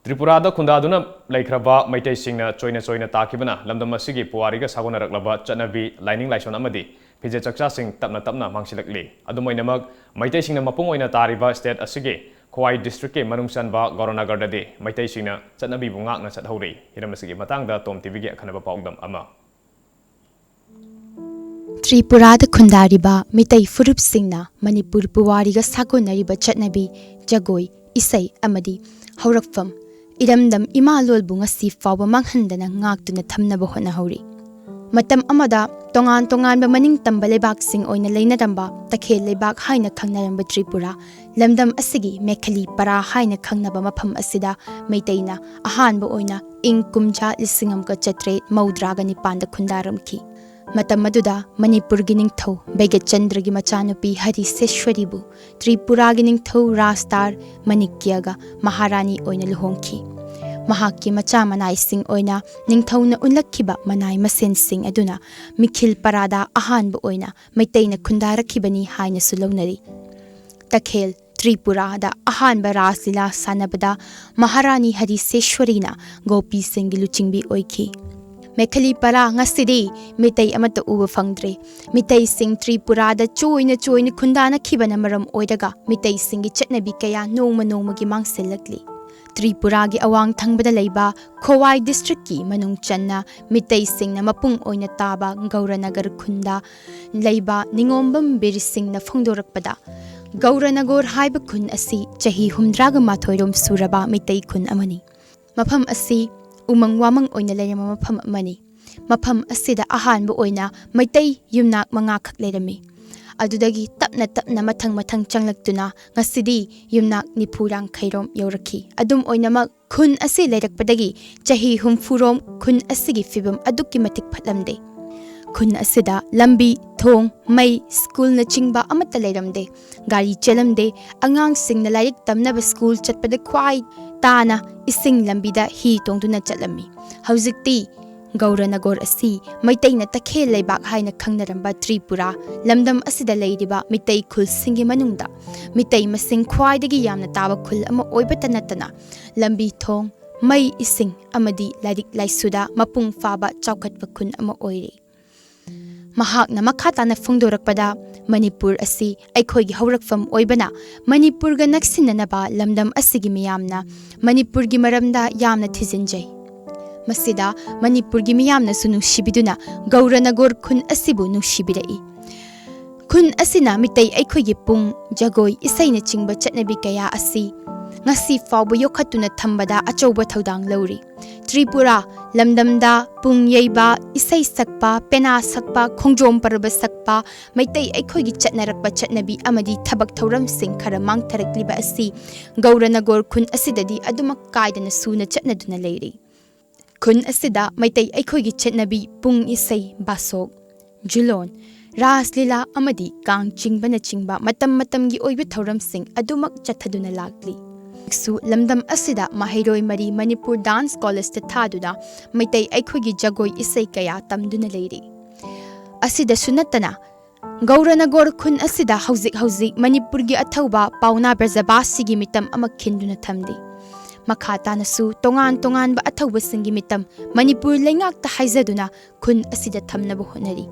ꯇ꯭ꯔꯤꯄꯨꯔꯥꯗ ꯈꯨꯟꯗꯥꯗꯨꯅ ꯂꯩꯈ꯭ꯔꯕ ꯃꯩꯇꯩꯁꯤꯡꯅ ꯆꯣꯏꯅ ꯆꯣꯏꯅ ꯇꯥꯈꯤꯕꯅ ꯂꯝꯗꯝ ꯑꯁꯤꯒꯤ ꯄꯨꯋꯥꯔꯤꯒ ꯁꯥꯒꯣꯟꯅꯔꯛꯂꯕ ꯆꯠꯅꯕꯤ, ꯂꯥꯏꯅꯤꯡ ꯂꯥꯏꯁꯣꯟ ꯑꯃꯗꯤ ꯐꯤꯖꯦꯠ ꯆꯛꯆꯥꯁꯤꯡ ꯇꯞꯅ ꯇꯞꯅ ꯃꯥꯡꯁꯤꯜꯂꯛꯂꯤ꯫ ꯑꯗꯨꯝ ꯑꯣꯏꯅꯃꯛ, ꯃꯩꯇꯩꯁꯤꯡꯅ ꯃꯄꯨꯡ ꯑꯣꯏꯅ ꯇꯥꯔꯤꯕ state ꯑꯁꯤꯒꯤ ꯈꯣꯋꯥꯏ ꯗꯤꯁꯇ꯭ꯔꯤꯛꯀꯤ ꯃꯅꯨꯡ ꯆꯟꯕ ꯒꯧꯔꯅꯒꯔꯗꯗꯤ ꯃꯩꯇꯩꯁꯤꯡꯅ ꯆꯠꯅꯕꯤꯕꯨ ꯉꯥꯛꯅ ꯆꯠꯍꯧꯔꯤ꯫ ꯍꯤꯔꯝ ꯑꯁꯤꯒꯤ ꯃꯇꯥꯡꯗ ꯇꯣꯝ ꯇꯤꯚꯤꯒꯤ ꯑꯈꯟꯅꯕ ꯄꯥꯎꯗꯝ ꯑꯃ꯫ ꯇ꯭ꯔꯤꯄꯨꯔꯥꯗ ꯈꯨꯟꯗꯥꯔꯤꯕ ꯃꯤꯇꯩ ꯐꯨꯔꯨꯞꯁꯤꯡꯅ ꯃꯅꯤꯄꯨꯔ ꯄꯨꯋꯥꯔꯤꯒ ꯁꯥꯒꯣꯟꯅꯔꯤꯕ ꯆꯠꯅꯕꯤ, ꯖꯒꯣꯏ, ꯏꯁꯩ ꯑꯃꯗꯤ ꯍꯧꯔꯛꯐꯝ, ꯏꯔꯝꯗꯝ ꯏꯃꯥ ꯂꯣꯜꯕꯨ ꯉꯁꯤ ꯐꯥꯎꯕ ꯃꯥꯡꯍꯟꯗꯅ ꯉꯥꯛꯇꯨꯅ ꯊꯝꯅꯕ ꯍꯣꯠꯅꯍꯧꯔꯤ꯫ ꯃꯇꯝ ꯑꯃꯗ ꯇꯣꯉꯥꯟ ꯇꯣꯉꯥꯟꯕ ꯃꯅꯤꯡ ꯇꯝꯕ ꯂꯩꯕꯥꯛꯁꯤꯡ ꯑꯣꯏꯅ ꯂꯩꯅꯔꯝꯕ ꯇꯈꯦꯜ ꯂꯩꯕꯥꯛ ꯍꯥꯏꯅ ꯈꯪꯅꯔꯝꯕ ꯇ꯭ꯔꯤꯄꯨꯔꯥ, ꯂꯝꯗꯝ ꯑꯁꯤꯒꯤ ꯃꯦꯈꯂꯤ ꯄꯔꯥ ꯍꯥꯏꯅ ꯈꯪꯅꯕ ꯃꯐꯝ ꯑꯁꯤꯗ ꯃꯩꯇꯩꯅ ꯑꯍꯥꯟꯕ ꯑꯣꯏꯅ ꯏꯪ ꯀꯨꯝꯖꯥ ꯂꯤꯁꯤꯡ ꯑꯃꯒ ꯆꯥꯇ꯭ꯔꯦꯠ ꯃꯧꯗ꯭ꯔꯥꯒ ꯅꯤꯄꯥꯟꯗ ꯈꯨꯟꯗꯥꯔꯝꯈꯤ꯫ ꯃꯇꯝ ꯑꯗꯨꯗ ꯃꯅꯤꯄꯨꯔꯒꯤ ꯅꯤꯡꯊꯧ ꯕꯩꯒꯆꯟꯗ꯭ꯔꯒꯤ ꯃꯆꯥꯅꯨꯄꯤ ꯍꯔꯤꯁꯦꯁ꯭ꯋꯔꯤꯕꯨ ꯇ꯭ꯔꯤꯄꯨꯔꯥꯒꯤ ꯅꯤꯡꯊꯧ ꯔꯥꯖꯇꯥꯔ ꯃꯅꯤꯛꯌꯒ ꯃꯍꯥꯔꯥꯅꯤ ꯑꯣꯏꯅ ꯂꯨꯍꯣꯡꯈꯤ꯫ ꯃꯍꯥꯛꯀꯤ ꯃꯆꯥ ꯃꯅꯥꯏꯁꯤꯡ ꯑꯣꯏꯅ ꯅꯤꯡꯊꯧꯅ ꯎꯠꯂꯛꯈꯤꯕ ꯃꯅꯥꯏ ꯃꯁꯦꯟꯁꯤꯡ ꯑꯗꯨꯅ ꯃꯤꯈꯤꯜ ꯄꯔꯥꯗ ꯑꯍꯥꯟꯕ ꯑꯣꯏꯅ ꯃꯩꯇꯩꯅ ꯈꯨꯟꯗꯥꯔꯛꯈꯤꯕꯅꯤ ꯍꯥꯏꯅꯁꯨ ꯂꯧꯅꯔꯤ꯫ ꯇꯈꯦꯜ ꯇ꯭ꯔꯤꯄꯨꯔꯥꯗ ꯑꯍꯥꯟꯕ ꯔꯥꯁ ꯂꯤꯂꯥ ꯁꯥꯟꯅꯕꯗ ꯃꯍꯥꯔꯥꯅꯤ ꯍꯔꯤꯁꯦꯁ꯭ꯋꯔꯤꯅ ꯒꯣꯄꯤꯁꯤꯡꯒꯤ ꯂꯨꯆꯤꯡꯕꯤ ꯑꯣꯏꯈꯤ꯫ ꯃꯦꯈꯂꯤ ꯄꯔꯥ ꯉꯁꯤꯗꯤ ꯃꯤꯇꯩ ꯑꯃꯠꯇ ꯎꯕ ꯐꯪꯗ꯭ꯔꯦ꯫ ꯃꯤꯇꯩꯁꯤꯡ ꯇ꯭ꯔꯤꯄꯨꯔꯥꯗ ꯆꯣꯏꯅ ꯆꯣꯏꯅ ꯈꯨꯟꯗꯥꯅꯈꯤꯕꯅ ꯃꯔꯝ ꯑꯣꯏꯔꯒ ꯃꯤꯇꯩꯁꯤꯡꯒꯤ ꯆꯠꯅꯕꯤ ꯀꯌꯥ ꯅꯣꯡꯃ ꯅꯣꯡꯃꯒꯤ ꯃꯥꯡꯁꯤꯜꯂꯛꯂꯤ꯫ ꯇ꯭ꯔꯤꯄꯨꯔꯥꯒꯤ ꯑꯋꯥꯡ ꯊꯪꯕꯗ ꯂꯩꯕ ꯈꯣꯋꯥꯏ ꯗꯤꯁꯇ꯭ꯔꯤꯛꯀꯤ ꯃꯅꯨꯡ ꯆꯟꯅ ꯃꯤꯇꯩꯁꯤꯡꯅ ꯃꯄꯨꯡ ꯑꯣꯏꯅ ꯇꯥꯕ ꯒꯧꯔꯅꯒꯔ ꯈꯨꯟꯗ ꯂꯩꯕ ꯅꯤꯉꯣꯝꯕꯝ ꯕꯤꯔ ꯁꯤꯡꯅ ꯐꯣꯡꯗꯣꯔꯛꯄꯗ, ꯒꯧꯔꯅꯒꯣꯔ ꯍꯥꯏꯕ ꯈꯨꯟ ꯑꯁꯤ ꯆꯍꯤ ꯍꯨꯝꯗ꯭ꯔꯥꯒ ꯃꯥꯊꯣꯏꯔꯣꯝ ꯁꯨꯔꯕ ꯃꯤꯇꯩ ꯈꯨꯟ ꯑꯃꯅꯤ꯫ ꯃꯐꯝ ꯑꯁꯤ ꯎꯃꯪ ꯋꯥꯃꯪ ꯑꯣꯏꯅ ꯂꯩꯔꯝꯕ ꯃꯐꯝ ꯑꯃꯅꯤ꯫ ꯃꯐꯝ ꯑꯁꯤꯗ ꯑꯍꯥꯟꯕ ꯑꯣꯏꯅ ꯃꯩꯇꯩ ꯌꯨꯝꯅꯥꯛ ꯃꯉꯥꯈꯛ ꯂꯩꯔꯝꯃꯤ꯫ ꯑꯗꯨꯗꯒꯤ ꯇꯞꯅ ꯇꯞꯅ ꯃꯊꯪ ꯃꯊꯪ ꯆꯪꯂꯛꯇꯨꯅ ꯉꯁꯤꯗꯤ ꯌꯨꯝꯅꯥꯛ ꯅꯤꯐꯨ ꯌꯥꯡꯈꯩꯔꯣꯝ ꯌꯧꯔꯛꯈꯤ꯫ ꯑꯗꯨꯝ ꯑꯣꯏꯅꯃꯛ, ꯈꯨꯟ ꯑꯁꯤ ꯂꯩꯔꯛꯄꯗꯒꯤ ꯆꯍꯤ ꯍꯨꯝꯐꯨꯔꯣꯝ ꯈꯨꯟ ꯑꯁꯤꯒꯤ ꯐꯤꯕꯝ ꯑꯗꯨꯛꯀꯤ ꯃꯇꯤꯛ ꯐꯠꯂꯝꯗꯦ꯫ ꯈꯨꯟ ꯑꯁꯤꯗ ꯂꯝꯕꯤ, ꯊꯣꯡ, ꯃꯩ, ꯁ꯭ꯀꯨꯜꯅꯆꯤꯡꯕ ꯑꯃꯠꯇ ꯂꯩꯔꯝꯗꯦ꯫ ꯒꯥꯔꯤ ꯆꯦꯜꯂꯝꯗꯦ꯫ ꯑꯉꯥꯡꯁꯤꯡꯅ ꯂꯥꯏꯔꯤꯛ ꯇꯝꯅꯕ ꯁ꯭ꯀꯨꯜ ꯆꯠꯄꯗ ꯈ꯭ꯋꯥꯏ ꯇꯥꯅ ꯏꯁꯤꯡ ꯂꯝꯕꯤꯗ ꯍꯤ ꯇꯣꯡꯗꯨꯅ ꯆꯠꯂꯝꯃꯤ꯫ ꯍꯧꯖꯤꯛꯇꯤ ꯒꯧꯔꯅꯒꯣꯔ ꯑꯁꯤ ꯃꯩꯇꯩꯅ ꯇꯈꯦꯜ ꯂꯩꯕꯥꯛ ꯍꯥꯏꯅ ꯈꯪꯅꯔꯝꯕ ꯇ꯭ꯔꯤꯄꯨꯔꯥ ꯂꯝꯗꯝ ꯑꯁꯤꯗ ꯂꯩꯔꯤꯕ ꯃꯤꯇꯩ ꯈꯨꯜꯁꯤꯡꯒꯤ ꯃꯅꯨꯡꯗ ꯃꯤꯇꯩ ꯃꯁꯤꯡ ꯈ꯭ꯋꯥꯏꯗꯒꯤ ꯌꯥꯝꯅ ꯇꯥꯕ ꯈꯨꯜ ꯑꯃ ꯑꯣꯏꯕꯇ ꯅꯠꯇꯅ, ꯂꯝꯕꯤ ꯊꯣꯡ, ꯃꯩ ꯏꯁꯤꯡ ꯑꯃꯗꯤ ꯂꯥꯏꯔꯤꯛ ꯂꯥꯏꯁꯨꯗ ꯃꯄꯨꯡ ꯐꯥꯕ ꯆꯥꯎꯈꯠꯄ ꯈꯨꯟ ꯑꯃ ꯑꯣꯏꯔꯤ꯫ ꯃꯍꯥꯛꯅ ꯃꯈꯥ ꯇꯥꯅ ꯐꯣꯡꯗꯣꯔꯛꯄꯗ, ꯃꯅꯤꯄꯨꯔ ꯑꯁꯤ ꯑꯩꯈꯣꯏꯒꯤ ꯍꯧꯔꯛꯐꯝ ꯑꯣꯏꯕꯅ ꯃꯅꯤꯄꯨꯔꯒ ꯅꯛꯁꯤꯟꯅꯅꯕ ꯂꯝꯗꯝ ꯑꯁꯤꯒꯤ ꯃꯤꯌꯥꯝꯅ ꯃꯅꯤꯄꯨꯔꯒꯤ ꯃꯔꯝꯗ ꯌꯥꯝꯅ ꯊꯤꯖꯤꯟꯖꯩ꯫ ꯃꯁꯤꯗ ꯃꯅꯤꯄꯨꯔꯒꯤ ꯃꯤꯌꯥꯝꯅꯁꯨ ꯅꯨꯡꯁꯤꯕꯤꯗꯨꯅ ꯒꯧꯔꯅꯒꯣꯔ ꯈꯨꯟ ꯑꯁꯤꯕꯨ ꯅꯨꯡꯁꯤꯕꯤꯔꯛꯏ꯫ ꯈꯨꯟ ꯑꯁꯤꯅ ꯃꯤꯇꯩ ꯑꯩꯈꯣꯏꯒꯤ ꯄꯨꯡ, ꯖꯒꯣꯏ, ꯏꯁꯩꯅꯆꯤꯡꯕ ꯆꯠꯅꯕꯤ ꯀꯌꯥ ꯑꯁꯤ ꯉꯁꯤ ꯐꯥꯎꯕ ꯌꯣꯛꯈꯠꯇꯨꯅ ꯊꯝꯕꯗ ꯑꯆꯧꯕ ꯊꯧꯗꯥꯡ ꯂꯧꯔꯤ꯫ ꯇ꯭ꯔꯤꯄꯨꯔꯥ ꯂꯝꯗꯝꯗ ꯄꯨꯡ ꯌꯩꯕ, ꯏꯁꯩ ꯁꯛꯄ, ꯄꯦꯅꯥ ꯁꯛꯄ, ꯈꯣꯡꯖꯣꯝ ꯄꯔꯕ ꯁꯛꯄ, ꯃꯩꯇꯩ ꯑꯩꯈꯣꯏꯒꯤ ꯆꯠꯅꯔꯛꯄ ꯆꯠꯅꯕꯤ ꯑꯃꯗꯤ ꯊꯕꯛ ꯊꯧꯔꯝꯁꯤꯡ ꯈꯔ ꯃꯥꯡꯊꯔꯛꯂꯤꯕ ꯑꯁꯤ ꯒꯧꯔꯅꯒꯣꯔ ꯈꯨꯟ ꯑꯁꯤꯗꯗꯤ ꯑꯗꯨꯃꯛ ꯀꯥꯏꯗꯅ ꯁꯨꯅ ꯆꯠꯅꯗꯨꯅ ꯂꯩꯔꯤ꯫ ꯈꯨꯟ ꯑꯁꯤꯗ ꯃꯩꯇꯩ ꯑꯩꯈꯣꯏꯒꯤ ꯆꯠꯅꯕꯤ ꯄꯨꯡ ꯏꯁꯩ, ꯕꯥꯁꯣꯛ, ꯖꯨꯂꯣꯟ, ꯔꯥꯁ ꯂꯤꯂꯥ ꯑꯃꯗꯤ ꯀꯥꯡ ꯆꯤꯡꯕꯅꯆꯤꯡꯕ ꯃꯇꯝ ꯃꯇꯝꯒꯤ ꯑꯣꯏꯕ ꯊꯧꯔꯝꯁꯤꯡ ꯑꯗꯨꯃꯛ ꯆꯠꯊꯗꯨꯅ ꯂꯥꯛꯂꯤ꯫ ꯍꯧꯖꯤꯛꯁꯨ ꯂꯝꯗꯝ ꯑꯁꯤꯗ ꯃꯍꯩꯔꯣꯏ ꯃꯔꯤ ꯃꯅꯤꯄꯨꯔ ꯗꯥꯟꯁ ꯀꯣꯂꯦꯖꯇ ꯊꯥꯗꯨꯅ ꯃꯩꯇꯩ ꯑꯩꯈꯣꯏꯒꯤ ꯖꯒꯣꯏ ꯏꯁꯩ ꯀꯌꯥ ꯇꯝꯗꯨꯅ ꯂꯩꯔꯤ꯫ ꯑꯁꯤꯗꯁꯨ ꯅꯠꯇꯅ, ꯒꯧꯔꯅꯒꯣꯔ ꯈꯨꯟ ꯑꯁꯤꯗ ꯍꯧꯖꯤꯛ ꯍꯧꯖꯤꯛ ꯃꯅꯤꯄꯨꯔꯒꯤ ꯑꯊꯧꯕ ꯄꯥꯎꯅꯥ ꯕ꯭ꯔꯖꯕꯥꯁꯤꯒꯤ ꯃꯤꯇꯝ ꯑꯃ ꯈꯤꯟꯗꯨꯅ ꯊꯝꯂꯤ꯫ ꯃꯈꯥ ꯇꯥꯅꯁꯨ ꯇꯣꯉꯥꯟ ꯇꯣꯉꯥꯟꯕ ꯑꯊꯧꯕꯁꯤꯡꯒꯤ ꯃꯤꯇꯝ ꯃꯅꯤꯄꯨꯔ ꯂꯩꯉꯥꯛꯇ ꯍꯥꯏꯖꯗꯨꯅ ꯈꯨꯟ ꯑꯁꯤꯗ ꯊꯝꯅꯕ ꯍꯣꯠꯅꯔꯤ꯫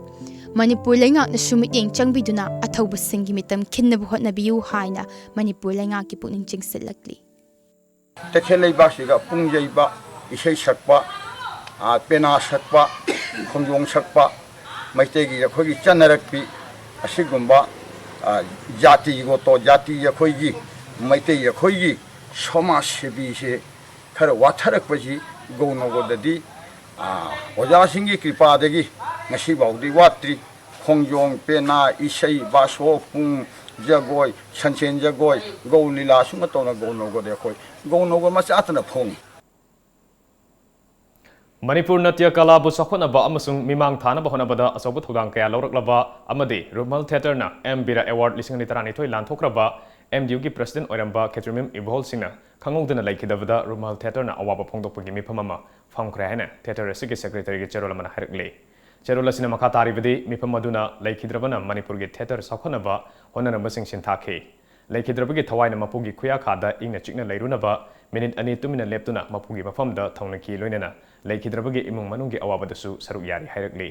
ꯃꯅꯤꯄꯨꯔ ꯂꯩꯉꯥꯛꯅꯁꯨ ꯃꯤꯠꯌꯦꯡ ꯆꯪꯕꯤꯗꯨꯅ ꯑꯊꯧꯕꯁꯤꯡꯒꯤ ꯃꯤꯇꯝ ꯈꯤꯟꯅꯕ ꯍꯣꯠꯅꯕꯤꯌꯨ ꯍꯥꯏꯅ ꯃꯅꯤꯄꯨꯔ ꯂꯩꯉꯥꯛꯀꯤ ꯄꯨꯛꯅꯤꯡ ꯆꯤꯡꯁꯤꯜꯂꯛꯂꯤ꯫ ꯇꯈꯦꯜ ꯂꯩꯕꯥꯛꯁꯤꯒ ꯄꯨꯡ ꯌꯩꯕ, ꯏꯁꯩ ꯁꯛꯄ, ꯄꯦꯅꯥ ꯁꯛꯄ, ꯈꯣꯡꯖꯣꯝ ꯁꯛꯄ, ꯃꯩꯇꯩꯒꯤ ꯑꯩꯈꯣꯏꯒꯤ ꯆꯠꯅꯔꯛꯄꯤ ꯑꯁꯤꯒꯨꯝꯕ ꯖꯥꯇꯤ ꯒꯣꯇꯣ, ꯖꯥꯇꯤ ꯑꯩꯈꯣꯏꯒꯤ, ꯃꯩꯇꯩ ꯑꯩꯈꯣꯏꯒꯤ ꯁꯃꯥꯖ ꯁꯦꯕꯤꯁꯦ ꯈꯔ ꯋꯥꯊꯔꯛꯄꯁꯤ ꯒꯧꯅꯒꯣꯗꯗꯤ ꯑꯣꯖꯥꯁꯤꯡꯒꯤ ꯀ꯭ꯔꯤꯄꯥꯗꯒꯤ ꯉꯁꯤꯐꯥꯎꯗꯤ ꯋꯥꯠꯇ꯭ꯔꯤ꯫ ꯈꯣꯡꯖꯣꯝ, ꯄꯦꯅꯥ, ꯏꯁꯩ, ꯕꯥꯁꯣꯛ, ꯄꯨꯡ, ꯖꯒꯣꯏ, ꯁꯟꯁꯦꯟ ꯖꯒꯣꯏ, ꯒꯧ ꯂꯤꯂꯥ ꯑꯁꯨꯝꯅ ꯇꯧꯅ ꯒꯧꯅꯒꯣꯗ ꯑꯩꯈꯣꯏ ꯒꯧꯅꯒꯣ ꯃꯆꯥꯇꯅ ꯐꯣꯡꯉꯤ꯫ ꯃꯅꯤꯄꯨꯔ ꯅꯥꯇ꯭ꯌ ꯀꯂꯥꯕꯨ ꯆꯥꯎꯈꯠꯅꯕ ꯑꯃꯁꯨꯡ ꯃꯤꯃꯥꯡ ꯊꯥꯅꯕ ꯍꯣꯠꯅꯕꯗ ꯑꯆꯧꯕ ꯊꯧꯗꯥꯡ ꯀꯌꯥ ꯂꯧꯔꯛꯂꯕ ꯑꯃꯗꯤ ꯔꯨꯃꯥꯜ ꯊꯤꯌꯦꯇꯔꯅ ꯑꯦꯝ ꯕꯤꯔꯥ ꯑꯦꯋꯥꯔꯗ ꯂꯤꯁꯤꯡ ꯑꯅꯤ ꯇꯔꯥꯅꯤꯊꯣꯏ ꯂꯥꯟꯊꯣꯛꯈ꯭ꯔꯕ ꯑꯦꯝ ꯗꯤ ꯌꯨꯒꯤ ꯄ꯭ꯔꯦꯁꯤꯗꯦꯟꯠ ꯑꯣꯏꯔꯝꯕ ꯈꯦꯇ꯭ꯔꯤꯃꯌꯨꯝ ꯏꯕꯣꯍꯜ ꯁꯤꯡꯅ ꯈꯪꯍꯧꯗꯅ ꯂꯩꯈꯤꯗꯕꯗ ꯔꯨꯃꯥꯜ ꯊꯤꯌꯦꯇꯔꯅ ꯑꯋꯥꯕ ꯐꯣꯡꯗꯣꯛꯄꯒꯤ ꯃꯤꯐꯝ ꯑꯃ ꯐꯝꯈ꯭ꯔꯦ ꯍꯥꯏꯅ ꯊꯤꯌꯦꯇꯔ ꯑꯁꯤꯒꯤ ꯁꯦꯀ꯭ꯔꯦꯇꯔꯤꯒꯤ ꯆꯦꯔꯣꯜ ꯑꯃꯅ ꯍꯥꯏꯔꯛꯂꯤ꯫ ꯆꯦꯔꯣꯜ ꯑꯁꯤꯅ ꯃꯈꯥ ꯇꯥꯔꯤꯕꯗꯤ, ꯃꯤꯐꯝ ꯑꯗꯨꯅ ꯂꯩꯈꯤꯗ꯭ꯔꯕꯅ ꯃꯅꯤꯄꯨꯔꯒꯤ ꯊꯤꯌꯦꯇꯔ ꯆꯥꯎꯈꯠꯅꯕ ꯍꯣꯠꯅꯔꯝꯕꯁꯤꯡ ꯁꯤꯟꯊꯥꯈꯤ꯫ ꯂꯩꯈꯤꯗ꯭ꯔꯕꯒꯤ ꯊꯋꯥꯏꯅ ꯃꯄꯨꯒꯤ ꯈꯨꯌꯥꯈꯥꯗ ꯏꯪꯅ ꯆꯤꯛꯅ ꯂꯩꯔꯨꯅꯕ ꯃꯤꯅꯤꯠ ꯑꯅꯤ ꯇꯨꯃꯤꯟꯅ ꯂꯦꯞꯇꯨꯅ ꯃꯄꯨꯒꯤ ꯃꯐꯝꯗ ꯊꯧꯅꯈꯤ, ꯂꯣꯏꯅꯅ ꯂꯩꯈꯤꯗ꯭ꯔꯕꯒꯤ ꯏꯃꯨꯡ ꯃꯅꯨꯡꯒꯤ ꯑꯋꯥꯕꯗꯁꯨ ꯁꯔꯨꯛ ꯌꯥꯔꯤ ꯍꯥꯏꯔꯛꯂꯤ꯫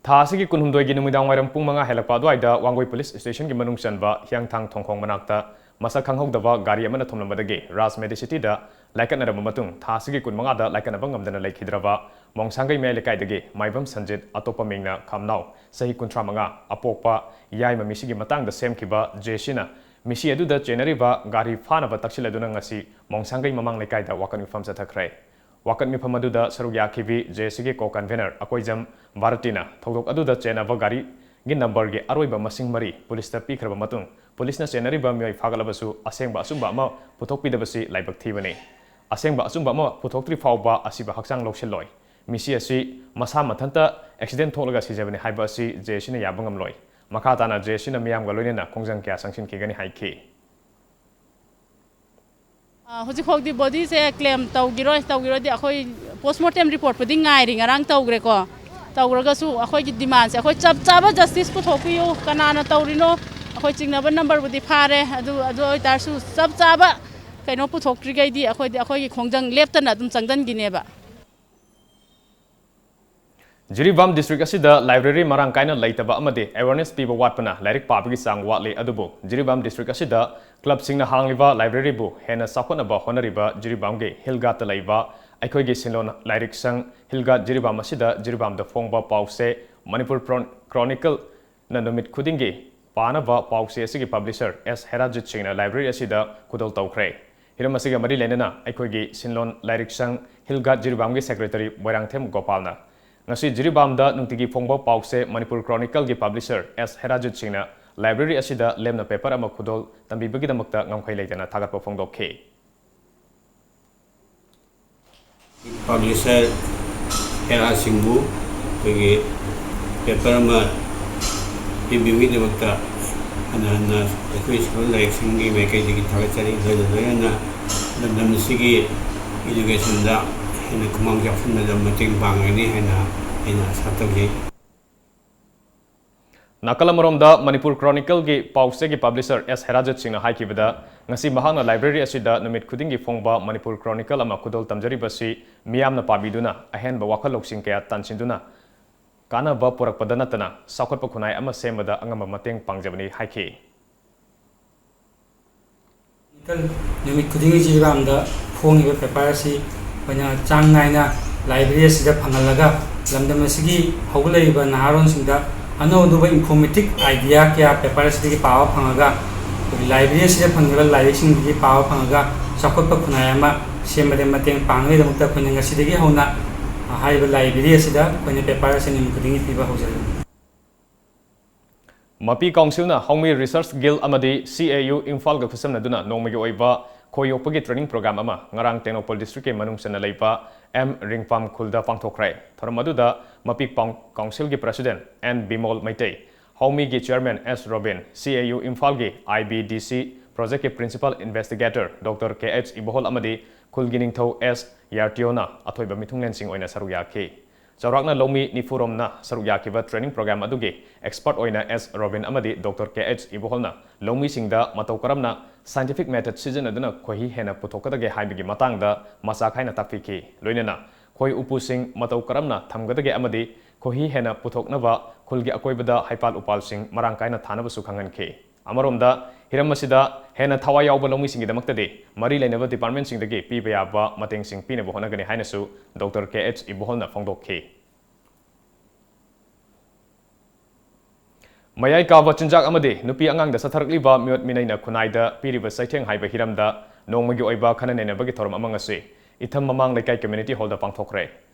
ꯊꯥ ꯑꯁꯤꯒꯤ ꯀꯨꯟꯍꯨꯝꯗꯣꯏꯒꯤ ꯅꯨꯃꯤꯗꯥꯡ ꯋꯥꯏꯔꯝ ꯄꯨꯡ ꯃꯉꯥ ꯍꯦꯜꯂꯛꯄ ꯑꯗꯨꯋꯥꯏꯗ ꯋꯥꯡꯒꯣꯏ ꯄꯨꯂꯤꯁ ꯁ꯭ꯇꯦꯁꯟꯒꯤ ꯃꯅꯨꯡ ꯆꯟꯕ ꯍꯤꯌꯥꯡꯊꯥꯡ ꯊꯣꯡꯈꯣꯡ ꯃꯅꯥꯛꯇ ꯃꯁꯛ ꯈꯪꯍꯧꯗꯕ ꯒꯥꯔꯤ ꯑꯃꯅ ꯊꯣꯝꯂꯝꯕꯗꯒꯤ ꯔꯥꯖ ꯃꯦꯗꯤꯁꯤꯇꯤꯗ ꯂꯥꯏꯀꯠꯅꯔꯕ ꯃꯇꯨꯡ ꯊꯥ ꯑꯁꯤꯒꯤ ꯀꯨꯟꯃꯉꯥꯗ ꯂꯥꯏꯀꯠꯅꯕ ꯉꯝꯗꯅ ꯂꯩꯈꯤꯗ꯭ꯔꯕ ꯃꯣꯡꯁꯥꯡꯒꯩ ꯃꯌꯥꯏ ꯂꯩꯀꯥꯏꯗꯒꯤ ꯃꯥꯏꯕꯝ ꯁꯟꯖꯤꯠ, ꯑꯇꯣꯞꯄ ꯃꯤꯡꯅ ꯈꯝꯅꯥꯎ, ꯆꯍꯤ ꯀꯨꯟꯊ꯭ꯔꯥ ꯃꯉꯥ, ꯑꯄꯣꯛꯄ ꯌꯥꯏꯃ ꯃꯤꯁꯤꯒꯤ ꯃꯇꯥꯡꯗ ꯁꯦꯝꯈꯤꯕ ꯖꯦꯁꯤꯅ ꯃꯤꯁꯤ ꯑꯗꯨꯗ ꯆꯦꯟꯅꯔꯤꯕ ꯒꯥꯔꯤ ꯐꯥꯅꯕ ꯇꯛꯁꯤꯜꯂꯗꯨꯅ ꯉꯁꯤ ꯃꯣꯡꯁꯥꯡꯒꯩ ꯃꯃꯥꯡ ꯂꯩꯀꯥꯏꯗ ꯋꯥꯀꯠ ꯃꯤꯐꯝ ꯆꯠꯊꯈ꯭ꯔꯦ꯫ ꯋꯥꯀꯠ ꯃꯤꯐꯝ ꯑꯗꯨꯗ ꯁꯔꯨꯛ ꯌꯥꯈꯤꯕꯤ ꯖꯦꯁꯤꯒꯤ ꯀꯣ ꯀꯟꯚꯦꯅꯔ ꯑꯀꯣꯏꯖꯝ ꯚꯥꯔꯇꯤꯅ ꯊꯧꯗꯣꯛ ꯑꯗꯨꯗ ꯆꯦꯟꯅꯕ ꯒꯥꯔꯤꯒꯤ ꯅꯝꯕꯔꯒꯤ ꯑꯔꯣꯏꯕ ꯃꯁꯤꯡ ꯃꯔꯤ ꯄꯨꯂꯤꯁꯇ ꯄꯤꯈ꯭ꯔꯕ ꯃꯇꯨꯡ, ꯄꯨꯂꯤꯁꯅ ꯆꯦꯟꯅꯔꯤꯕ ꯃꯤꯑꯣꯏ ꯐꯥꯒꯠꯂꯕꯁꯨ ꯑꯁꯦꯡꯕ ꯑꯆꯨꯝꯕ ꯑꯃ ꯄꯨꯊꯣꯛꯄꯤꯗꯕꯁꯤ ꯂꯥꯏꯕꯛ ꯊꯤꯕꯅꯤ꯫ ꯑꯁꯦꯡꯕ ꯑꯆꯨꯝꯕ ꯑꯃ ꯄꯨꯊꯣꯛꯇ꯭ꯔꯤ ꯐꯥꯎꯕ ꯑꯁꯤꯕ ꯍꯛꯆꯥꯡ ꯂꯧꯁꯤꯜꯂꯣꯏ꯫ ꯃꯤꯁꯤ ꯑꯁꯤ ꯃꯁꯥ ꯃꯊꯟꯇ ꯑꯦꯛꯁꯤꯗꯦꯟ ꯊꯣꯛꯂꯒ ꯁꯤꯖꯕꯅꯤ ꯍꯥꯏꯕ ꯑꯁꯤ ꯖꯦꯁꯤꯅ ꯌꯥꯕ ꯉꯝꯂꯣꯏ꯫ ꯃꯈꯥ ꯇꯥꯅ ꯖꯦꯁꯤꯅ ꯃꯤꯌꯥꯝꯒ ꯂꯣꯏꯅꯅ ꯈꯣꯡꯖꯪ ꯀꯌꯥ ꯆꯪꯁꯤꯟꯈꯤꯒꯅꯤ ꯍꯥꯏꯈꯤ꯫ ꯑ, ꯍꯧꯖꯤꯛ ꯐꯥꯎꯗꯤ ꯕꯣꯗꯤꯁꯦ ꯀ꯭ꯂꯦꯝ ꯇꯧꯈꯤꯔꯣꯏ꯫ ꯇꯧꯈꯤꯔꯣꯏꯗꯤ ꯑꯩꯈꯣꯏ ꯄꯣꯁꯃꯣꯔꯇꯦꯝ ꯔꯤꯄꯣꯔꯠꯄꯨꯗꯤ ꯉꯥꯏꯔꯤ, ꯉꯔꯥꯡ ꯇꯧꯈ꯭ꯔꯦꯀꯣ꯫ ꯇꯧꯈ꯭ꯔꯒꯁꯨ ꯑꯩꯈꯣꯏꯒꯤ ꯗꯤꯃꯥꯟꯁꯦ ꯑꯩꯈꯣꯏ ꯆꯞ ꯆꯥꯕ ꯖꯁꯇꯤꯁ ꯄꯨꯊꯣꯛꯄꯤꯌꯨ꯫ ꯀꯅꯥꯅ ꯇꯧꯔꯤꯅꯣ? ꯑꯩꯈꯣꯏ ꯆꯤꯡꯅꯕ ꯅꯝꯕꯔꯕꯨꯗꯤ ꯐꯥꯔꯦ, ꯑꯗꯨ, ꯑꯗꯨ ꯑꯣꯏꯇꯥꯔꯁꯨ ꯆꯞ ꯆꯥꯕ ꯀꯩꯅꯣ ꯄꯨꯊꯣꯛꯇ꯭ꯔꯤꯈꯩꯗꯤ ꯑꯩꯈꯣꯏꯗꯤ ꯑꯩꯈꯣꯏꯒꯤ ꯈꯣꯡꯖꯪ ꯂꯦꯞꯇꯅ ꯑꯗꯨꯝ ꯆꯪꯁꯤꯟꯈꯤꯅꯦꯕ꯫ ꯖꯤꯔꯤꯕꯥꯝ ꯗꯤꯁꯇ꯭ꯔꯤꯛ ꯑꯁꯤꯗ ꯂꯥꯏꯕ꯭ꯔꯦꯔꯤ ꯃꯔꯥꯡ ꯀꯥꯏꯅ ꯂꯩꯇꯕ ꯑꯃꯗꯤ ꯑꯦꯋꯦꯔꯅꯦꯁ ꯄꯤꯕ ꯋꯥꯠꯄꯅ ꯂꯥꯏꯔꯤꯛ ꯄꯥꯕꯒꯤ ꯆꯥꯡ ꯋꯥꯠꯂꯤ꯫ ꯑꯗꯨꯕꯨ ꯖꯤꯔꯤꯕꯥꯝ ꯗꯤꯁꯇ꯭ꯔꯤꯛ ꯑꯁꯤꯗ ꯀ꯭ꯂꯕꯁꯤꯡꯅ ꯍꯥꯡꯂꯤꯕ ꯂꯥꯏꯕ꯭ꯔꯦꯔꯤꯕꯨ ꯍꯦꯟꯅ ꯆꯥꯎꯈꯠꯅꯕ ꯍꯣꯠꯅꯔꯤꯕ ꯖꯤꯔꯤꯕꯥꯝꯒꯤ ꯍꯤꯜꯒꯥꯠꯇ ꯂꯩꯕ ꯑꯩꯈꯣꯏꯒꯤ ꯁꯤꯟꯂꯣꯟ ꯂꯥꯏꯔꯤꯛ ꯁꯪ ꯍꯤꯜꯒꯥꯠ ꯖꯤꯔꯤꯕꯥꯝ ꯑꯁꯤꯗ ꯖꯤꯔꯤꯕꯥꯝꯗ ꯐꯣꯡꯕ ꯄꯥꯎꯁꯦ ꯃꯅꯤꯄꯨꯔ ꯄ꯭ꯔꯣ-, ꯀ꯭ꯔꯣꯅꯤꯀꯜꯅ ꯅꯨꯃꯤꯠ ꯈꯨꯗꯤꯡꯒꯤ ꯄꯥꯅꯕ ꯄꯥꯎꯆꯦ ꯑꯁꯤꯒꯤ ꯄꯕ꯭ꯂꯤꯁꯔ ꯑꯦꯁ ꯍꯦꯔꯥꯖꯤꯠ ꯁꯤꯡꯅ ꯂꯥꯏꯕ꯭ꯔꯦꯔꯤ ꯑꯁꯤꯗ ꯈꯨꯗꯣꯜ ꯇꯧꯈ꯭ꯔꯦ꯫ ꯍꯤꯔꯝ ꯑꯁꯤꯒ ꯃꯔꯤ ꯂꯩꯅꯅ ꯑꯩꯈꯣꯏꯒꯤ ꯁꯤꯟꯂꯣꯟ ꯂꯥꯏꯔꯤꯛ ꯁꯪ ꯍꯤꯜꯒꯥꯠ ꯖꯤꯔꯤꯕꯥꯝꯒꯤ ꯁꯦꯀ꯭ꯔꯦꯇꯔꯤ ꯃꯣꯏꯔꯥꯡꯊꯦꯝ ꯒꯣꯄꯥꯜꯅ ꯉꯁꯤ ꯖꯤꯔꯤꯕꯥꯝꯗ ꯅꯨꯡꯇꯤꯒꯤ ꯐꯣꯡꯕ ꯄꯥꯎꯆꯦ ꯃꯅꯤꯄꯨꯔ ꯀ꯭ꯔꯣꯅꯤꯀꯜꯒꯤ ꯄꯕ꯭ꯂꯤꯁꯔ ꯑꯦꯁ ꯍꯦꯔꯥꯖꯤꯠ ꯁꯤꯡꯅ ꯂꯥꯏꯕ꯭ꯔꯦꯔꯤ ꯑꯁꯤꯗ ꯂꯦꯝꯅ ꯄꯦꯄꯔ ꯑꯃ ꯈꯨꯗꯣꯜ ꯇꯝꯕꯤꯕꯒꯤꯗꯃꯛꯇ ꯉꯝꯈꯩ ꯂꯩꯇꯅ ꯊꯥꯒꯠꯄ ꯐꯣꯡꯗꯣꯛꯈꯤ꯫ ꯄꯕ꯭ꯂꯤꯁꯔ ꯍꯦꯔꯥ ꯁꯤꯡꯕꯨ ꯑꯩꯈꯣꯏꯒꯤ ꯄꯦꯄꯔ ꯑꯃ ꯄꯤꯕꯤꯕꯒꯤꯗꯃꯛꯇ ꯍꯟꯅ ꯍꯟꯅ ꯑꯩꯈꯣꯏ ꯁꯤꯟꯂꯣꯟ ꯂꯥꯏꯔꯤꯛ ꯁꯪꯒꯤ ꯃꯥꯏꯀꯩꯗꯒꯤ ꯊꯥꯒꯠꯆꯔꯤ꯫ ꯂꯣꯏꯅ ꯂꯣꯏꯅꯅ ꯂꯝꯗꯝ ꯑꯁꯤꯒꯤ ꯏꯗꯨꯀꯦꯁꯟꯗ ꯍꯦꯟꯅ ꯈꯨꯃꯥꯡ ꯆꯥꯎꯁꯤꯟꯕꯗ ꯃꯇꯦꯡ ꯄꯥꯡꯒꯅꯤ ꯍꯥꯏꯅ ꯑꯩꯅ ꯑꯥꯁꯥ ꯇꯧꯖꯩ꯫ ꯅꯥꯀꯜ ꯑꯃꯔꯣꯝꯗ ꯃꯅꯤꯄꯨꯔ ꯀ꯭ꯔꯣꯅꯤꯀꯜꯒꯤ ꯄꯥꯎꯆꯦꯒꯤ ꯄꯕ꯭ꯂꯤꯁꯔ ꯑꯦꯁ ꯍꯦꯔꯥꯖꯤꯠ ꯁꯤꯡꯅ ꯍꯥꯏꯈꯤꯕꯗ, ꯉꯁꯤ ꯃꯍꯥꯛꯅ ꯂꯥꯏꯕ꯭ꯔꯦꯔꯤ ꯑꯁꯤꯗ ꯅꯨꯃꯤꯠ ꯈꯨꯗꯤꯡꯒꯤ ꯐꯣꯡꯕ ꯃꯅꯤꯄꯨꯔ ꯀ꯭ꯔꯣꯅꯤꯀꯜ ꯑꯃ ꯈꯨꯗꯣꯜ ꯇꯝꯖꯔꯤꯕꯁꯤ ꯃꯤꯌꯥꯝꯅ ꯄꯥꯕꯤꯗꯨꯅ ꯑꯍꯦꯟꯕ ꯋꯥꯈꯜ ꯂꯧꯁꯤꯡ ꯀꯌꯥ ꯇꯥꯟꯁꯤꯟꯗꯨꯅ ꯀꯥꯟꯅꯕ ꯄꯨꯔꯛꯄꯗ ꯅꯠꯇꯅ ꯆꯥꯎꯈꯠꯄ ꯈꯨꯟꯅꯥꯏ ꯑꯃ ꯁꯦꯝꯕꯗ ꯑꯉꯝꯕ ꯃꯇꯦꯡ ꯄꯥꯡꯖꯕꯅꯤ ꯍꯥꯏꯈꯤ꯫ ꯅꯨꯃꯤꯠ ꯈꯨꯗꯤꯡꯒꯤ ꯖꯤꯔꯤꯕꯥꯝꯗ ꯐꯣꯡꯉꯤꯕ ꯄꯦꯄꯔ ꯑꯁꯤ ꯑꯩꯈꯣꯏꯅ ꯆꯥꯡ ꯅꯥꯏꯅ ꯂꯥꯏꯕ꯭ꯔꯦꯔꯤ ꯑꯁꯤꯗ ꯐꯪꯍꯜꯂꯒ ꯂꯝꯗꯝ ꯑꯁꯤꯒꯤ ꯍꯧꯒꯠꯂꯛꯏꯕ ꯅꯍꯥꯔꯣꯟꯁꯤꯡꯗ ꯑꯅꯧ ꯑꯅꯧꯕ ꯏꯟꯐꯣꯔꯃꯦꯇꯤꯞ ꯑꯥꯏꯗꯤꯌꯥ ꯀꯌꯥ ꯄꯦꯄꯔ ꯑꯁꯤꯗꯒꯤ ꯄꯥꯕ ꯐꯪꯉꯒ ꯑꯩꯈꯣꯏꯒꯤ ꯂꯥꯏꯕ꯭ꯔꯦꯔꯤ ꯑꯁꯤꯗ ꯐꯪꯂꯤꯕ ꯂꯥꯏꯔꯤꯛꯁꯤꯡꯗꯒꯤ ꯄꯥꯕ ꯐꯪꯉꯒ ꯆꯥꯎꯈꯠꯄ ꯈꯨꯟꯅꯥꯏ ꯑꯃ ꯁꯦꯝꯕꯗ ꯃꯇꯦꯡ ꯄꯥꯡꯅꯕꯒꯤꯗꯃꯛꯇ ꯑꯩꯈꯣꯏꯅ ꯉꯁꯤꯗꯒꯤ ꯍꯧꯅ ꯍꯥꯏꯔꯤꯕ ꯂꯥꯏꯕ꯭ꯔꯦꯔꯤ ꯑꯁꯤꯗ ꯑꯩꯈꯣꯏꯅ ꯄꯦꯄꯔ ꯑꯁꯤ ꯅꯨꯃꯤꯠ ꯈꯨꯗꯤꯡꯒꯤ ꯄꯤꯕ ꯍꯧꯖꯔꯒꯅꯤ꯫ ꯃꯄꯤ ꯀꯥꯎꯟꯁꯤꯜꯅ ꯍꯥꯎꯃꯤ ꯔꯤꯁꯔꯁ ꯒꯤꯜ ꯑꯃꯗꯤ ꯁꯤ ꯑꯦ ꯌꯨ ꯏꯝꯐꯥꯜꯒ ꯈꯨꯠꯁꯝꯅꯗꯨꯅ ꯅꯣꯡꯃꯒꯤ ꯑꯣꯏꯕ ꯈꯣꯏ ꯌꯣꯛꯄꯒꯤ ꯇ꯭ꯔꯦꯅꯤꯡ ꯄ꯭ꯔꯣꯒ꯭ꯔꯥꯝ ꯑꯃ ꯉꯔꯥꯡ ꯇꯦꯡꯅꯧꯄꯜ ꯗꯤꯁꯇ꯭ꯔꯤꯛꯀꯤ ꯃꯅꯨꯡ ꯆꯟꯅ ꯂꯩꯕ ꯑꯦꯝ ꯔꯤꯡꯄꯥꯝ ꯈꯨꯜꯗ ꯄꯥꯡꯊꯣꯛꯈ꯭ꯔꯦ꯫ ꯊꯧꯔꯝ ꯑꯗꯨꯗ ꯃꯄꯤ ꯄꯥꯎ-, ꯀꯥꯎꯟꯁꯤꯜꯒꯤ ꯄ꯭ꯔꯁꯤꯗꯦꯟꯠ ꯑꯦꯟ ꯕꯤꯃꯣꯜ ꯃꯩꯇꯩ, ꯍꯥꯎꯃꯤꯒꯤ chairman S Robin, C A U ꯏꯝꯐꯥꯜꯒꯤ ꯑꯥꯏ ꯕꯤ ꯗꯤ ꯁꯤ ꯄ꯭ꯔꯣꯖꯦꯛꯀꯤ principal investigator doctor K H Ibohal ꯑꯃꯗꯤ ꯈꯨꯜꯒꯤ ꯅꯤꯡꯊꯧ ꯑꯦꯁ ꯌꯥꯔꯇꯤꯌꯣꯅ ꯑꯊꯣꯏꯕ ꯃꯤꯊꯨꯡꯂꯦꯟꯁꯤꯡ ꯑꯣꯏꯅ ꯁꯔꯨꯛ ꯌꯥꯈꯤ꯫ ꯆꯥꯎꯔꯥꯛꯅ ꯂꯧꯃꯤ ꯅꯤꯐꯨ ꯔꯣꯝꯅ ꯁꯔꯨꯛ ꯌꯥꯈꯤꯕ ꯇ꯭ꯔꯦꯅꯤꯡ ꯄ꯭ꯔꯣꯒ꯭ꯔꯥꯝ ꯑꯗꯨꯒꯤ ꯑꯦꯛꯁꯄꯔꯠ ꯑꯣꯏꯅ ꯑꯦꯁ ꯔꯣꯕꯤꯟ ꯑꯃꯗꯤ ꯗꯣꯛꯇꯔ ꯀꯦ ꯑꯩꯆ ꯏꯕꯣꯍꯣꯜꯅ ꯂꯧꯃꯤꯁꯤꯡꯗ ꯃꯇꯧ ꯀꯔꯝꯅ ꯁꯥꯏꯟꯇꯤꯐꯤꯛ ꯃꯦꯊꯗ ꯁꯤꯖꯤꯟꯅꯗꯨꯅ ꯈꯣꯏꯍꯤ ꯍꯦꯟꯅ ꯄꯨꯊꯣꯛꯀꯗꯒꯦ ꯍꯥꯏꯕꯒꯤ ꯃꯇꯥꯡꯗ ꯃꯆꯥ ꯈꯥꯏꯅ ꯇꯥꯛꯄꯤꯈꯤ꯫ ꯂꯣꯏꯅꯅ ꯈꯣꯏ ꯎꯄꯨꯁꯤꯡ ꯃꯇꯧ ꯀꯔꯝꯅ ꯊꯝꯒꯗꯒꯦ ꯑꯃꯗꯤ ꯈꯣꯏꯍꯤ ꯍꯦꯟꯅ ꯄꯨꯊꯣꯛꯅꯕ ꯈꯨꯜꯒꯤ ꯑꯀꯣꯏꯕꯗ ꯍꯩꯄꯥꯜ ꯎꯄꯥꯜꯁꯤꯡ ꯃꯔꯥꯡ ꯀꯥꯏꯅ ꯊꯥꯅꯕꯁꯨ ꯈꯪꯍꯟꯈꯤ꯫ ꯑꯃꯔꯣꯝꯗ, ꯍꯤꯔꯝ ꯑꯁꯤꯗ ꯍꯦꯟꯅ ꯊꯋꯥꯏ ꯌꯥꯎꯕ ꯂꯧꯃꯤꯁꯤꯡꯒꯤꯗꯃꯛꯇꯗꯤ ꯃꯔꯤ ꯂꯩꯅꯕ ꯗꯤꯄꯥꯔꯠꯃꯦꯟꯠꯁꯤꯡꯗꯒꯤ ꯄꯤꯕ ꯌꯥꯕ ꯃꯇꯦꯡꯁꯤꯡ ꯄꯤꯅꯕ ꯍꯣꯠꯅꯒꯅꯤ ꯍꯥꯏꯅꯁꯨ ꯗꯣꯛꯇꯔ ꯀꯦ ꯑꯩꯆ ꯏꯕꯣꯍꯣꯜꯅ ꯐꯣꯡꯗꯣꯛꯈꯤ꯫ ꯃꯌꯥꯏ ꯀꯥꯕ ꯆꯤꯟꯖꯥꯛ ꯑꯃꯗꯤ ꯅꯨꯄꯤ ꯑꯉꯥꯡꯗ ꯆꯠꯊꯔꯛꯂꯤꯕ ꯃꯤꯑꯣꯠ ꯃꯤꯅꯩꯅ ꯈꯨꯟꯅꯥꯏꯗ ꯄꯤꯔꯤꯕ ꯆꯩꯊꯦꯡ ꯍꯥꯏꯕ ꯍꯤꯔꯝꯗ ꯅꯣꯡꯃꯒꯤ ꯑꯣꯏꯕ ꯈꯟꯅ ꯅꯩꯅꯕꯒꯤ ꯊꯧꯔꯝ ꯑꯃ ꯉꯁꯤ ꯏꯊꯝ ꯃꯃꯥꯡ ꯂꯩꯀꯥꯏ ꯀꯝꯃ꯭ꯌꯨꯅꯤꯇꯤ ꯍꯣꯜꯗ ꯄꯥꯡꯊꯣꯛꯈ꯭ꯔꯦ꯫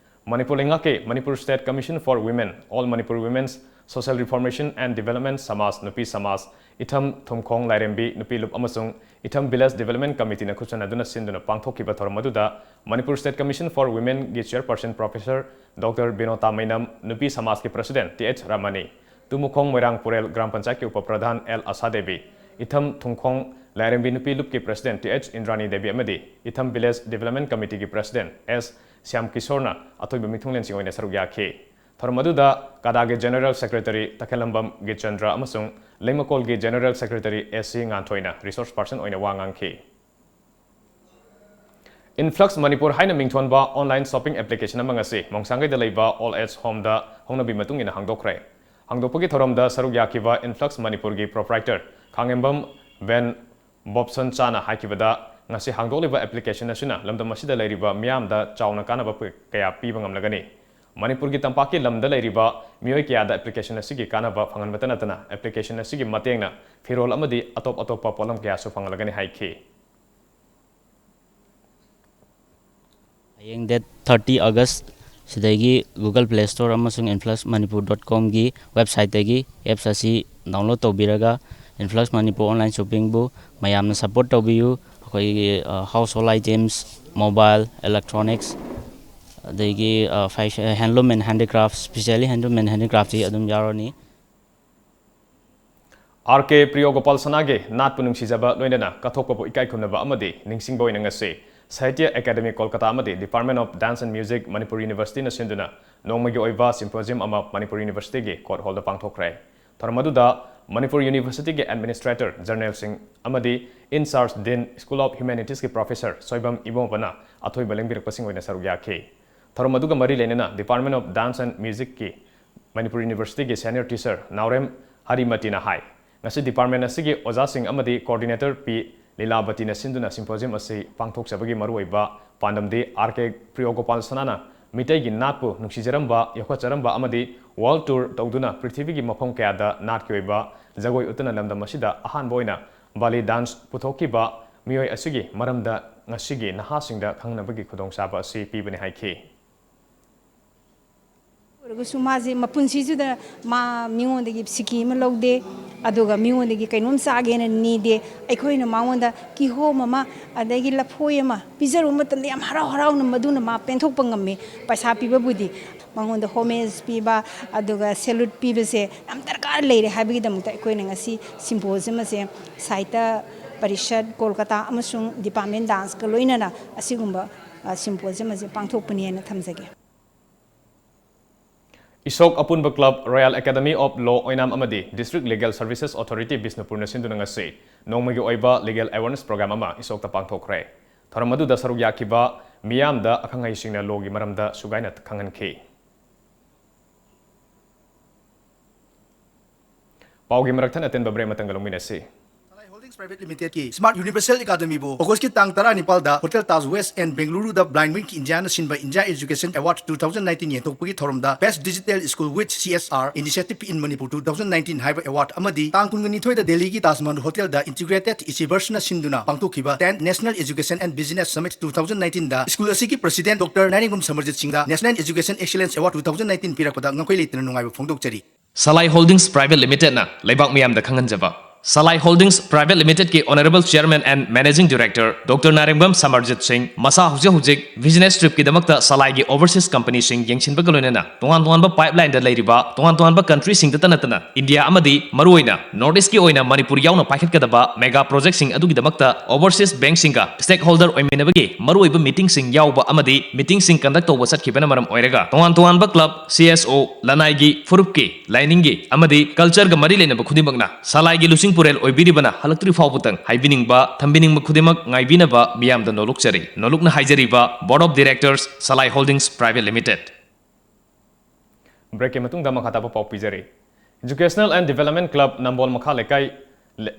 ꯃꯅꯤꯄꯨꯔ ꯂꯩꯉꯥꯛꯀꯤ Manipur State Commission for Women, All Manipur Women's Social Reformation and Development, ꯁꯃꯥꯖ, ꯅꯨꯄꯤ ꯁꯃꯥꯖ, ꯏꯊꯝ ꯊꯨꯝꯈꯣꯡ ꯂꯥꯏꯔꯦꯝꯕꯤ ꯅꯨꯄꯤ ꯂꯨꯞ ꯑꯃꯁꯨꯡ ꯏꯊꯝ ꯚꯤꯂꯦꯖ ꯗꯤꯚꯦꯂꯞꯃꯦꯟꯠ ꯀꯃꯤꯇꯤꯅ ꯈꯨꯠꯁꯝꯅꯗꯨꯅ ꯁꯤꯟꯗꯨꯅ ꯄꯥꯡꯊꯣꯛꯈꯤꯕ ꯊꯧꯔꯝ ꯑꯗꯨꯗ Manipur State Commission for Womenꯒꯤ chairperson professor doctor Binota Meinam, ꯅꯨꯄꯤ ꯁꯃꯥꯖꯀꯤ president T H Ramani, Tumukhong Moirang Purel gram ꯄꯟꯆꯥꯌꯠꯀꯤ ꯎꯄ ꯄ꯭ꯔꯙꯥꯟ ꯑꯦꯜ ꯑꯁꯥ ꯗꯦꯕꯤ, ꯏꯊꯝ ꯊꯨꯝꯈꯣꯡ ꯂꯥꯏꯔꯦꯝꯕꯤ ꯅꯨꯄꯤ ꯂꯨꯞꯀꯤ ꯄ꯭ꯔꯁꯤꯗꯦꯟꯠ ꯇꯤ ꯑꯩꯆ ꯏꯟꯗ꯭ꯔꯥꯅꯤ ꯗꯦꯕꯤ ꯑꯃꯗꯤ ꯏꯊꯝ ꯚꯤꯂꯦꯖ ꯗꯤꯚꯦꯂꯞꯃꯦꯟꯠ ꯀꯃꯤꯇꯤꯒꯤ ꯄ꯭ꯔꯁꯤꯗꯦꯟꯠ ꯑꯦꯁ ꯁ꯭ꯌꯥꯝ ꯀꯤꯁꯣꯔꯅ ꯑꯊꯣꯏꯕ ꯃꯤꯊꯨꯡꯂꯦꯟꯁꯤꯡ ꯑꯣꯏꯅ ꯁꯔꯨꯛ ꯌꯥꯈꯤ꯫ ꯊꯧꯔꯝ ꯑꯗꯨꯗ ꯀꯗꯥꯒꯤ ꯖꯦꯅꯔꯦꯜ ꯁꯦꯀ꯭ꯔꯦꯇꯔꯤ ꯇꯈꯦꯜꯂꯝꯕꯝ ꯒꯤꯆꯟꯗ꯭ꯔ ꯑꯃꯁꯨꯡ ꯂꯩꯃꯀꯣꯜꯒꯤ general secretary S C ꯉꯥꯟꯊꯣꯏꯅ resources person ꯑꯣꯏꯅ ꯋꯥ ꯉꯥꯡꯈꯤ꯫ Influx Manipur ꯍꯥꯏꯅ ꯃꯤꯡꯊꯣꯟꯕ online shopping application ꯑꯃ ꯉꯁꯤ ꯃꯣꯡꯁꯥꯡꯒꯩꯗ ꯂꯩꯕ Old Age Homeꯗ ꯍꯧꯅꯕꯤ ꯃꯇꯨꯡ ꯏꯟꯅ ꯍꯥꯡꯗꯣꯛꯈ꯭ꯔꯦ꯫ ꯍꯥꯡꯗꯣꯛꯄꯒꯤ ꯊꯧꯔꯝꯗ ꯁꯔꯨꯛ ꯌꯥꯈꯤꯕ Influx Manipurꯒꯤ proprietor ꯈꯥꯉꯦꯝꯕꯝ ꯚꯦꯟ ꯕꯣꯞꯁꯟ ꯆꯥꯅ ꯍꯥꯏꯈꯤꯕꯗ, ꯉꯁꯤ ꯍꯥꯡꯗꯣꯛꯂꯤꯕ application ꯑꯁꯤꯅ ꯂꯝꯗꯝ ꯑꯁꯤꯗ ꯂꯩꯔꯤꯕ ꯃꯤꯌꯥꯝꯗ ꯆꯥꯎꯅ ꯀꯥꯟꯅꯕ ꯀꯌꯥ ꯄꯤꯕ ꯉꯝꯂꯒꯅꯤ꯫ ꯃꯅꯤꯄꯨꯔꯒꯤ ꯇꯝꯄꯥꯛꯀꯤ ꯂꯝꯗ ꯂꯩꯔꯤꯕ ꯃꯤꯑꯣꯏ ꯀꯌꯥꯗ application ꯑꯁꯤꯒꯤ ꯀꯥꯟꯅꯕ ꯐꯪꯍꯟꯕꯇ ꯅꯠꯇꯅ, application ꯑꯁꯤꯒꯤ ꯃꯇꯦꯡꯅ ꯐꯤꯔꯣꯜ ꯑꯃꯗꯤ ꯑꯇꯣꯞ ꯑꯇꯣꯞꯄ ꯄꯣꯠꯂꯝ ꯀꯌꯥꯁꯨ ꯐꯪꯍꯜꯂꯒꯅꯤ ꯍꯥꯏꯈꯤ꯫ ꯍꯌꯦꯡ date thirty August ꯁꯤꯗꯒꯤ Google Play Store ꯑꯃꯁꯨꯡ influx manipur dot comꯒꯤ websiteꯇꯒꯤ apps ꯑꯁꯤ download ꯇꯧꯕꯤꯔꯒ Influx Manipur online shoppingꯕꯨ ꯃꯌꯥꯝꯅ support ꯇꯧꯕꯤꯌꯨ꯫ ꯑꯩꯈꯣꯏꯒꯤ, ꯑ, household items, mobile, electronics, ꯑꯗꯒꯤ, ꯑ, fashion, handloom and handicraft, specially handloom and handicraftꯁꯤ ꯑꯗꯨꯝ ꯌꯥꯎꯔꯅꯤ꯫ R K Priyo Gopal Sanaꯒꯤ ꯅꯥꯠꯄꯨ ꯅꯨꯡꯁꯤꯖꯕ ꯂꯣꯏꯅꯅ ꯀꯠꯊꯣꯛꯄꯕꯨ ꯏꯀꯥꯏ ꯈꯨꯝꯅꯕ ꯑꯃꯗꯤ ꯅꯤꯡꯁꯤꯡꯕ ꯑꯣꯏꯅ ꯉꯁꯤ Sahitya Academy Kolkata ꯑꯃꯗꯤ Department of Dance and Music Manipur Universityꯅ ꯁꯤꯟꯗꯨꯅ ꯅꯣꯡꯃꯒꯤ ꯑꯣꯏꯕ symposium ꯑꯃ Manipur Universityꯒꯤ court hallꯗ ꯄꯥꯡꯊꯣꯛꯈ꯭ꯔꯦ꯫ ꯊꯧꯔꯝ ꯑꯗꯨꯗ Manipur Universityꯒꯤ administrator generalꯁꯤꯡ ꯑꯃꯗꯤ in charge dean School of Humanitiesꯀꯤ professor Soibam ꯏꯕꯣꯝꯕꯅ ꯑꯊꯣꯏꯕ ꯂꯦꯡꯕꯤꯔꯛꯄꯁꯤꯡ ꯑꯣꯏꯅ ꯁꯔꯨꯛ ꯌꯥꯈꯤ꯫ ꯊꯧꯔꯝ ꯑꯗꯨꯒ ꯃꯔꯤ ꯂꯩꯅꯅ Department of Dance and Musicꯀꯤ Manipur Universityꯒꯤ senior teacher ꯅꯥꯎꯔꯦꯝ ꯍꯔꯤꯃꯇꯤꯅ ꯍꯥꯏ, ꯉꯁꯤ department ꯑꯁꯤꯒꯤ ꯑꯣꯖꯥꯁꯤꯡ ꯑꯃꯗꯤ coordinator ꯄꯤ ꯂꯤꯂꯥꯕꯇꯤꯅ ꯁꯤꯟꯗꯨꯅ symposium ꯑꯁꯤ ꯄꯥꯡꯊꯣꯛꯆꯕꯒꯤ ꯃꯔꯨꯑꯣꯏꯕ ꯄꯥꯟꯗꯝꯗꯤ R K Priyo Gopal Sanaꯅ ꯃꯤꯇꯩꯒꯤ ꯅꯥꯠꯄꯨ ꯅꯨꯡꯁꯤꯖꯔꯝꯕ, ꯌꯣꯛꯈꯠꯆꯔꯝꯕ ꯑꯃꯗꯤ world tour ꯇꯧꯗꯨꯅ ꯄ꯭ꯔꯤꯊꯤꯕꯤꯒꯤ ꯃꯐꯝ ꯀꯌꯥꯗ ꯅꯥꯠꯀꯤ ꯑꯣꯏꯕ ꯖꯒꯣꯏ ꯎꯠꯇꯨꯅ ꯂꯝꯗꯝ ꯑꯁꯤꯗ ꯑꯍꯥꯟꯕ ꯑꯣꯏꯅ Ballet dance ꯄꯨꯊꯣꯛꯈꯤꯕ ꯃꯤꯑꯣꯏ ꯑꯁꯤꯒꯤ ꯃꯔꯝꯗ ꯉꯁꯤꯒꯤ ꯅꯍꯥꯁꯤꯡꯗ ꯈꯪꯅꯕꯒꯤ ꯈꯨꯗꯣꯡꯆꯥꯕ ꯑꯁꯤ ꯄꯤꯕꯅꯤ ꯍꯥꯏꯈꯤ꯫ ꯑꯣꯏꯔꯒꯁꯨ ꯃꯥꯁꯦ ꯃꯄꯨꯟꯁꯤꯁꯤꯗ ꯃꯥ ꯃꯤꯉꯣꯟꯗꯒꯤ ꯁꯤꯀꯤ ꯑꯃ ꯂꯧꯗꯦ, ꯑꯗꯨꯒ ꯃꯤꯉꯣꯟꯗꯒꯤ ꯀꯩꯅꯣꯝ ꯆꯥꯒꯦꯅ ꯅꯤꯗꯦ꯫ ꯑꯩꯈꯣꯏꯅ ꯃꯉꯣꯟꯗ ꯀꯤꯍꯣꯝ ꯑꯃ ꯑꯗꯒꯤ ꯂꯐꯣꯏ ꯑꯃ ꯄꯤꯖꯔꯨꯕ ꯃꯇꯝꯗ ꯌꯥꯝ ꯍꯔꯥꯎ ꯍꯔꯥꯎꯅ ꯃꯗꯨꯅ ꯃꯥ ꯄꯦꯟꯊꯣꯛꯄ ꯉꯝꯃꯤ꯫ ꯄꯩꯁꯥ ꯄꯤꯕꯕꯨꯗꯤ ꯃꯉꯣꯟꯗ homage ꯄꯤꯕ ꯑꯗꯨꯒ salute ꯄꯤꯕꯁꯦ ꯌꯥꯝ ꯗꯔꯀꯥꯔ ꯂꯩꯔꯦ ꯍꯥꯏꯕꯒꯤꯗꯃꯛꯇ ꯑꯩꯈꯣꯏꯅ ꯉꯁꯤ symposium ꯑꯁꯦ ꯁꯥꯍꯤꯇ꯭ꯌ ꯄꯔꯤꯁꯠ ꯀꯣꯜꯀꯇꯥ ꯑꯃꯁꯨꯡ Department Danceꯀ ꯂꯣꯏꯅꯅ ꯑꯁꯤꯒꯨꯝꯕ, ꯑ, symposium ꯑꯁꯦ ꯄꯥꯡꯊꯣꯛꯄꯅꯤ ꯍꯥꯏꯅ ꯊꯝꯖꯒꯦ꯫ ꯏꯁꯣꯛ ꯑꯄꯨꯟꯕ club, Royal Academy of Law ꯑꯣꯏꯅꯥꯝ ꯑꯃꯗꯤ District Legal Services Authority ꯕꯤꯁꯅꯨꯄꯨꯔꯅ ꯁꯤꯟꯗꯨꯅ ꯉꯁꯤ ꯅꯣꯡꯃꯒꯤ ꯑꯣꯏꯕ legal awareness program ꯑꯃ ꯏꯁꯣꯛꯇ ꯄꯥꯡꯊꯣꯛꯈ꯭ꯔꯦ꯫ ꯊꯧꯔꯝ ꯑꯗꯨꯗ ꯁꯔꯨꯛ ꯌꯥꯈꯤꯕ ꯃꯤꯌꯥꯝꯗ ꯑꯈꯪ ꯑꯍꯩꯁꯤꯡꯅ ꯂꯣꯒꯤ ꯃꯔꯝꯗ ꯁꯨꯒꯥꯏꯅ ꯈꯪꯍꯟꯈꯤ꯫ ꯄꯥꯎꯒꯤ ꯃꯔꯛ ꯊꯠꯅ ꯑꯇꯦꯟꯕ break ꯑꯃꯇꯪꯒ ꯂꯧꯃꯤꯟꯅꯁꯤ꯫ Salai Holdings Private Limited ꯀꯤ Smart Universal Academy ꯕꯨ August ꯀꯤ ꯇꯥꯡ ꯇꯔꯥ ꯅꯤꯄꯥꯜꯗ Hotel Taj West and Bengaluru the Blind Wing ꯀꯤ India ꯅ ꯁꯤꯟꯕ India Education Award two thousand nineteen ꯌꯦꯟꯊꯣꯛꯄꯒꯤ ꯊꯧꯔꯝꯗ Best Digital School with C S R Initiative in Manipur two thousand nineteen ꯍꯥꯏꯕ award ꯑꯃꯗꯤ ꯇꯥꯡ ꯀꯨꯟꯅꯤꯊꯣꯏꯗ ꯗꯦꯜꯂꯤꯒꯤ Taj Mahal Hotel ꯗ Integrated Ichiverse ꯅ ꯁꯤꯟꯗꯨꯅ ꯄꯥꯡꯊꯣꯛꯈꯤꯕ tenth National Education and Business Summit two thousand nineteen the school ꯑꯁꯤꯒꯤ President Doctor ꯅꯥꯏꯔꯦꯡꯕꯝ ꯁꯃꯔꯖꯤꯠ ꯁꯤꯡꯗ National Education Excellence Award two thousand nineteen ꯄꯤꯔꯛꯄꯗ ꯉꯛꯈꯩ ꯂꯩꯇꯅ ꯅꯨꯡꯉꯥꯏꯕ ꯐꯣꯡꯗꯣꯛꯆꯔꯤ꯫ Salai Holdings Private Limited ꯅ ꯂꯩꯕꯥꯛ ꯃꯤꯌꯥꯝꯗ ꯈꯪꯍꯟꯖꯕ꯫ Salai Holdings Private Limited ꯀꯤ Honourable Chairman and Managing Director Doctor ꯅꯥꯏꯔꯦꯡꯕꯝ ꯁꯃꯔꯖꯤꯠ ꯁꯤꯡ ꯃꯁꯥ ꯍꯧꯖꯤꯛ ꯍꯧꯖꯤꯛ business trip ꯀꯤꯗꯃꯛꯇ ꯁꯂꯥꯏꯒꯤ overseas company ꯁꯤꯡ ꯌꯦꯡꯁꯤꯟꯕꯒ ꯂꯣꯏꯅꯅ ꯇꯣꯉꯥꯟ ꯇꯣꯉꯥꯟꯕ pipeline ꯗ ꯂꯩꯔꯤꯕ ꯇꯣꯉꯥꯟ ꯇꯣꯉꯥꯟꯕ country ꯁꯤꯡꯗꯇ ꯅꯠꯇꯅ India ꯑꯃꯗꯤ ꯃꯔꯨꯑꯣꯏꯅ North East ꯀꯤ ꯑꯣꯏꯅ ꯃꯅꯤꯄꯨꯔ ꯌꯥꯎꯅ ꯄꯥꯏꯈꯠꯀꯗꯕ mega project ꯁꯤꯡ ꯑꯗꯨꯒꯤꯗꯃꯛꯇ overseas bank ꯁꯤꯡꯒ stakeholder ꯑꯣꯏꯃꯤꯟꯅꯕꯒꯤ ꯃꯔꯨꯑꯣꯏꯕ meeting ꯁꯤꯡ ꯌꯥꯎꯕ ꯑꯃꯗꯤ meeting ꯁꯤꯡ conduct ꯇꯧꯕ ꯆꯠꯈꯤꯕꯅ ꯃꯔꯝ ꯑꯣꯏꯔꯒ ꯇꯣꯉꯥꯟ ꯇꯣꯉꯥꯟꯕ club, C S O, ꯂꯅꯥꯏꯒꯤ, ꯐꯨꯔꯨꯞꯀꯤ, ꯂꯥꯏꯅꯤꯡꯒꯤ ꯑꯃꯗꯤ culture ꯒ ꯃꯔꯤ ꯂꯩꯅꯕ ꯈꯨꯗꯤꯡꯃꯛꯅ ꯁꯂꯥꯏꯒꯤ ꯂꯨꯆꯤꯡ ꯄꯨꯔꯦꯜ ꯑꯣꯏꯕꯤꯔꯤꯕꯅ ꯍꯜꯂꯛꯇ꯭ꯔꯤ ꯐꯥꯎꯕꯇꯪ ꯍꯥꯏꯕꯤꯅꯤꯡꯕ, ꯊꯝꯕꯤꯅꯤꯡꯕ ꯈꯨꯗꯤꯡꯃꯛ ꯉꯥꯏꯕꯤꯅꯕ ꯃꯤꯌꯥꯝꯗ ꯅꯣꯂꯨꯛꯆꯔꯤ꯫ ꯅꯣꯂꯨꯛꯅ ꯍꯥꯏꯖꯔꯤꯕ Board of Directors, Salai Holdings Private Limited꯫ Break ꯀꯤ ꯃꯇꯨꯡꯗ ꯃꯈꯥ ꯇꯥꯕ ꯄꯥꯎ ꯄꯤꯖꯔꯤ꯫ Educational and Development Club ꯅꯝꯕꯣꯜ ꯃꯈꯥ ꯂꯩꯀꯥꯏ ꯂ-,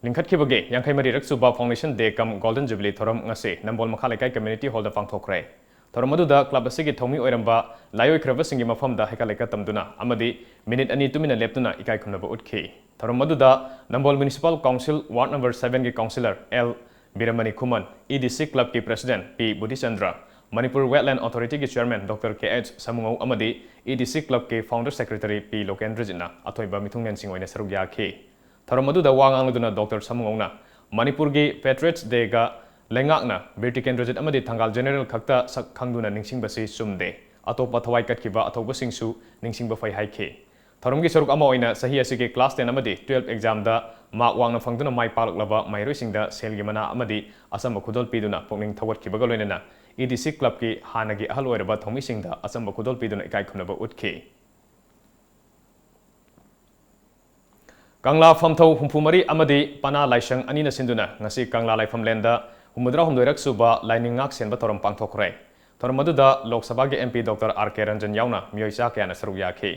ꯂꯤꯡꯈꯠꯈꯤꯕꯒꯤ ꯌꯥꯡꯈꯩ ꯃꯔꯤꯔꯛ ꯁꯨꯕ Foundation Day cum Golden Jubilee ꯊꯧꯔꯝ ꯉꯁꯤ ꯅꯝꯕꯣꯜ ꯃꯈꯥ ꯂꯩꯀꯥꯏ community hall ꯗ ꯄꯥꯡꯊꯣꯛꯈ꯭ꯔꯦ꯫ ꯊꯧꯔꯝ ꯑꯗꯨꯗ club ꯑꯁꯤꯒꯤ ꯊꯧꯃꯤ ꯑꯣꯏꯔꯝꯕ ꯂꯥꯏꯑꯣꯏꯈ꯭ꯔꯕꯁꯤꯡꯒꯤ ꯃꯐꯝꯗ ꯍꯩꯀꯥ ꯂꯩꯀꯥ ꯇꯝꯗꯨꯅ ꯑꯃꯗꯤ minute ꯑꯅꯤ ꯇꯨꯃꯤꯟꯅ ꯂꯦꯞꯇꯨꯅ ꯏꯀꯥꯏ ꯈꯨꯝꯅꯕ ꯎꯠꯈꯤ꯫ ꯊꯧꯔꯝ ꯑꯗꯨꯗ ꯅꯝꯕꯣꯜ Municipal Council Ward number seven ꯒꯤ Councillor L ꯕꯤꯔꯃꯅꯤ ꯈꯨꯃꯟ, E D C Club ꯀꯤ President P ꯕꯨꯙꯤꯆꯟꯗ꯭ꯔ, Manipur Wetland Authority ꯒꯤ Chairman Doctor K H ꯁꯥꯃꯨꯉꯧ ꯑꯃꯗꯤ E D C Club ꯀꯤ Founder Secretary P ꯂꯣꯀꯦꯟꯗ꯭ꯔꯖꯤꯠꯅ ꯑꯊꯣꯏꯕ ꯃꯤꯊꯨꯡꯂꯦꯟꯁꯤꯡ ꯑꯣꯏꯅ ꯁꯔꯨꯛ ꯌꯥꯈꯤ꯫ ꯊꯧꯔꯝ ꯑꯗꯨꯗ ꯋꯥ ꯉꯥꯡꯂꯗꯨꯅ Doctor ꯁꯥꯃꯨꯉꯧꯅ ꯃꯅꯤꯄꯨꯔꯒꯤ Patriots Day ꯒ ꯂꯩꯉꯥꯛꯅ ꯕꯤꯔ ꯇꯤꯀꯦꯟꯗ꯭ꯔꯖꯤꯠ ꯑꯃꯗꯤ ꯊꯪꯒꯥꯜ General ꯈꯛꯇ ꯁꯛ ꯈꯪꯗꯨꯅ ꯅꯤꯡꯁꯤꯡꯕꯁꯤ ꯆꯨꯝꯗꯦ, ꯑꯇꯣꯞꯄ ꯊꯋꯥꯏ ꯀꯠꯈꯤꯕ ꯑꯊꯧꯕꯁꯤꯡꯁꯨ ꯅꯤꯡꯁꯤꯡꯕ ꯐꯩ ꯍꯥꯏꯈꯤ꯫ ꯊꯧꯔꯝꯒꯤ ꯁꯔꯨꯛ ꯑꯃ ꯑꯣꯏꯅ ꯆꯍꯤ ꯑꯁꯤꯒꯤ class ten ꯑꯃꯗꯤ twelve exam ꯗ mark ꯋꯥꯡꯅ ꯐꯪꯗꯨꯅ ꯃꯥꯏ ꯄꯥꯛꯂꯛꯂꯕ ꯃꯍꯩꯔꯣꯏꯁꯤꯡꯗ ꯁꯦꯜꯒꯤ ꯃꯅꯥ ꯑꯃꯗꯤ ꯑꯆꯝꯕ ꯈꯨꯗꯣꯜ ꯄꯤꯗꯨꯅ ꯄꯨꯛꯅꯤꯡ ꯊꯧꯒꯠꯈꯤꯕꯒ ꯂꯣꯏꯅꯅ E D C Club ꯀꯤ ꯍꯥꯟꯅꯒꯤ ꯑꯍꯜ ꯑꯣꯏꯔꯕ ꯊꯧꯃꯤꯁꯤꯡꯗ ꯑꯆꯝꯕ ꯈꯨꯗꯣꯜ ꯄꯤꯗꯨꯅ ꯏꯀꯥꯏ ꯈꯨꯝꯅꯕ ꯎꯠꯈꯤ꯫ ꯀꯪꯂꯥ ꯐꯝꯊꯧ ꯍꯨꯝꯐꯨ ꯃꯔꯤ ꯑꯃꯗꯤ ꯄꯅꯥ ꯂꯥꯏꯁꯪ ꯑꯅꯤꯅ ꯁꯤꯟꯗꯨꯅ ꯉꯁꯤ ꯀꯪꯂꯥ ꯂꯥꯏꯐꯝꯂꯦꯟꯗ ꯍꯨꯝꯐꯨꯇꯔꯥꯍꯨꯝꯗꯣꯏꯔꯛ ꯁꯨꯕ ꯂꯥꯏꯅꯤꯡ ꯉꯥꯛ ꯁꯦꯟꯕ ꯊꯧꯔꯝ ꯄꯥꯡꯊꯣꯛꯈ꯭ꯔꯦ꯫ ꯊꯧꯔꯝ ꯑꯗꯨꯗ ꯂꯣꯛ ꯁꯚꯥꯒꯤ M P Doctor R K Ranjan ꯌꯥꯎꯅ ꯃꯤꯑꯣꯏ ꯆꯥ ꯀꯌꯥꯅ ꯁꯔꯨꯛ ꯌꯥꯈꯤ꯫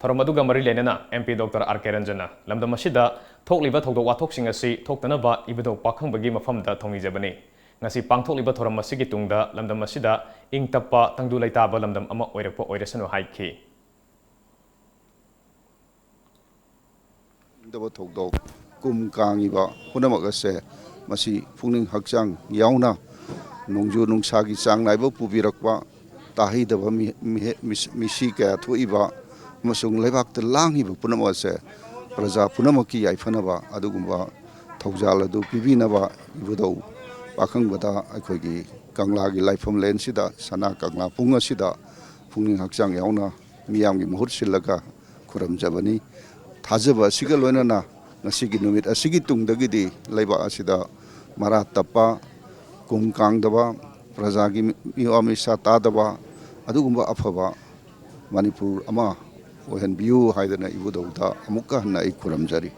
ꯊꯧꯔꯝ ꯑꯗꯨꯒ ꯃꯔꯤ ꯂꯩꯅꯅ M P Doctor R K Ranjanꯅ ꯂꯝꯗꯝ ꯑꯁꯤꯗ ꯊꯣꯛꯂꯤꯕ ꯊꯧꯗꯣꯛ ꯋꯥꯊꯣꯛꯁꯤꯡ ꯑꯁꯤ ꯊꯣꯛꯇꯅꯕ ꯏꯕꯨꯙꯧ ꯄꯥꯈꯪꯕꯒꯤ ꯃꯐꯝꯗ ꯊꯧꯅꯤꯖꯕꯅꯤ꯫ ꯉꯁꯤ ꯄꯥꯡꯊꯣꯛꯂꯤꯕ ꯊꯧꯔꯝ ꯑꯁꯤꯒꯤ ꯇꯨꯡꯗ ꯂꯝꯗꯝ ꯑꯁꯤꯗ ꯏꯪ ꯇꯞꯄ, ꯇꯪꯗꯨ ꯂꯩꯇꯥꯕ ꯂꯝꯗꯝ ꯑꯃ ꯑꯣꯏꯔꯛꯄ ꯑꯣꯏꯔꯁꯅꯨ ꯍꯥꯏꯈꯤ꯫ ꯅꯤꯡꯗꯕ ꯊꯧꯗꯣꯛ, ꯀꯨꯝ ꯀꯥꯡꯉꯤꯕ ꯄꯨꯝꯅꯃꯛ ꯑꯁꯦ ꯃꯁꯤ ꯄꯨꯛꯅꯤꯡ ꯍꯛꯆꯥꯡ ꯌꯥꯎꯅ ꯅꯣꯡꯖꯨ ꯅꯨꯡꯁꯥꯒꯤ ꯆꯥꯡ ꯅꯥꯏꯕ ꯄꯨꯕꯤꯔꯛꯄ, ꯇꯥꯍꯩꯗꯕ ꯃꯤ-, ꯃꯤꯍꯦ-, ꯃꯤꯁ-, ꯃꯤꯁꯤ ꯀꯌꯥ ꯊꯣꯛꯏꯕ ꯑꯃꯁꯨꯡ ꯂꯩꯕꯥꯛꯇ ꯂꯥꯡꯉꯤꯕ ꯄꯨꯝꯅꯃꯛ ꯑꯁꯦ ꯄ꯭ꯔꯖꯥ ꯄꯨꯝꯅꯃꯛꯀꯤ ꯌꯥꯏꯐꯅꯕ ꯑꯗꯨꯒꯨꯝꯕ ꯊꯧꯖꯥꯜ ꯑꯗꯨ ꯄꯤꯕꯤꯅꯕ ꯏꯕꯨꯙꯧ ꯄꯥꯈꯪꯕꯗ ꯑꯩꯈꯣꯏꯒꯤ ꯀꯪꯂꯥꯒꯤ ꯂꯥꯏꯐꯝ ꯂꯦꯟꯁꯤꯗ, ꯁꯅꯥ ꯀꯪꯂꯥ ꯄꯨꯡ ꯑꯁꯤꯗ ꯄꯨꯛꯅꯤꯡ ꯍꯛꯆꯥꯡ ꯌꯥꯎꯅ ꯃꯤꯌꯥꯝꯒꯤ ꯃꯍꯨꯠ ꯁꯤꯜꯂꯒ ꯈꯨꯔꯨꯝꯖꯕꯅꯤ꯫ ꯊꯥꯖꯕ ꯑꯁꯤꯒ ꯂꯣꯏꯅꯅ ꯉꯁꯤꯒꯤ ꯅꯨꯃꯤꯠ ꯑꯁꯤꯒꯤ ꯇꯨꯡꯗꯒꯤꯗꯤ ꯂꯩꯕꯥꯛ ꯑꯁꯤꯗ ꯃꯔꯥ ꯇꯞꯄ, ꯀꯨꯝ ꯀꯥꯡꯗꯕ, ꯄ꯭ꯔꯖꯥꯒꯤ ꯃꯤ-, ꯃꯤꯋꯥ ꯃꯤꯁꯥ ꯇꯥꯗꯕ ꯑꯗꯨꯒꯨꯝꯕ ꯑꯐꯕ ꯃꯅꯤꯄꯨꯔ ꯑꯃ ꯑꯣꯏꯍꯟꯕꯤꯌꯨ ꯍꯥꯏꯗꯅ ꯏꯕꯨꯙꯧꯗ ꯑꯃꯨꯛꯀ ꯍꯟꯅ ꯑꯩ ꯈꯨꯔꯨꯝꯖꯔꯤ꯫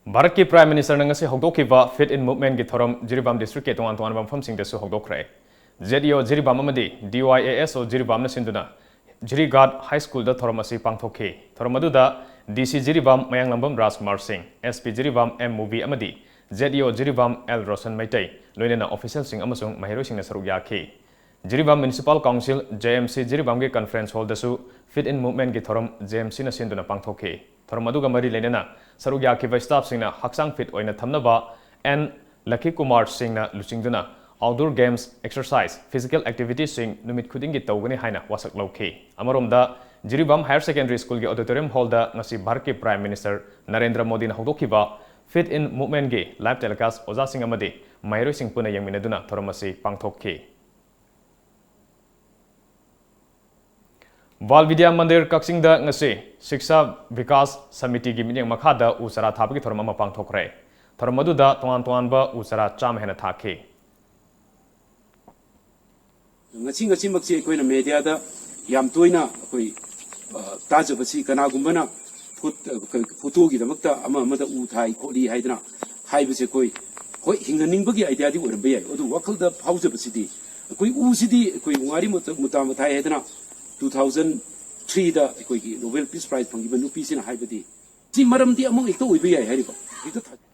ꯚꯥꯔꯠꯀꯤ Prime Ministerꯅ ꯉꯁꯤ ꯍꯧꯗꯣꯛꯈꯤꯕ Fit in Movementꯀꯤ ꯊꯧꯔꯝ ꯖꯤꯔꯤꯕꯥꯝ districtꯀꯤ ꯇꯣꯉꯥꯟ ꯇꯣꯉꯥꯟꯕ ꯃꯐꯝꯁꯤꯡꯗꯁꯨ ꯍꯧꯗꯣꯛꯈ꯭ꯔꯦ꯫ Z E O ꯖꯤꯔꯤꯕꯥꯝ ꯑꯃꯗꯤ D Y A S O ꯖꯤꯔꯤꯕꯥꯝꯅ ꯁꯤꯟꯗꯨꯅ ꯖꯤꯔꯤꯒꯥꯠ High Schoolꯗ ꯊꯧꯔꯝ ꯑꯁꯤ ꯄꯥꯡꯊꯣꯛꯈꯤ꯫ ꯊꯧꯔꯝ ꯑꯗꯨꯗ D C ꯖꯤꯔꯤꯕꯥꯝ ꯃꯌꯥꯡꯂꯝꯕꯝ ꯔꯥꯖꯀꯨꯃꯥꯔ ꯁꯤꯡ, S P ꯖꯤꯔꯤꯕꯥꯝ M ꯃꯨꯕꯤ ꯑꯃꯗꯤ Z E O Jiribam L Roshan Meitei, ꯂꯣꯏꯅꯅ officialꯁꯤꯡ ꯑꯃꯁꯨꯡ ꯃꯍꯩꯔꯣꯏꯁꯤꯡꯅ ꯁꯔꯨꯛ ꯌꯥꯈꯤ꯫ Jiribam Municipal Council, J M C, ꯖꯤꯔꯤꯕꯥꯝꯒꯤ conference hallꯗꯁꯨ Fit in Movementꯀꯤ ꯊꯧꯔꯝ J M Cꯅ ꯁꯤꯟꯗꯨꯅ ꯄꯥꯡꯊꯣꯛꯈꯤ꯫ ꯊꯧꯔꯝ ꯑꯗꯨꯒ ꯃꯔꯤ ꯂꯩꯅꯅ ꯁꯔꯨꯛ ꯌꯥꯈꯤꯕ staffꯁꯤꯡꯅ ꯍꯛꯆꯥꯡ fit ꯑꯣꯏꯅ ꯊꯝꯅꯕ N ꯂꯈꯤ ꯀꯨꯃꯥꯔ ꯁꯤꯡꯅ ꯂꯨꯆꯤꯡꯗꯨꯅ outdoor games, exercise, physical activityꯁꯤꯡ ꯅꯨꯃꯤꯠ ꯈꯨꯗꯤꯡꯒꯤ ꯇꯧꯒꯅꯤ ꯍꯥꯏꯅ ꯋꯥꯁꯛ ꯂꯧꯈꯤ꯫ ꯑꯃꯔꯣꯝꯗ, ꯖꯤꯔꯤꯕꯥꯝ Higher Secondary Schoolꯒꯤ auditorium hallꯗ ꯉꯁꯤ ꯚꯥꯔꯠꯀꯤ Prime Minister ꯅꯔꯦꯟꯗ꯭ꯔ ꯃꯣꯗꯤꯅ ꯍꯧꯗꯣꯛꯈꯤꯕ Fit in Movementꯀꯤ live telecast ꯑꯣꯖꯥꯁꯤꯡ ꯑꯃꯗꯤ ꯃꯍꯩꯔꯣꯏꯁꯤꯡ ꯄꯨꯟꯅ ꯌꯦꯡꯃꯤꯟꯅꯗꯨꯅ ꯊꯧꯔꯝ ꯑꯁꯤ ꯄꯥꯡꯊꯣꯛꯈꯤ꯫ ꯕꯥꯜ ꯕꯤꯗ꯭ꯌꯥ ꯃꯟꯗꯤꯔ ꯀꯛꯆꯤꯡꯗ ꯉꯁꯤ ꯁꯤꯛꯁꯥ ꯕꯤꯀꯥꯁ ꯁꯃꯤꯇꯤꯒꯤ ꯃꯤꯠꯌꯦꯡ ꯃꯈꯥꯗ ꯎ ꯆꯥꯔꯥ ꯊꯥꯕꯒꯤ ꯊꯧꯔꯝ ꯑꯃ ꯄꯥꯡꯊꯣꯛꯈ꯭ꯔꯦ꯫ ꯊꯧꯔꯝ ꯑꯗꯨꯗ ꯇꯣꯉꯥꯟ ꯇꯣꯉꯥꯟꯕ ꯎ ꯆꯥꯔꯥ ꯆꯥꯝꯃ ꯍꯦꯟꯅ ꯊꯥꯈꯤ꯫ ꯉꯁꯤ, ꯉꯁꯤꯃꯛꯁꯤ ꯑꯩꯈꯣꯏꯅ mediaꯗ ꯌꯥꯝ ꯇꯣꯏꯅ ꯑꯩꯈꯣꯏ, ꯑ, ꯇꯥꯖꯕꯁꯤ, ꯀꯅꯥꯒꯨꯝꯕꯅ ꯐꯣꯠ-, ꯑ, ꯀ-, photoꯒꯤꯗꯃꯛꯇ ꯑꯃ ꯑꯃꯗ ꯎ ꯊꯥꯏ ꯈꯣꯠꯂꯤ ꯍꯥꯏꯗꯅ ꯍꯥꯏꯕꯁꯦ ꯑꯩꯈꯣꯏ, ꯍꯣꯏ, ꯍꯤꯡꯍꯟꯅꯤꯡꯕꯒꯤ ꯑꯥꯏꯗꯤꯌꯥꯗꯤ ꯑꯣꯏꯔꯝꯕ ꯌꯥꯏ, ꯑꯗꯨ ꯋꯥꯈꯜꯗ ꯐꯥꯎꯖꯕꯁꯤꯗꯤ, ꯑꯩꯈꯣꯏ ꯎꯁꯤꯗꯤ ꯑꯩꯈꯣꯏ ꯎꯉꯥꯔꯤ ꯃꯨꯇꯥ-, ꯃꯨꯇꯥ ꯃꯊꯥꯏ ꯍꯥꯏꯗꯅ two thousand three ꯗ ꯑꯩꯈꯣꯏꯒꯤ Nobel Peace Prize ꯐꯪꯈꯤꯕ ꯅꯨꯄꯤꯁꯤꯅ ꯍꯥꯏꯕꯗꯤ, ꯁꯤ ꯃꯔꯝꯗꯤ ꯑꯃ ꯍꯦꯛꯇ ꯑꯣꯏꯕ ꯌꯥꯏ ꯍꯥꯏꯔꯤꯕ, ꯍꯦꯛꯇ ꯊꯥ-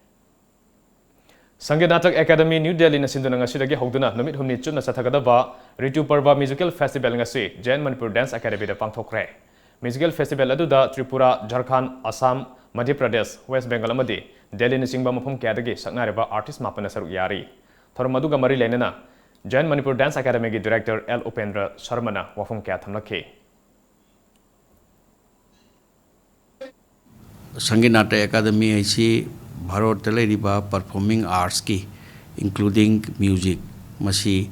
ꯁꯪꯒꯤꯠ ꯅꯥꯇꯛ ꯑꯦꯀꯥꯗꯃꯤ ꯅ꯭ꯌꯨ ꯗꯦꯜꯂꯤꯅ ꯁꯤꯟꯗꯨꯅ ꯉꯁꯤꯗꯒꯤ ꯍꯧꯗꯨꯅ ꯅꯨꯃꯤꯠ ꯍꯨꯝꯅꯤ ꯆꯨꯞꯅ ꯆꯠꯊꯒꯗꯕ ꯔꯤꯇꯨ ꯄꯔꯕ ꯃ꯭ꯌꯨꯖꯤꯀꯦꯜ ꯐꯦꯁꯇꯤꯚꯦꯜ ꯉꯁꯤ ꯖꯦꯟ ꯃꯅꯤꯄꯨꯔ ꯗꯥꯟꯁ ꯑꯦꯀꯥꯗꯃꯤꯗ ꯄꯥꯡꯊꯣꯛꯈ꯭ꯔꯦ꯫ ꯃ꯭ꯌꯨꯖꯤꯀꯦꯜ ꯐꯦꯁꯇꯤꯚꯦꯜ ꯑꯗꯨꯗ ꯇ꯭ꯔꯤꯄꯨꯔꯥ, ꯖꯔꯈꯥꯟ, ꯑꯁꯥꯝ, ꯃꯙ꯭ꯌ ꯄ꯭ꯔꯗꯦꯁ, ꯋꯦꯁ ꯕꯦꯡꯒꯜ ꯑꯃꯗꯤ ꯗꯦꯜꯂꯤꯅꯆꯤꯡꯕ ꯃꯐꯝ ꯀꯌꯥꯗꯒꯤ ꯁꯛꯅꯥꯏꯔꯕ ꯑꯥꯔꯇꯤꯁ ꯃꯥꯄꯟꯅ ꯁꯔꯨꯛ ꯌꯥꯔꯤ꯫ ꯊꯧꯔꯝ ꯑꯗꯨꯒ ꯃꯔꯤ ꯂꯩꯅꯅ ꯖꯦꯟ Manipur dance ꯑꯦꯀꯥꯗꯃꯤꯒꯤ director L Upendra ꯁꯔꯃꯅ ꯋꯥꯐꯝ ꯀꯌꯥ ꯊꯝꯂꯛꯈꯤ꯫ ꯁꯪꯒꯤꯠ ꯅꯥꯇꯛ ꯑꯦꯀꯥꯗꯃꯤ ꯍꯥꯏꯁꯤ ꯚꯥꯔꯠꯇ ꯂꯩꯔꯤꯕ ꯄꯔꯐꯣꯔꯃꯤꯡ ꯑꯥꯔꯠꯁꯀꯤ, including music, ꯃꯁꯤ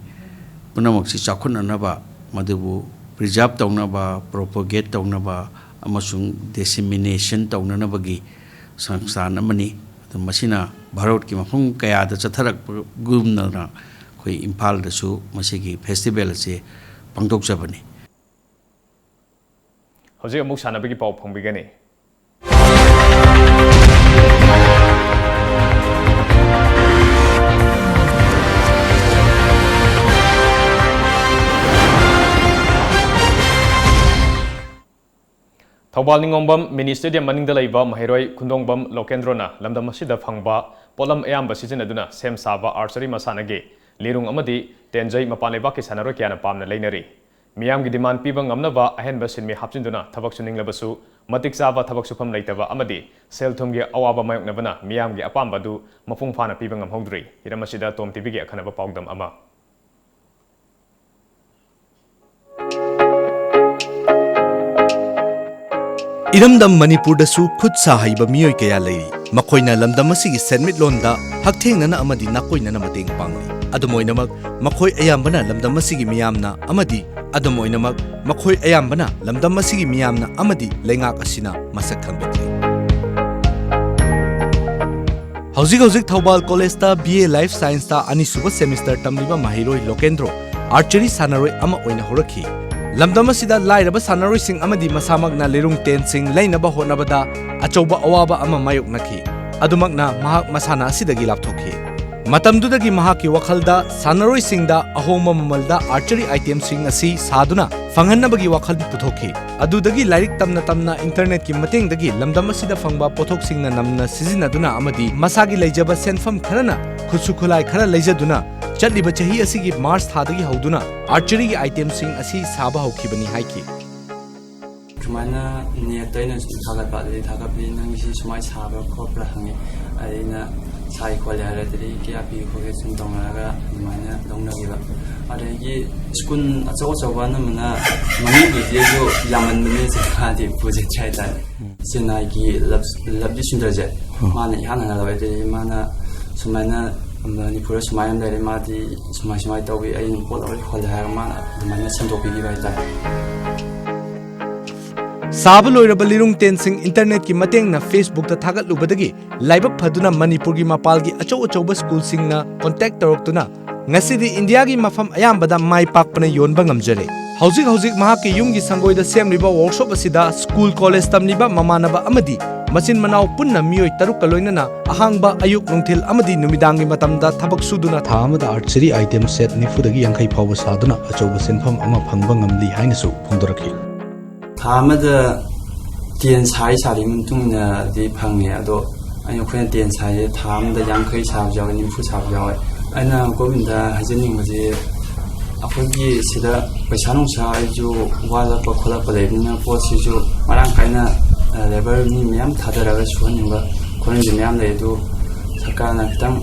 ꯄꯨꯝꯅꯃꯛꯁꯤ ꯆꯥꯎꯈꯠꯅꯅꯕ, ꯃꯗꯨꯕꯨ preserve ꯇꯧꯅꯕ, propagate ꯇꯧꯅꯕ ꯑꯃꯁꯨꯡ dissemination ꯇꯧꯅꯅꯕꯒꯤ ꯁꯪꯁꯊꯥꯟ ꯑꯃꯅꯤ꯫ ꯑꯗꯨ ꯃꯁꯤꯅ ꯚꯥꯔꯠꯀꯤ ꯃꯐꯝ ꯀꯌꯥꯗ ꯆꯠꯊꯔꯛꯄꯒꯨꯝꯅ ꯑꯩꯈꯣꯏ ꯏꯝꯐꯥꯜꯗꯁꯨ ꯃꯁꯤꯒꯤ ꯐꯦꯁꯇꯤꯚꯦꯜ ꯑꯁꯤ ꯄꯥꯡꯊꯣꯛꯆꯕꯅꯤ꯫ ꯍꯧꯖꯤꯛ ꯑꯃꯨꯛ ꯁꯥꯟꯅꯕꯒꯤ ꯄꯥꯎ ꯐꯪꯕꯤꯒꯅꯤ꯫ ꯊꯧꯕꯥꯜ ꯅꯤꯉꯣꯝꯕꯝ ꯃꯤꯅꯤ ꯁ꯭ꯇꯦꯗꯤꯌꯝ ꯃꯅꯤꯡꯗ ꯂꯩꯕ ꯃꯍꯩꯔꯣꯏ ꯈꯨꯟꯗꯣꯡꯕꯝ ꯂꯣꯀꯦꯟꯗ꯭ꯔꯣꯅ ꯂꯝꯗꯝ ꯑꯁꯤꯗ ꯐꯪꯕ ꯄꯣꯠꯂꯝ ꯑꯌꯥꯝꯕ ꯁꯤꯖꯤꯟꯅꯗꯨꯅ ꯁꯦꯝ ꯁꯥꯕ ꯑꯥꯔꯆꯔꯤ ꯃꯁꯥꯟꯅꯒꯤ ꯂꯤꯔꯨꯡ ꯑꯃꯗꯤ ꯇꯦꯟꯖꯩ ꯃꯄꯥꯟ ꯂꯩꯕꯥꯛꯀꯤ ꯁꯥꯟꯅꯔꯣꯏ ꯀꯌꯥꯅ ꯄꯥꯝꯅ ꯂꯩꯅꯔꯤ꯫ ꯃꯤꯌꯥꯝꯒꯤ ꯗꯤꯃꯥꯟ ꯄꯤꯕ ꯉꯝꯅꯕ ꯑꯍꯦꯟꯕ ꯁꯤꯟꯃꯤ ꯍꯥꯞꯆꯤꯟꯗꯨꯅ ꯊꯕꯛ ꯁꯨꯅꯤꯡꯂꯕꯁꯨ ꯃꯇꯤꯛ ꯆꯥꯕ ꯊꯕꯛ ꯁꯨꯐꯝ ꯂꯩꯇꯕ ꯑꯃꯗꯤ ꯁꯦꯜ ꯊꯨꯝꯒꯤ ꯑꯋꯥꯕ ꯃꯥꯌꯣꯛꯅꯕꯅ ꯃꯤꯌꯥꯝꯒꯤ ꯑꯄꯥꯝꯕ ꯑꯗꯨ ꯃꯄꯨꯡ ꯐꯥꯅ ꯄꯤꯕ ꯉꯝꯍꯧꯗ꯭ꯔꯤ꯫ ꯍꯤꯔꯝ ꯑꯁꯤꯗ ꯇꯣꯝ ꯇꯤꯚꯤꯒꯤ ꯑꯈꯟꯅꯕ ꯄꯥꯎꯗꯝ ꯑꯃ꯫ ꯏꯔꯝꯗꯝ ꯃꯅꯤꯄꯨꯔꯗꯁꯨ ꯈꯨꯠ ꯁꯥ ꯍꯩꯕ ꯃꯤꯑꯣꯏ ꯀꯌꯥ ꯂꯩꯔꯤ꯫ ꯃꯈꯣꯏꯅ ꯂꯝꯗꯝ ꯑꯁꯤꯒꯤ ꯁꯦꯟꯃꯤꯠꯂꯣꯟꯗ ꯍꯛꯊꯦꯡꯅꯅ ꯑꯃꯗꯤ ꯅꯥꯀꯣꯏꯅꯅ ꯃꯇꯦꯡ ꯄꯥꯡꯂꯤ꯫ ꯑꯗꯨꯝ ꯑꯣꯏꯅꯃꯛ, ꯃꯈꯣꯏ ꯑꯌꯥꯝꯕꯅ ꯂꯝꯗꯝ ꯑꯁꯤꯒꯤ ꯃꯤꯌꯥꯝꯅ ꯑꯃꯗꯤ, ꯑꯗꯨꯝ ꯑꯣꯏꯅꯃꯛ, ꯃꯈꯣꯏ ꯑꯌꯥꯝꯕꯅ ꯂꯝꯗꯝ ꯑꯁꯤꯒꯤ ꯃꯤꯌꯥꯝꯅ ꯑꯃꯗꯤ ꯂꯩꯉꯥꯛ ꯑꯁꯤꯅ ꯃꯁꯛ ꯈꯪꯕꯤꯗ꯭ꯔꯤ꯫ ꯍꯧꯖꯤꯛ ꯍꯧꯖꯤꯛ ꯊꯧꯕꯥꯜ ꯀꯣꯂꯦꯖꯇ B A Life Scienceꯇ ꯑꯅꯤꯁꯨꯕ semester ꯇꯝꯂꯤꯕ ꯃꯍꯩꯔꯣꯏ ꯂꯣꯀꯦꯟꯗ꯭ꯔꯣ ꯑꯥꯔꯆꯔꯤ ꯁꯥꯟꯅꯔꯣꯏ ꯑꯃ ꯑꯣꯏꯅ ꯍꯧꯔꯛꯈꯤ꯫ ꯂꯝꯗꯝ ꯑꯁꯤꯗ ꯂꯥꯏꯔꯕ ꯁꯥꯟꯅꯔꯣꯏꯁꯤꯡ ꯑꯃꯗꯤ ꯃꯁꯥꯃꯛꯅ ꯂꯤꯔꯨꯡ ꯇꯦꯟꯁꯤꯡ ꯂꯩꯅꯕ ꯍꯣꯠꯅꯕꯗ ꯑꯆꯧꯕ ꯑꯋꯥꯕ ꯑꯃ ꯃꯥꯌꯣꯛꯅꯈꯤ꯫ ꯑꯗꯨꯃꯛꯅ ꯃꯍꯥꯛ ꯃꯁꯥꯟꯅ ꯑꯁꯤꯗꯒꯤ ꯂꯥꯞꯊꯣꯛꯈꯤ꯫ ꯃꯇꯝꯗꯨꯗꯒꯤ ꯃꯍꯥꯛꯀꯤ ꯋꯥꯈꯜꯗ ꯁꯥꯟꯅꯔꯣꯏꯁꯤꯡꯗ ꯑꯍꯣꯡꯕ ꯃꯃꯜꯗ archery itemꯁꯤꯡ ꯑꯁꯤ ꯁꯥꯗꯨꯅ ꯐꯪꯍꯟꯅꯕꯒꯤ ꯋꯥꯈꯜ ꯄꯨꯊꯣꯛꯈꯤ꯫ ꯑꯗꯨꯗꯒꯤ ꯂꯥꯏꯔꯤꯛ ꯇꯝꯅ ꯇꯝꯅ internetꯀꯤ ꯃꯇꯦꯡꯗꯒꯤ ꯂꯝꯗꯝ ꯑꯁꯤꯗ ꯐꯪꯕ ꯄꯣꯠꯊꯣꯛꯁꯤꯡꯅ ꯅꯝꯅ ꯁꯤꯖꯤꯟꯅꯗꯨꯅ ꯑꯃꯗꯤ ꯃꯁꯥꯒꯤ ꯂꯩꯖꯕ ꯁꯦꯟꯐꯝ ꯈꯔꯅ ꯈꯨꯠꯁꯨ ꯈꯨꯠꯂꯥꯏ ꯈꯔ ꯂꯩꯖꯗꯨꯅ ꯆꯠꯂꯤꯕ ꯆꯍꯤ ꯑꯁꯤꯒꯤ March ꯊꯥꯗꯒꯤ ꯍꯧꯗꯨꯅ archeryꯒꯤ itemꯁꯤꯡ ꯑꯁꯤ ꯁꯥꯕ ꯍꯧꯈꯤꯕꯅꯤ ꯍꯥꯏꯈꯤ꯫ ꯁꯨꯃꯥꯏꯅ net ꯑꯩꯅ ꯁꯨꯝ ꯊꯥꯒꯠꯄ, ꯑꯗꯨꯗꯤ ꯊꯥꯒꯠꯄꯗꯤ ꯅꯪꯒꯤ ꯁꯤ ꯁꯨꯃꯥꯏꯅ ꯁꯥꯕ꯭ꯔꯥ ꯈꯣꯠꯄ꯭ꯔꯥ ꯍꯪꯉꯤ꯫ ꯑꯗꯩ ꯑꯩꯅ ꯁꯥꯏ ꯈꯣꯠꯂꯦ ꯍꯥꯏꯔꯦ, ꯑꯗꯨꯗꯒꯤ ꯀꯌꯥ ꯄꯤ ꯈꯣꯠꯀꯦ ꯁꯨꯝ ꯇꯧꯅꯔꯒ ꯑꯗꯨꯃꯥꯏꯅ ꯂꯧꯅꯈꯤꯕ꯫ ꯑꯗꯒꯤ ꯁ꯭ꯀꯨꯜ ꯑꯆꯧ ꯑꯆꯧꯕ ꯑꯅꯝꯕꯅ ꯃꯃꯤꯡꯒꯤꯗꯤ ꯑꯩꯁꯨ ꯌꯥꯝꯃꯟꯕꯅꯤ ꯆꯠꯄꯗꯤ ꯄꯨꯖꯗ꯭ꯔꯦ ꯍꯥꯏꯇꯥꯔꯦ꯫ ꯆꯦꯟꯅꯥꯏꯒꯤ ꯂꯕ ꯂꯕꯂꯤ ꯁꯨꯟꯗꯔꯁꯦ, ꯃꯥꯅ ꯏꯍꯥꯟ ꯍꯥꯟꯅ ꯂꯧꯋꯦ꯫ ꯑꯗꯨꯗꯒꯤ ꯃꯥꯅ ꯁꯨꯃꯥꯏꯅ ꯃꯅꯤꯄꯨꯔꯗ ꯁꯨꯃꯥꯏꯅ ꯂꯩꯔꯦ, ꯃꯥꯗꯤ ꯁꯨꯃꯥꯏ ꯁꯨꯃꯥꯏꯅ ꯇꯧꯏ, ꯑꯩꯅ ꯄꯣꯠ ꯂꯧꯔꯦ ꯈꯣꯠꯂꯦ ꯍꯥꯏꯔꯒ ꯃꯥꯅ ꯑꯗꯨꯃꯥꯏꯅ ꯁꯟꯗꯣꯛꯄꯤꯈꯤꯕ ꯍꯥꯏꯇꯥꯔꯦ꯫ ꯁꯥꯕ ꯂꯣꯏꯔꯕ ꯂꯤꯔꯨꯡ ꯇꯦꯟꯁꯤꯡ internetꯀꯤ ꯃꯇꯦꯡꯅ Facebookꯇ ꯊꯥꯒꯠꯂꯨꯕꯗꯒꯤ ꯂꯥꯏꯕꯛ ꯐꯗꯨꯅ ꯃꯅꯤꯄꯨꯔꯒꯤ ꯃꯄꯥꯜꯒꯤ ꯑꯆꯧ ꯑꯆꯧꯕ ꯁ꯭ꯀꯨꯜꯁꯤꯡꯅ contact ꯇꯧꯔꯛꯇꯨꯅ ꯉꯁꯤꯗꯤ ꯏꯟꯗꯤꯌꯥꯒꯤ ꯃꯐꯝ ꯑꯌꯥꯝꯕꯗ ꯃꯥꯏ ꯄꯥꯛꯄꯅ ꯌꯣꯟꯕ ꯉꯝꯖꯔꯦ꯫ ꯍꯧꯖꯤꯛ ꯍꯧꯖꯤꯛ ꯃꯍꯥꯛꯀꯤ ꯌꯨꯝꯒꯤ ꯁꯪꯒꯣꯏꯗ ꯁꯦꯝꯂꯤꯕ workshop ꯑꯁꯤꯗ ꯁ꯭ꯀꯨꯜ ꯀꯣꯂꯦꯖ ꯇꯝꯂꯤꯕ ꯃꯃꯥꯟꯅꯕ ꯑꯃꯗꯤ ꯃꯆꯤꯟ ꯃꯅꯥꯎ ꯄꯨꯟꯅ ꯃꯤꯑꯣꯏ ꯇꯔꯨꯛꯀ ꯂꯣꯏꯅꯅ ꯑꯍꯥꯡꯕ ꯑꯌꯨꯛ, ꯅꯨꯡꯊꯤꯜ ꯑꯃꯗꯤ ꯅꯨꯃꯤꯗꯥꯡꯒꯤ ꯃꯇꯝꯗ ꯊꯕꯛ ꯁꯨꯗꯨꯅ ꯊꯥ ꯑꯃꯗ archery item set ꯅꯤꯐꯨꯗꯒꯤ ꯌꯥꯡꯈꯩ ꯐꯥꯎꯕ ꯁꯥꯗꯨꯅ ꯑꯆꯧꯕ ꯁꯦꯟꯐꯝ ꯑꯃ ꯐꯪꯕ ꯉꯝꯂꯤ ꯍꯥꯏꯅꯁꯨ ꯐꯣꯡꯗꯣꯔꯛꯈꯤ꯫ ꯊꯥ ꯑꯃꯗ ꯇꯦꯟ ꯁꯥꯏ ꯁꯥꯔꯤꯕ ꯃꯇꯨꯡ ꯏꯟꯅꯗꯤ ꯐꯪꯉꯦ꯫ ꯑꯗꯣ ꯑꯩꯅ, ꯑꯩꯈꯣꯏꯅ ꯇꯦꯟ ꯁꯥꯏꯁꯦ ꯊꯥ ꯑꯃꯗ ꯌꯥꯡꯈꯩ ꯁꯥꯕꯁꯨ ꯌꯥꯎꯋꯦ, ꯅꯤꯐꯨ ꯁꯥꯕꯁꯨ ꯌꯥꯎꯋꯦ꯫ ꯑꯩꯅ ꯒꯣꯔꯃꯦꯟꯗ ꯍꯥꯏꯖꯅꯤꯡꯕꯁꯦ, ꯑꯩꯈꯣꯏꯒꯤ ꯁꯤꯗ ꯄꯩꯁꯥ ꯅꯨꯡꯁꯥ ꯑꯩꯁꯨ ꯋꯥꯠꯂꯛꯄ ꯈꯣꯠꯂꯛꯄ ꯂꯩꯕꯅꯤꯅ, ꯄꯣꯠꯁꯤꯁꯨ ꯃꯔꯥꯡ ꯀꯥꯏꯅ, ꯑ, ꯂꯦꯕꯔ ꯃꯤ ꯃꯌꯥꯝ ꯊꯥꯗꯔꯒ ꯁꯨꯍꯟꯅꯤꯡꯕ ꯈꯣꯠꯍꯟꯅꯤꯡꯕ ꯃꯌꯥꯝ ꯂꯩ꯫ ꯑꯗꯨ ꯁꯔꯀꯥꯔꯅ ꯈꯤꯇꯪ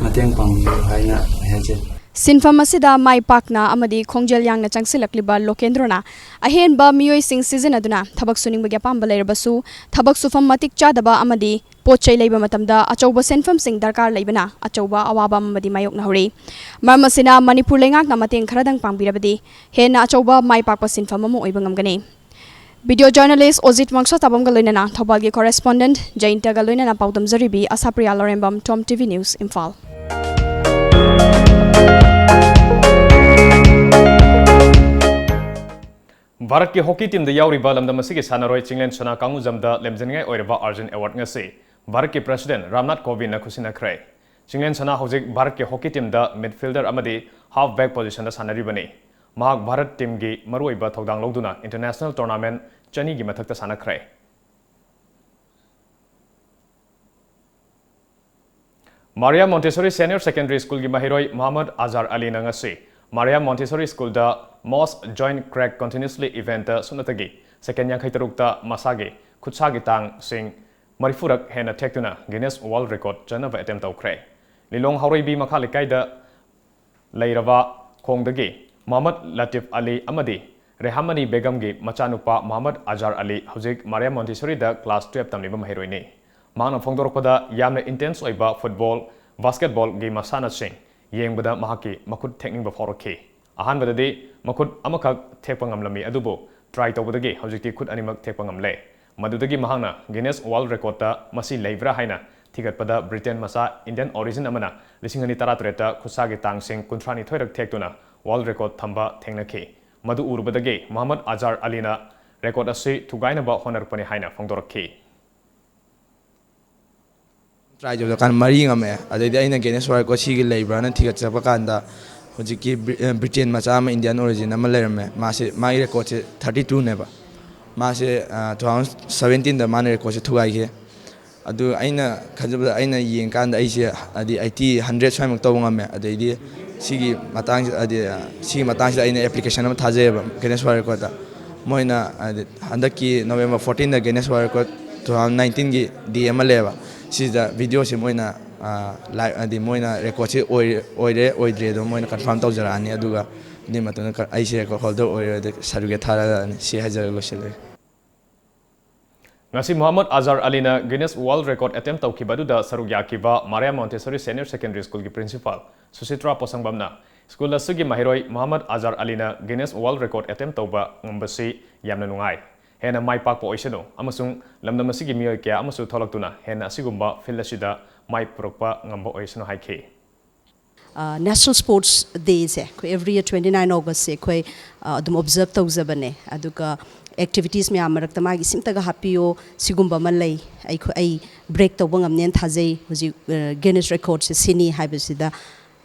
ꯃꯇꯦꯡ ꯄꯥꯡꯕꯤꯌꯨ ꯍꯥꯏꯅ ꯍꯥꯏꯖꯩ꯫ ꯁꯤꯟꯐꯝ ꯑꯁꯤꯗ ꯃꯥꯏ ꯄꯥꯛꯅ ꯑꯃꯗꯤ ꯈꯣꯡꯖꯦꯜ ꯌꯥꯡꯅ ꯆꯪꯁꯤꯜꯂꯛꯂꯤꯕ ꯂꯣꯀꯦꯟꯗ꯭ꯔꯣꯅ ꯑꯍꯦꯟꯕ ꯃꯤꯑꯣꯏꯁꯤꯡ ꯁꯤꯖꯤꯟꯅꯗꯨꯅ ꯊꯕꯛ ꯁꯨꯅꯤꯡꯕꯒꯤ ꯑꯄꯥꯝꯕ ꯂꯩꯔꯕꯁꯨ, ꯊꯕꯛ ꯁꯨꯐꯝ ꯃꯇꯤꯛ ꯆꯥꯗꯕ ꯑꯃꯗꯤ ꯄꯣꯠ ꯆꯩ ꯂꯩꯕ ꯃꯇꯝꯗ ꯑꯆꯧꯕ ꯁꯦꯟꯐꯝꯁꯤꯡ ꯗꯔꯀꯥꯔ ꯂꯩꯕꯅ ꯑꯆꯧꯕ ꯑꯋꯥꯕ ꯑꯃꯗꯤ ꯃꯥꯌꯣꯛꯅꯍꯧꯔꯤ꯫ ꯃꯔꯝ ꯑꯁꯤꯅ ꯃꯅꯤꯄꯨꯔ ꯂꯩꯉꯥꯛꯅ ꯃꯇꯦꯡ ꯈꯔꯗꯪ ꯄꯥꯡꯕꯤꯔꯕꯗꯤ ꯍꯦꯟꯅ ꯑꯆꯧꯕ ꯃꯥꯏ ꯄꯥꯛꯄ ꯁꯤꯟꯐꯝ ꯑꯃ ꯑꯣꯏꯕ ꯉꯝꯒꯅꯤ꯫ Video journalist ꯑꯣꯖꯤꯠ ꯃꯪꯁꯥꯇꯥꯕꯝꯒ ꯂꯣꯏꯅꯅ ꯊꯧꯕꯥꯜꯒꯤ correspondent ꯖꯌꯟꯇꯒ ꯂꯣꯏꯅꯅ ꯄꯥꯎꯗꯝꯖꯔꯤꯕꯤ ꯑꯁꯥꯄ꯭ꯔꯤꯌꯥ ꯂꯣꯔꯦꯝꯕꯝ, Tom TV News, ꯏꯝꯐꯥꯜ꯫ ꯚꯥꯔꯠꯀꯤ ꯍꯣꯀꯤ ꯇꯤꯝꯗ ꯌꯥꯎꯔꯤꯕ ꯂꯝꯗꯝ ꯑꯁꯤꯒꯤ ꯁꯥꯟꯅꯔꯣꯏ ꯆꯤꯡꯂꯦꯟ ꯁꯣꯅꯥ ꯀꯥꯡꯉꯨꯖꯝꯗ ꯂꯦꯝꯖꯅꯤꯡꯉꯥꯏ ꯑꯣꯏꯔꯕ ꯑꯔꯖꯨꯟ ꯑꯦꯋꯥꯔꯗ ꯉꯁꯤ ꯚꯥꯔꯠꯀꯤ ꯄ꯭ꯔꯁꯤꯗꯦꯟ ꯔꯥꯝꯅꯥꯊ ꯀꯣꯕꯤꯟꯗꯅ ꯈꯨꯠꯁꯤꯟꯅꯈ꯭ꯔꯦ꯫ ꯆꯤꯡꯂꯦꯟ ꯁꯅꯥ ꯍꯧꯖꯤꯛ ꯚꯥꯔꯠꯀꯤ ꯍꯣꯀꯤ ꯇꯤꯝꯗ ꯃꯤꯗꯐꯤꯜꯗꯔ ꯑꯃꯗꯤ ꯍꯥꯐ ꯕꯦꯛ ꯄꯣꯖꯤꯁꯟꯗ ꯁꯥꯟꯅꯔꯤꯕꯅꯤ꯫ ꯃꯍꯥꯛ ꯚꯥꯔꯠ ꯇꯤꯝꯒꯤ ꯃꯔꯨꯑꯣꯏꯕ ꯊꯧꯗꯥꯡ ꯂꯧꯗꯨꯅ ꯏꯟꯇꯔꯅꯦꯁꯅꯦꯜ ꯇꯣꯔꯅꯥꯃꯦꯟꯠ ꯆꯅꯤꯒꯤ ꯃꯊꯛꯇ ꯁꯥꯟꯅꯈ꯭ꯔꯦ꯫ ꯃꯥꯔꯤꯌꯥ ꯃꯣꯟꯇꯦꯁꯣꯔꯤ ꯁꯦꯅꯤꯌꯔ ꯁꯦꯀꯦꯟꯗꯔꯤ ꯁ꯭ꯀꯨꯜꯒꯤ ꯃꯍꯩꯔꯣꯏ ꯃꯣꯍꯝꯃꯗ ꯑꯖꯥꯔ ꯑꯂꯤꯅ ꯉꯁꯤ ꯃꯥꯔꯤꯌꯥ ꯃꯣꯟꯇꯦꯁꯣꯔꯤ ꯁ꯭ꯀꯨꯜꯗ ꯃꯣꯁ ꯖꯣꯏꯟꯠ ꯀ꯭ꯔꯦꯛ ꯀꯟꯇꯤꯅ꯭ꯌꯨꯁꯂꯤ ꯏꯚꯦꯟꯠꯇ ꯁꯨꯞꯅꯇꯒꯤ ꯁꯦꯀꯦꯟ ꯌꯥꯡꯈꯩ ꯇꯔꯨꯛꯇ ꯃꯁꯥꯒꯤ ꯈꯨꯠꯁꯥꯒꯤ ꯇꯥꯡꯁꯤꯡ ꯃꯔꯤꯐꯨꯔꯛ ꯍꯦꯟꯅ ꯊꯦꯛꯇꯨꯅ ꯒꯤꯅꯦꯁ ꯋꯥꯔꯜꯗ ꯔꯦꯀꯣꯔꯗ ꯆꯟꯅꯕ ꯑꯦꯇꯦꯝꯞ ꯇꯧꯈ꯭ꯔꯦ꯫ ꯂꯤꯂꯣꯡ ꯍꯥꯎꯔꯩꯕꯤ ꯃꯈꯥ ꯂꯩꯀꯥꯏꯗ ꯂꯩꯔꯕ ꯈꯣꯡꯗꯒꯤ ꯃꯣꯍꯝꯃꯗ ꯂꯇꯤꯐ ꯑꯂꯤ ꯑꯃꯗꯤ ꯔꯦꯍꯥꯃꯅꯤ ꯕꯦꯒꯝꯒꯤ ꯃꯆꯥꯅꯨꯄꯥ ꯃꯣꯍꯝꯃꯗ ꯑꯖꯥꯔ ꯑꯂꯤ ꯍꯧꯖꯤꯛ ꯃꯥꯔꯤꯌꯥ ꯃꯣꯟꯇꯦꯁꯣꯔꯤꯗ ꯀ꯭ꯂꯥꯁ ꯇꯨꯌꯦꯜꯞ ꯇꯝꯂꯤꯕ ꯃꯍꯩꯔꯣꯏꯅꯤ꯫ ꯃꯍꯥꯛꯅ ꯐꯣꯡꯗꯣꯔꯛꯄꯗ ꯌꯥꯝꯅ ꯏꯟꯇꯦꯟꯁ ꯑꯣꯏꯕ ꯐꯨꯠꯕꯣꯜ, ꯕꯥꯁꯀꯦꯠꯕꯣꯜꯒꯤ ꯃꯁꯥꯟꯅꯁꯤꯡ ꯌꯦꯡꯕꯗ ꯃꯍꯥꯛꯀꯤ ꯃꯈꯨꯠ ꯊꯦꯛꯅꯤꯡꯕ ꯐꯥꯎꯔꯛꯈꯤ꯫ ꯑꯍꯥꯟꯕꯗꯗꯤ ꯃꯈꯨꯠ ꯑꯃꯈꯛ ꯊꯦꯛꯄ ꯉꯝꯂꯝꯃꯤ, ꯑꯗꯨꯕꯨ ꯇ꯭ꯔꯥꯏ ꯇꯧꯕꯗꯒꯤ ꯍꯧꯖꯤꯛꯇꯤ ꯈꯨꯠ ꯑꯅꯤꯃꯛ ꯊꯦꯛꯄ ꯉꯝꯂꯦ꯫ ꯃꯗꯨꯗꯒꯤ ꯃꯍꯥꯛꯅ ꯒꯤꯅꯦꯁ ꯋꯥꯔꯜꯗ ꯔꯦꯀꯣꯔꯗꯇ ꯃꯁꯤ ꯂꯩꯕ꯭ꯔꯥ ꯍꯥꯏꯅ ꯊꯤꯒꯠꯄꯗ ꯕ꯭ꯔꯤꯇꯦꯟ ꯃꯆꯥ ꯏꯟꯗꯤꯌꯟ ꯑꯣꯔꯤꯖꯤꯟ ꯑꯃꯅ ꯂꯤꯁꯤꯡ ꯑꯅꯤ ꯇꯔꯥꯇꯔꯦꯠꯇ ꯈꯨꯠꯁꯥꯒꯤ ꯇꯥꯡꯁꯤꯡ ꯀꯨꯟꯊ꯭ꯔꯥꯅꯤꯊꯣꯏꯔꯛ ꯊꯦꯛꯇꯨꯅ ꯋꯥꯔꯜꯗ ꯔꯦꯀꯣꯔꯗ ꯊꯝꯕ ꯊꯦꯡꯅꯈꯤ꯫ ꯃꯗꯨ ꯎꯔꯨꯕꯗꯒꯤ ꯃꯣꯍꯝꯃꯗ ꯑꯖꯥꯔ ꯑꯂꯤꯅ ꯔꯦꯀꯣꯔꯗ ꯑꯁꯤ ꯊꯨꯒꯥꯏꯅꯕ ꯍꯣꯠꯅꯔꯛꯄꯅꯤ ꯍꯥꯏꯅ ꯐꯣꯡꯗꯣꯔꯛꯈꯤ꯫ ꯇ꯭ꯔꯥꯏ ꯇꯧꯖ ꯀꯥꯟꯗ ꯃꯔꯤ ꯉꯝꯃꯛꯑꯦ꯫ ꯑꯗꯩꯗꯤ ꯑꯩꯅ ꯒꯤꯅꯦꯁ ꯋꯥꯔꯜ ꯔꯦꯀꯣꯔꯗ ꯁꯤꯒꯤ ꯂꯩꯕ꯭ꯔꯥꯅ ꯊꯤꯒꯠꯆꯕ ꯀꯥꯟꯗ ꯍꯧꯖꯤꯛꯀꯤ ꯕ꯭ꯔꯤ-, ꯑ, ꯕ꯭ꯔꯤꯇꯦꯟ ꯃꯆꯥ ꯑꯃ ꯏꯟꯗꯤꯌꯟ ꯑꯣꯔꯤꯖꯤꯟ ꯑꯃ ꯂꯩꯔꯝꯃꯦ꯫ ꯃꯥꯁꯦ, ꯃꯥꯒꯤ ꯔꯦꯀꯣꯔꯗꯁꯦ ꯊꯥꯔꯇꯤ ꯇꯨꯅꯦꯕ꯫ ꯃꯥꯁꯦ, ꯑ, ꯇꯨ ꯊꯥꯎꯖꯟ ꯁꯕꯦꯟꯇꯤꯟꯗ ꯃꯥꯅ ꯔꯦꯀꯣꯔꯗꯁꯦ ꯊꯨꯒꯥꯏꯈꯤ꯫ ꯑꯗꯨ ꯑꯩꯅ ꯈꯟꯖꯕꯗ, ꯑꯩꯅ ꯌꯦꯡꯀꯥꯟꯗ ꯑꯩꯁꯦ, ꯍꯥꯏꯗꯤ, ꯑꯩꯠꯇꯤ, ꯍꯟꯗ꯭ꯔꯦꯠ ꯁ꯭ꯋꯥꯏꯃꯨꯛ ꯇꯧꯕ ꯉꯝꯃꯦ꯫ ꯑꯗꯩꯗꯤ ꯁꯤꯒꯤ ꯃꯇꯥꯡꯁꯤ, ꯍꯥꯏꯗꯤ, ꯁꯤꯒꯤ ꯃꯇꯥꯡꯁꯤꯗ ꯑꯩꯅ ꯑꯦꯄ꯭ꯂꯤꯀꯦꯁꯟ ꯑꯃ ꯊꯥꯖꯩꯌꯦꯕ ꯒꯤꯅꯦꯁ ꯋꯥꯔꯜ ꯔꯦꯀꯣꯔꯗꯇ꯫ ꯃꯣꯏꯅ, ꯍꯥꯏꯗꯤ, ꯍꯟꯗꯛꯀꯤ ꯅꯣꯕꯦꯝꯕꯔ ꯐꯣꯔꯇꯤꯟꯗ Guinness world record two thousand ꯅꯥꯏꯟꯇꯤꯟꯒꯤ ꯗꯦ ꯑꯃ ꯂꯩꯌꯦꯕ꯫ ꯁꯤꯁꯤꯗ ꯚꯤꯗꯤꯑꯣꯁꯤ ꯃꯣꯏꯅ, ꯑ, ꯂꯥꯏꯚ, ꯍꯥꯏꯗꯤ, ꯃꯣꯏꯅ ꯔꯦꯀꯣꯔꯗꯁꯤ ꯑꯣꯏꯔꯦ, ꯑꯣꯏꯗ꯭ꯔꯦ ꯑꯗꯣ ꯃꯣꯏꯅ ꯀꯟꯐꯥꯔꯝ ꯇꯧꯖꯔꯛꯑꯅꯤ꯫ ꯑꯗꯨꯒ ꯑꯗꯨꯒꯤ ꯃꯇꯨꯡꯗ ꯀ-, ꯑꯩꯁꯦ ꯔꯦꯀꯣꯔꯗ ꯍꯣꯜꯗꯔ ꯑꯣꯏꯔꯦ, ꯑꯗꯩ ꯁꯥꯔꯇꯤꯐꯤꯀꯦꯠ ꯊꯥꯔꯛꯑꯅꯤ꯫ ꯁꯤ ꯍꯥꯏꯖꯔꯒ ꯂꯣꯏꯁꯤꯜꯂꯒꯦ꯫ ꯉꯁꯤ ꯃꯣꯍꯝꯃꯗ ꯑꯖꯥꯔ ꯑꯂꯤꯅ ꯒꯤꯅꯦꯁ ꯋꯥꯔꯜꯗ ꯔꯦꯀꯣꯔꯗ ꯑꯦꯇꯦꯝꯞ ꯇꯧꯈꯤꯕ ꯑꯗꯨꯗ ꯁꯔꯨꯛ ꯌꯥꯈꯤꯕ ꯃꯥꯔꯤꯌꯥ ꯃꯣꯟꯇꯦꯁꯣꯔꯤ ꯁꯦꯅꯤꯌꯔ ꯁꯦꯀꯦꯟꯗꯔꯤ ꯁ꯭ꯀꯨꯜꯒꯤ ꯄ꯭ꯔꯤꯟꯁꯤꯄꯥꯜ ꯁꯨꯁꯤꯇ꯭ꯔꯥ ꯄꯣꯁꯪꯕꯝꯅ ꯁ꯭ꯀꯨꯜ ꯑꯁꯤꯒꯤ ꯃꯍꯩꯔꯣꯏ ꯃꯣꯍꯝꯃꯗ ꯑꯖꯥꯔ ꯑꯂꯤꯅ ꯒꯤꯅꯦꯁ ꯋꯥꯔꯜꯗ ꯔꯦꯀꯣꯔꯗ ꯑꯦꯇꯦꯝꯞ ꯇꯧꯕ ꯉꯝꯕꯁꯤ ꯌꯥꯝꯅ ꯅꯨꯡꯉꯥꯏ꯫ ꯍꯦꯟꯅ ꯃꯥꯏ ꯄꯥꯛꯄ ꯑꯣꯏꯁꯅꯨ ꯑꯃꯁꯨꯡ ꯂꯝꯗꯝ ꯑꯁꯤꯒꯤ ꯃꯤꯑꯣꯏ ꯀꯌꯥ ꯑꯃꯁꯨ ꯊꯣꯛꯂꯛꯇꯨꯅ ꯍꯦꯟꯅ ꯑꯁꯤꯒꯨꯝꯕ ꯐꯤꯜꯗ ꯑꯁꯤꯗ ꯃꯥꯏ ꯄꯨꯔꯛꯄ ꯉꯝꯕ ꯑꯣꯏꯁꯅꯨ ꯍꯥꯏꯈꯤ꯫ ꯅꯦꯁꯅꯦꯜ ꯁ꯭ꯄꯣꯔꯠꯁ ꯗꯦꯁꯦ ꯑꯩꯈꯣꯏ ꯑꯦꯕ꯭ꯔꯤ ꯏꯌꯔ ꯇ꯭ꯋꯦꯟꯇꯤ ꯅꯥꯏꯟ ꯑꯣꯒꯁꯁꯦ ꯑꯩꯈꯣꯏ ꯑ, ꯑꯗꯨꯝ ꯑꯣꯕꯖꯔꯕ ꯇꯧꯖꯕꯅꯦ꯫ ꯑꯗꯨꯒ ꯑꯦꯛꯇꯤꯚꯤꯇꯤꯁ ꯃꯌꯥꯝ ꯃꯔꯛꯇ ꯃꯥꯒꯤ ꯁꯤꯝꯇꯒ ꯍꯥꯞꯄꯤꯌꯣ, ꯁꯤꯒꯨꯝꯕ ꯑꯃ ꯂꯩ, ꯑꯩꯈꯣꯏ, ꯑꯩ break ꯇꯧꯕ ꯉꯝꯅꯦꯅ ꯊꯥꯖꯩ꯫ ꯍꯧꯖꯤꯛ Guinness Recordꯁꯦ ꯁꯤꯅꯤ ꯍꯥꯏꯕꯁꯤꯗ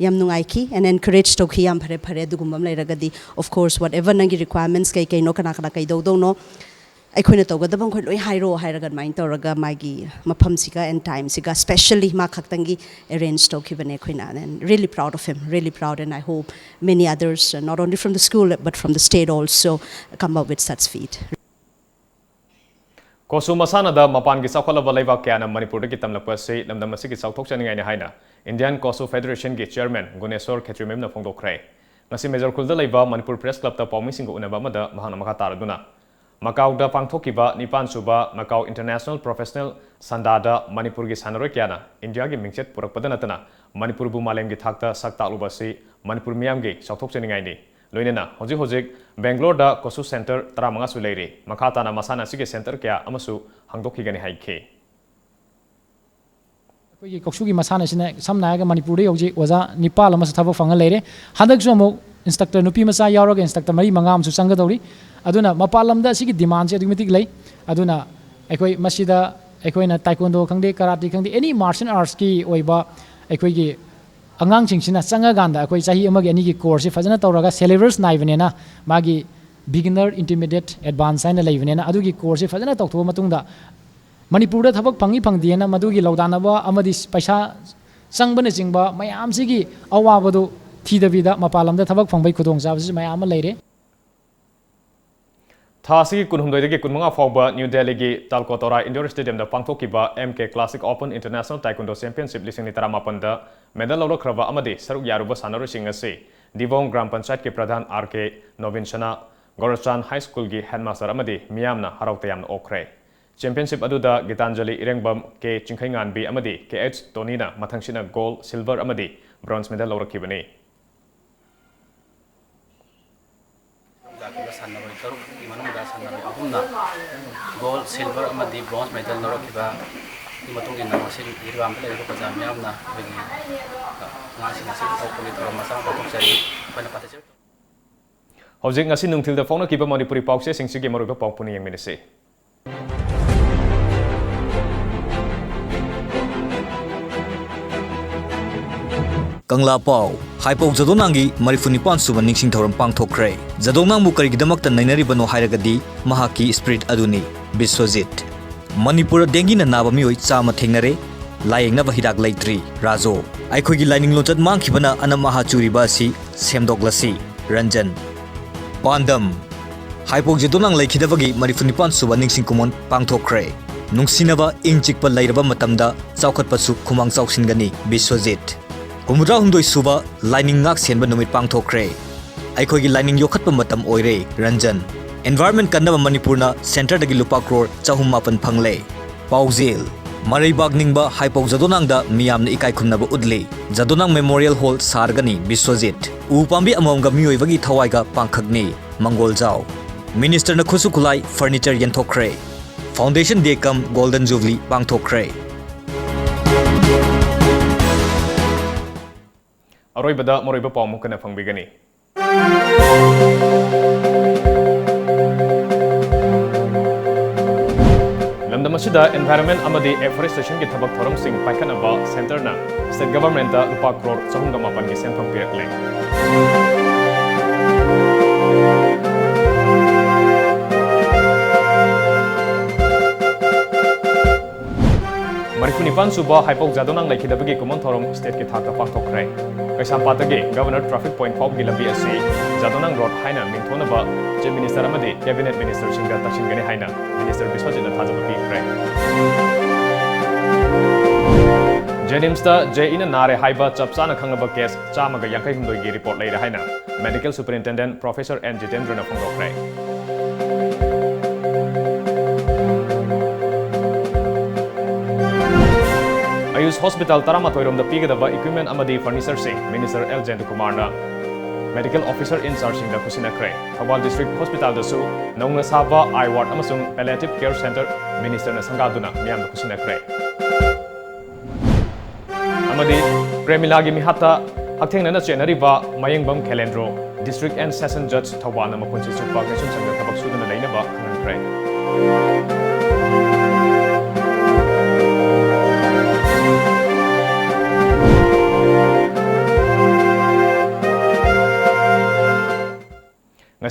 ꯌꯥꯝ ꯅꯨꯡꯉꯥꯏꯈꯤ and encourage ꯇꯧꯈꯤ꯫ ꯌꯥꯝ ꯐꯔꯦ, ꯐꯔꯦ, ꯑꯗꯨꯒꯨꯝꯕ ꯑꯃ ꯂꯩꯔꯒꯗꯤ, of course, whatever ꯅꯪꯒꯤ requirements ꯀꯩ ꯀꯩꯅꯣ, ꯀꯅꯥ ꯀꯅꯥ ꯀꯩꯗꯧꯗꯧꯅꯣ, ꯑꯩꯈꯣꯏꯅ ꯇꯧꯒꯗꯕ ꯃꯈꯣꯏ ꯂꯣꯏ ꯍꯥꯏꯔꯣ ꯍꯥꯏꯔꯒ ꯑꯗꯨꯃꯥꯏꯅ ꯇꯧꯔꯒ ꯃꯥꯒꯤ ꯃꯐꯝꯁꯤꯒ and timeꯁꯤꯒ specially ꯃꯥ ꯈꯛꯇꯪꯒꯤ arrange ꯇꯧꯈꯤꯕꯅꯦ ꯑꯩꯈꯣꯏꯅ, and really proud of him, really proud, and I hope many others, uh, not only from the school but from the state also, come up with such feat. ꯀꯣꯁꯨ ꯃꯁꯥꯟꯅꯗ ꯃꯄꯥꯟꯒꯤ ꯆꯥꯎꯈꯠꯂꯕ ꯂꯩꯕꯥꯛ ꯀꯌꯥꯅ ꯃꯅꯤꯄꯨꯔꯗꯒꯤ ꯇꯝꯂꯛꯄ ꯑꯁꯤ ꯂꯝꯗꯝ ꯑꯁꯤꯒꯤ ꯆꯥꯎꯊꯣꯛꯆꯅꯤꯡꯉꯥꯏꯅꯤ ꯍꯥꯏꯅ Indian Kosu Federationꯒꯤ chairman ꯒꯨꯅꯦꯁꯣꯔ ꯈꯦꯇ꯭ꯔꯤꯃꯌꯨꯝꯅ ꯐꯣꯡꯗꯣꯛꯈ꯭ꯔꯦ꯫ ꯉꯁꯤ ꯃꯦꯖꯣꯔ ꯈꯨꯜꯗ ꯂꯩꯕ ꯃꯅꯤꯄꯨꯔ ꯄ꯭ꯔꯦꯁ ꯀ꯭ꯂꯕꯇ ꯄꯥꯎꯃꯤꯁꯤꯡꯒ ꯎꯅꯕ ꯑꯃꯗ ꯃꯍꯥꯛꯅ ꯃꯈꯥ ꯇꯥꯔꯗꯨꯅ, ꯃꯀꯥꯎꯗ ꯄꯥꯡꯊꯣꯛꯈꯤꯕ ꯅꯤꯄꯥꯟ ꯁꯨꯕ ꯃꯀꯥꯎ International Professional ꯁꯟꯗꯥꯗ ꯃꯅꯤꯄꯨꯔꯒꯤ ꯁꯥꯟꯅꯔꯣꯏ ꯀꯌꯥꯅ ꯏꯟꯗꯤꯌꯥꯒꯤ ꯃꯤꯡꯆꯠ ꯄꯨꯔꯛꯄꯗ ꯅꯠꯇꯅ ꯃꯅꯤꯄꯨꯔꯕꯨ ꯃꯥꯂꯦꯝꯒꯤ ꯊꯥꯛꯇ ꯁꯛ ꯇꯥꯛꯂꯨꯕ ꯑꯁꯤ ꯃꯅꯤꯄꯨꯔ ꯃꯤꯌꯥꯝꯒꯤ ꯆꯥꯎꯊꯣꯛꯆꯅꯤꯡꯉꯥꯏꯅꯤ꯫ ꯂꯣꯏꯅꯅ ꯍꯧꯖꯤꯛ ꯍꯧꯖꯤꯛ ꯕꯦꯡꯒ꯭ꯂꯣꯔꯗ ꯀꯣꯁꯨ ꯁꯦꯟꯇꯔ ꯇꯔꯥꯃꯉꯥꯁꯨ ꯂꯩꯔꯤ꯫ ꯃꯈꯥ ꯇꯥꯅ ꯃꯁꯥꯟꯅ ꯑꯁꯤꯒꯤ ꯁꯦꯟꯇꯔ ꯀꯌꯥ ꯑꯃꯁꯨ ꯍꯥꯡꯗꯣꯛꯈꯤꯒꯅꯤ ꯍꯥꯏꯈꯤ꯫ ꯑꯩꯈꯣꯏꯒꯤ ꯀꯧꯁꯨꯒꯤ ꯃꯁꯥꯟꯅꯁꯤꯅ ꯁꯝꯅ ꯍꯥꯏꯔꯒ ꯃꯅꯤꯄꯨꯔꯗ ꯍꯧꯖꯤꯛ ꯑꯣꯖꯥ ꯅꯤꯄꯥꯜ ꯑꯃꯁꯨ ꯊꯕꯛ ꯐꯪꯉ ꯂꯩꯔꯦ꯫ ꯍꯟꯗꯛꯁꯨ ꯑꯃꯨꯛ instructor ꯅꯨꯄꯤ ꯃꯆꯥ ꯌꯥꯎꯔꯒ instructor ꯃꯔꯤ ꯃꯉꯥ ꯑꯃꯁꯨ ꯆꯪꯒꯗꯧꯔꯤ꯫ ꯑꯗꯨꯅ ꯃꯄꯥꯟ ꯂꯝꯗ ꯑꯁꯤꯒꯤ demandꯁꯦ ꯑꯗꯨꯛꯀꯤ ꯃꯇꯤꯛ ꯂꯩ꯫ ꯑꯗꯨꯅ ꯑꯩꯈꯣꯏ ꯃꯁꯤꯗ ꯑꯩꯈꯣꯏꯅ taekwondo ꯈꯪꯗꯦ, karate ꯈꯪꯗꯦ, any martial artsꯀꯤ ꯑꯣꯏꯕ ꯑꯩꯈꯣꯏꯒꯤ ꯑꯉꯥꯡꯁꯤꯡꯁꯤꯅ ꯆꯪꯉꯀꯥꯟꯗ ꯑꯩꯈꯣꯏ ꯆꯍꯤ ꯑꯃꯒꯤ ꯑꯅꯤꯒꯤ courseꯁꯤ ꯐꯖꯅ ꯇꯧꯔꯒ syllabus ꯅꯥꯏꯕꯅꯤꯅ ꯃꯥꯒꯤ beginner, intermediate, advance ꯍꯥꯏꯅ ꯂꯩꯕꯅꯤꯅ ꯑꯗꯨꯒꯤ courseꯁꯤ ꯐꯖꯅ ꯇꯧꯊꯣꯛꯑ ꯃꯇꯨꯡꯗ ꯃꯅꯤꯄꯨꯔꯗ ꯊꯕꯛ ꯐꯪꯏ ꯐꯪꯗꯦꯅ ꯃꯗꯨꯒꯤ ꯂꯧꯗꯥꯅꯕ ꯑꯃꯗꯤ ꯄꯩꯁꯥ ꯆꯪꯕꯅꯆꯤꯡꯕ ꯃꯌꯥꯝꯁꯤꯒꯤ ꯑꯋꯥꯕꯗꯨ ꯊꯤꯗꯕꯤꯗ ꯃꯄꯥꯟ ꯂꯝꯗ ꯊꯕꯛ ꯐꯪꯕꯒꯤ ꯈꯨꯗꯣꯡꯆꯥꯕꯁꯤꯁꯨ ꯃꯌꯥꯝ ꯑꯃ ꯂꯩꯔꯦ꯫ ꯊꯥ ꯑꯁꯤꯒꯤ ꯀꯨꯟꯍꯨꯝꯗꯣꯏꯗꯒꯤ ꯀꯨꯟꯃꯉꯥ ꯐꯥꯎꯕ ꯅ꯭ꯌꯨ ꯗꯦꯜꯂꯤꯒꯤ ꯇꯥꯜꯀꯣꯇꯣꯔꯥ Indoor Stadiumꯗ ꯄꯥꯡꯊꯣꯛꯈꯤꯕ M K Classic Open International Taekwondo Championship ꯂꯤꯁꯤꯡ ꯑꯅꯤ ꯇꯔꯥꯃꯥꯄꯟꯗ medal ꯂꯧꯔꯛꯈ꯭ꯔꯕ ꯑꯃꯗꯤ ꯁꯔꯨꯛ ꯌꯥꯔꯨꯕ ꯁꯥꯟꯅꯔꯣꯏꯁꯤꯡ ꯑꯁꯤ ꯗꯤꯕꯣꯡ ꯒ꯭ꯔꯥꯝ ꯄꯟꯆꯥꯌꯠꯀꯤ ꯄ꯭ꯔꯙꯥꯟ R K ꯅꯣꯕꯤꯟꯁꯅꯥ, ꯒꯣꯔꯆꯥꯟ ꯍꯥꯏ ꯁ꯭ꯀꯨꯜꯒꯤ headmaster ꯑꯃꯗꯤ ꯃꯤꯌꯥꯝꯅ ꯍꯔꯥꯎ ꯇꯌꯥꯝꯅ ꯑꯣꯛꯈ꯭ꯔꯦ꯫ Championship ꯑꯗꯨꯗ ꯒꯤꯇꯥꯟꯖꯂꯤ ꯏꯔꯦꯡꯕꯝ, K ꯆꯤꯡꯈꯩꯉꯥꯟꯕꯤ ꯑꯃꯗꯤ K H ꯇꯣꯅꯤꯅ ꯃꯊꯪꯁꯤꯠꯅ gold, silver ꯑꯃꯗꯤ bronze medal ꯂꯧꯔꯛꯈꯤꯕꯅꯤ꯫ ꯂꯥꯛꯈꯤꯕ ꯁꯥꯟꯅꯔꯣꯏ ꯇꯔꯨꯛꯀꯤ ꯃꯅꯨꯡꯗ ꯁꯥꯟꯅꯔꯣꯏ ꯑꯍꯨꯝꯅ gold, silver ꯑꯃꯗꯤ bronze medal ꯂꯧꯔꯛꯈꯤꯕꯒꯤ ꯃꯇꯨꯡ ꯏꯟꯅ ꯉꯁꯤ ꯏꯔꯤꯕꯥꯝꯗ ꯂꯩꯔꯤꯕ ꯄ꯭ꯔꯖꯥ ꯃꯤꯌꯥꯝꯅ ꯑꯩꯈꯣꯏꯒꯤ ꯑꯉꯥꯡꯁꯤꯡ ꯑꯁꯤꯕꯨ ꯍꯧꯒꯠꯄꯒꯤ ꯊꯧꯔꯝ ꯃꯆꯥ ꯑꯃ ꯄꯥꯡꯊꯣꯛꯆꯔꯤ꯫ ꯑꯩꯈꯣꯏꯅ ꯄꯥꯊꯖꯔꯤ꯫ ꯍꯧꯖꯤꯛ ꯉꯁꯤ ꯅꯨꯡꯊꯤꯜꯗ ꯐꯣꯡꯅꯈꯤꯕ ꯃꯅꯤꯄꯨꯔꯤ ꯄꯥꯎꯆꯦꯁꯤꯡꯁꯤꯒꯤ ꯃꯔꯨꯑꯣꯏꯕ ꯄꯥꯎ ꯄꯨꯟꯅ ꯌꯦꯡꯃꯤꯟꯅꯁꯤ꯫ ꯀꯪꯂꯥ ꯄꯥꯎ꯫ ꯍꯥꯏꯄꯧ ꯖꯥꯗꯣꯅꯥꯡꯒꯤ ꯃꯔꯤꯐꯨ ꯅꯤꯄꯥꯟ ꯁꯨꯕ ꯅꯤꯡꯁꯤꯡ ꯊꯧꯔꯝ ꯄꯥꯡꯊꯣꯛꯈ꯭ꯔꯦ꯫ ꯖꯥꯗꯣꯅꯥꯡꯕꯨ ꯀꯔꯤꯒꯤꯗꯃꯛꯇ ꯅꯩꯅꯔꯤꯕꯅꯣ ꯍꯥꯏꯔꯒꯗꯤ ꯃꯍꯥꯛꯀꯤ spirit ꯑꯗꯨꯅꯤ꯫ ꯕꯤꯁ꯭ꯋꯖꯤꯠ꯫ ꯃꯅꯤꯄꯨꯔꯗ dengueꯅ ꯅꯥꯕ ꯃꯤꯑꯣꯏ ꯆꯥꯝꯃ ꯊꯦꯡꯅꯔꯦ꯫ ꯂꯥꯌꯦꯡꯅꯕ ꯍꯤꯗꯥꯛ ꯂꯩꯇ꯭ꯔꯤ꯫ ꯔꯥꯖꯨ꯫ ꯑꯩꯈꯣꯏꯒꯤ ꯂꯥꯏꯅꯤꯡ ꯂꯣꯟꯆꯠ ꯃꯥꯡꯈꯤꯕꯅ ꯑꯅꯝ ꯑꯍꯥ ꯆꯨꯔꯤꯕ ꯑꯁꯤ ꯁꯦꯝꯗꯣꯛꯂꯁꯤ꯫ ꯔꯟꯖꯟ꯫ ꯄꯥꯟꯗꯝ꯫ ꯍꯥꯏꯄꯧ ꯖꯥꯗꯣꯅꯥꯡ ꯂꯩꯈꯤꯗꯕꯒꯤ ꯃꯔꯤꯐꯨ ꯅꯤꯄꯥꯟ ꯁꯨꯕ ꯅꯤꯡꯁꯤꯡ ꯀꯨꯝꯑꯣꯟ ꯄꯥꯡꯊꯣꯛꯈ꯭ꯔꯦ꯫ ꯅꯨꯡꯁꯤꯅꯕ ꯏꯪ ꯆꯤꯛꯄ ꯂꯩꯔꯕ ꯃꯇꯝꯗ ꯆꯥꯎꯈꯠꯄꯁꯨ ꯈꯨꯃꯥꯡ ꯆꯥꯎꯁꯤꯟꯒꯅꯤ꯫ ꯕꯤꯁ꯭ꯋꯖꯤꯠ꯫ ꯍꯨꯝꯐꯨꯇꯔꯥ ꯍꯨꯝꯗꯣꯏ ꯁꯨꯕ ꯂꯥꯏꯅꯤꯡ ꯉꯥꯛ ꯁꯦꯟꯕ ꯅꯨꯃꯤꯠ ꯄꯥꯡꯊꯣꯛꯈ꯭ꯔꯦ꯫ ꯑꯩꯈꯣꯏꯒꯤ ꯂꯥꯏꯅꯤꯡ ꯌꯣꯛꯈꯠꯄ ꯃꯇꯝ ꯑꯣꯏꯔꯦ꯫ ꯔꯟꯖꯟ꯫ Environment ꯀꯟꯅꯕ ꯃꯅꯤꯄꯨꯔꯅ centreꯗꯒꯤ ꯂꯨꯄꯥ ꯀ꯭ꯔꯣꯔ ꯆꯍꯨꯝ ꯃꯥꯄꯟ ꯐꯪꯂꯦ꯫ ꯄꯥꯎꯖꯦꯜ꯫ ꯃꯔꯩꯕꯥꯛ ꯅꯤꯡꯕ ꯍꯥꯏꯄꯧ ꯖꯥꯗꯣꯅꯥꯡꯗ ꯃꯤꯌꯥꯝꯅ ꯏꯀꯥꯏ ꯈꯨꯝꯅꯕ ꯎꯠꯂꯤ꯫ ꯖꯥꯗꯣꯅꯥꯡ Memorial Hall ꯁꯥꯔꯒꯅꯤ꯫ ꯕꯤꯁ꯭ꯋꯖꯤꯠ꯫ ꯎ ꯄꯥꯝꯕꯤ ꯑꯃꯃꯝꯒ ꯃꯤꯑꯣꯏꯕꯒꯤ ꯊꯋꯥꯏꯒ ꯄꯥꯡꯈꯛꯅꯤ꯫ ꯃꯪꯒꯣꯜꯖꯥꯎ꯫ Ministerꯅ ꯈꯨꯠꯁꯨ ꯈꯨꯠꯂꯥꯏ furniture ꯌꯦꯟꯊꯣꯛꯈ꯭ꯔꯦ꯫ Foundation Day cum Golden Jubilee ꯄꯥꯡꯊꯣꯛꯈ꯭ꯔꯦ꯫ ꯑꯔꯣꯏꯕꯗ ꯃꯔꯨꯑꯣꯏꯕ ꯄꯥꯎ ꯑꯃꯨꯛ ꯍꯟꯅ ꯐꯪꯕꯤꯒꯅꯤ꯫ ꯂꯝꯗꯝ ꯑꯁꯤꯗ environment ꯑꯃꯗꯤ afforestationꯒꯤ ꯊꯕꯛ ꯊꯧꯔꯝꯁꯤꯡ ꯄꯥꯏꯈꯠꯅꯕ centreꯅ state governmentꯇ ꯂꯨꯄꯥ ꯀ꯭ꯔꯣꯔ ꯆꯍꯨꯝꯒ ꯃꯥꯄꯟꯒꯤ ꯁꯦꯟꯐꯝ ꯄꯤꯔꯛꯂꯦ꯫ ꯃꯔꯤꯐꯨ ꯅꯤꯄꯥꯟ ꯁꯨꯕ ꯍꯥꯏꯄꯧ ꯖꯥꯗꯣꯅꯥꯡ ꯂꯩꯈꯤꯗꯕꯒꯤ ꯀꯨꯝꯑꯣꯟ ꯊꯧꯔꯝ stateꯀꯤ ꯊꯥꯛꯇ ꯄꯥꯡꯊꯣꯛꯈ꯭ꯔꯦ꯫ ꯀꯩꯁꯥꯝꯄꯥꯠꯇꯒꯤ Governor Traffic Point ꯐꯥꯎꯕꯒꯤ ꯂꯝꯕꯤ ꯑꯁꯤ ꯖꯥꯗꯣꯅꯥꯡ Road ꯍꯥꯏꯅ ꯃꯤꯡꯊꯣꯟꯅꯕ Chief Minister ꯑꯃꯗꯤ Cabinet Ministerꯁꯤꯡꯗ ꯇꯛꯁꯤꯟꯒꯅꯤ ꯍꯥꯏꯅ Minister ꯕꯤꯁ꯭ꯋꯖꯤꯠꯅ ꯊꯥꯖꯕ ꯄꯤꯈ꯭ꯔꯦ꯫ JNIMSꯇ JEꯅ ꯅꯥꯔꯦ ꯍꯥꯏꯕ ꯆꯞ ꯆꯥꯅ ꯈꯪꯂꯕ case ꯆꯥꯝꯃꯒ ꯌꯥꯡꯈꯩ ꯍꯨꯝꯗꯣꯏꯒꯤ report ꯂꯩꯔꯦ ꯍꯥꯏꯅ Medical Superintendent Professor N ꯖꯤꯇꯦꯟꯗ꯭ꯔꯅ ꯐꯣꯡꯗꯣꯛꯈ꯭ꯔꯦ꯫ ꯑꯌꯨꯁ hospital ꯇꯔꯥꯃꯥꯊꯣꯏ ꯔꯣꯝꯗ ꯄꯤꯒꯗꯕ equipment ꯑꯃꯗꯤ furnitureꯁꯤꯡ Minister ꯑꯦꯜ ꯖꯌꯟꯇꯀꯨꯃꯥꯔꯅ medical officer in chargeꯁꯤꯡꯗ ꯈꯨꯠꯁꯤꯟꯅꯈ꯭ꯔꯦ꯫ ꯊꯧꯕꯥꯜ District Hospitalꯗꯁꯨ ꯅꯧꯅ ꯁꯥꯕ eye ward ꯑꯃꯁꯨꯡ palliative care centre Ministerꯅ ꯁꯪꯒꯥꯗꯨꯅ ꯃꯤꯌꯥꯝꯗ ꯈꯨꯠꯁꯤꯟꯅꯈ꯭ꯔꯦ꯫ ꯑꯃꯗꯤ ꯄ꯭ꯔꯦꯃꯤꯂꯥꯒꯤ ꯃꯤꯍꯥꯠꯇ ꯍꯛꯊꯦꯡꯅꯅ ꯆꯦꯟꯅꯔꯤꯕ ꯃꯌꯦꯡꯕꯝ ꯈꯦꯂꯦꯟꯗ꯭ꯔꯣ, District and Session Judge ꯊꯧꯕꯥꯜꯅ ꯃꯄꯨꯟꯁꯤ ꯆꯨꯞꯄ ꯀꯩꯁꯨꯝꯁꯪꯗ ꯊꯕꯛ ꯁꯨꯗꯨꯅ ꯂꯩꯅꯕ ꯈꯪꯍꯟꯈ꯭ꯔꯦ꯫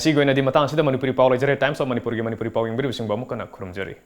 ꯁꯤꯒꯤ ꯑꯣꯏꯅꯗꯤ ꯃꯇꯥꯡ ꯑꯁꯤꯗ ꯃꯅꯤꯄꯨꯔꯤ ꯄꯥꯎ ꯂꯣꯏꯖꯔꯦ꯫ Times of ꯃꯅꯤꯄꯨꯔꯒꯤ ꯃꯅꯤꯄꯨꯔꯤ ꯄꯥꯎ ꯌꯦꯡꯕꯤꯔꯤꯕꯁꯤꯡꯕꯨ ꯑꯃꯨꯛ ꯍꯟꯅ ꯈꯨꯔꯨꯝꯖꯔꯤ꯫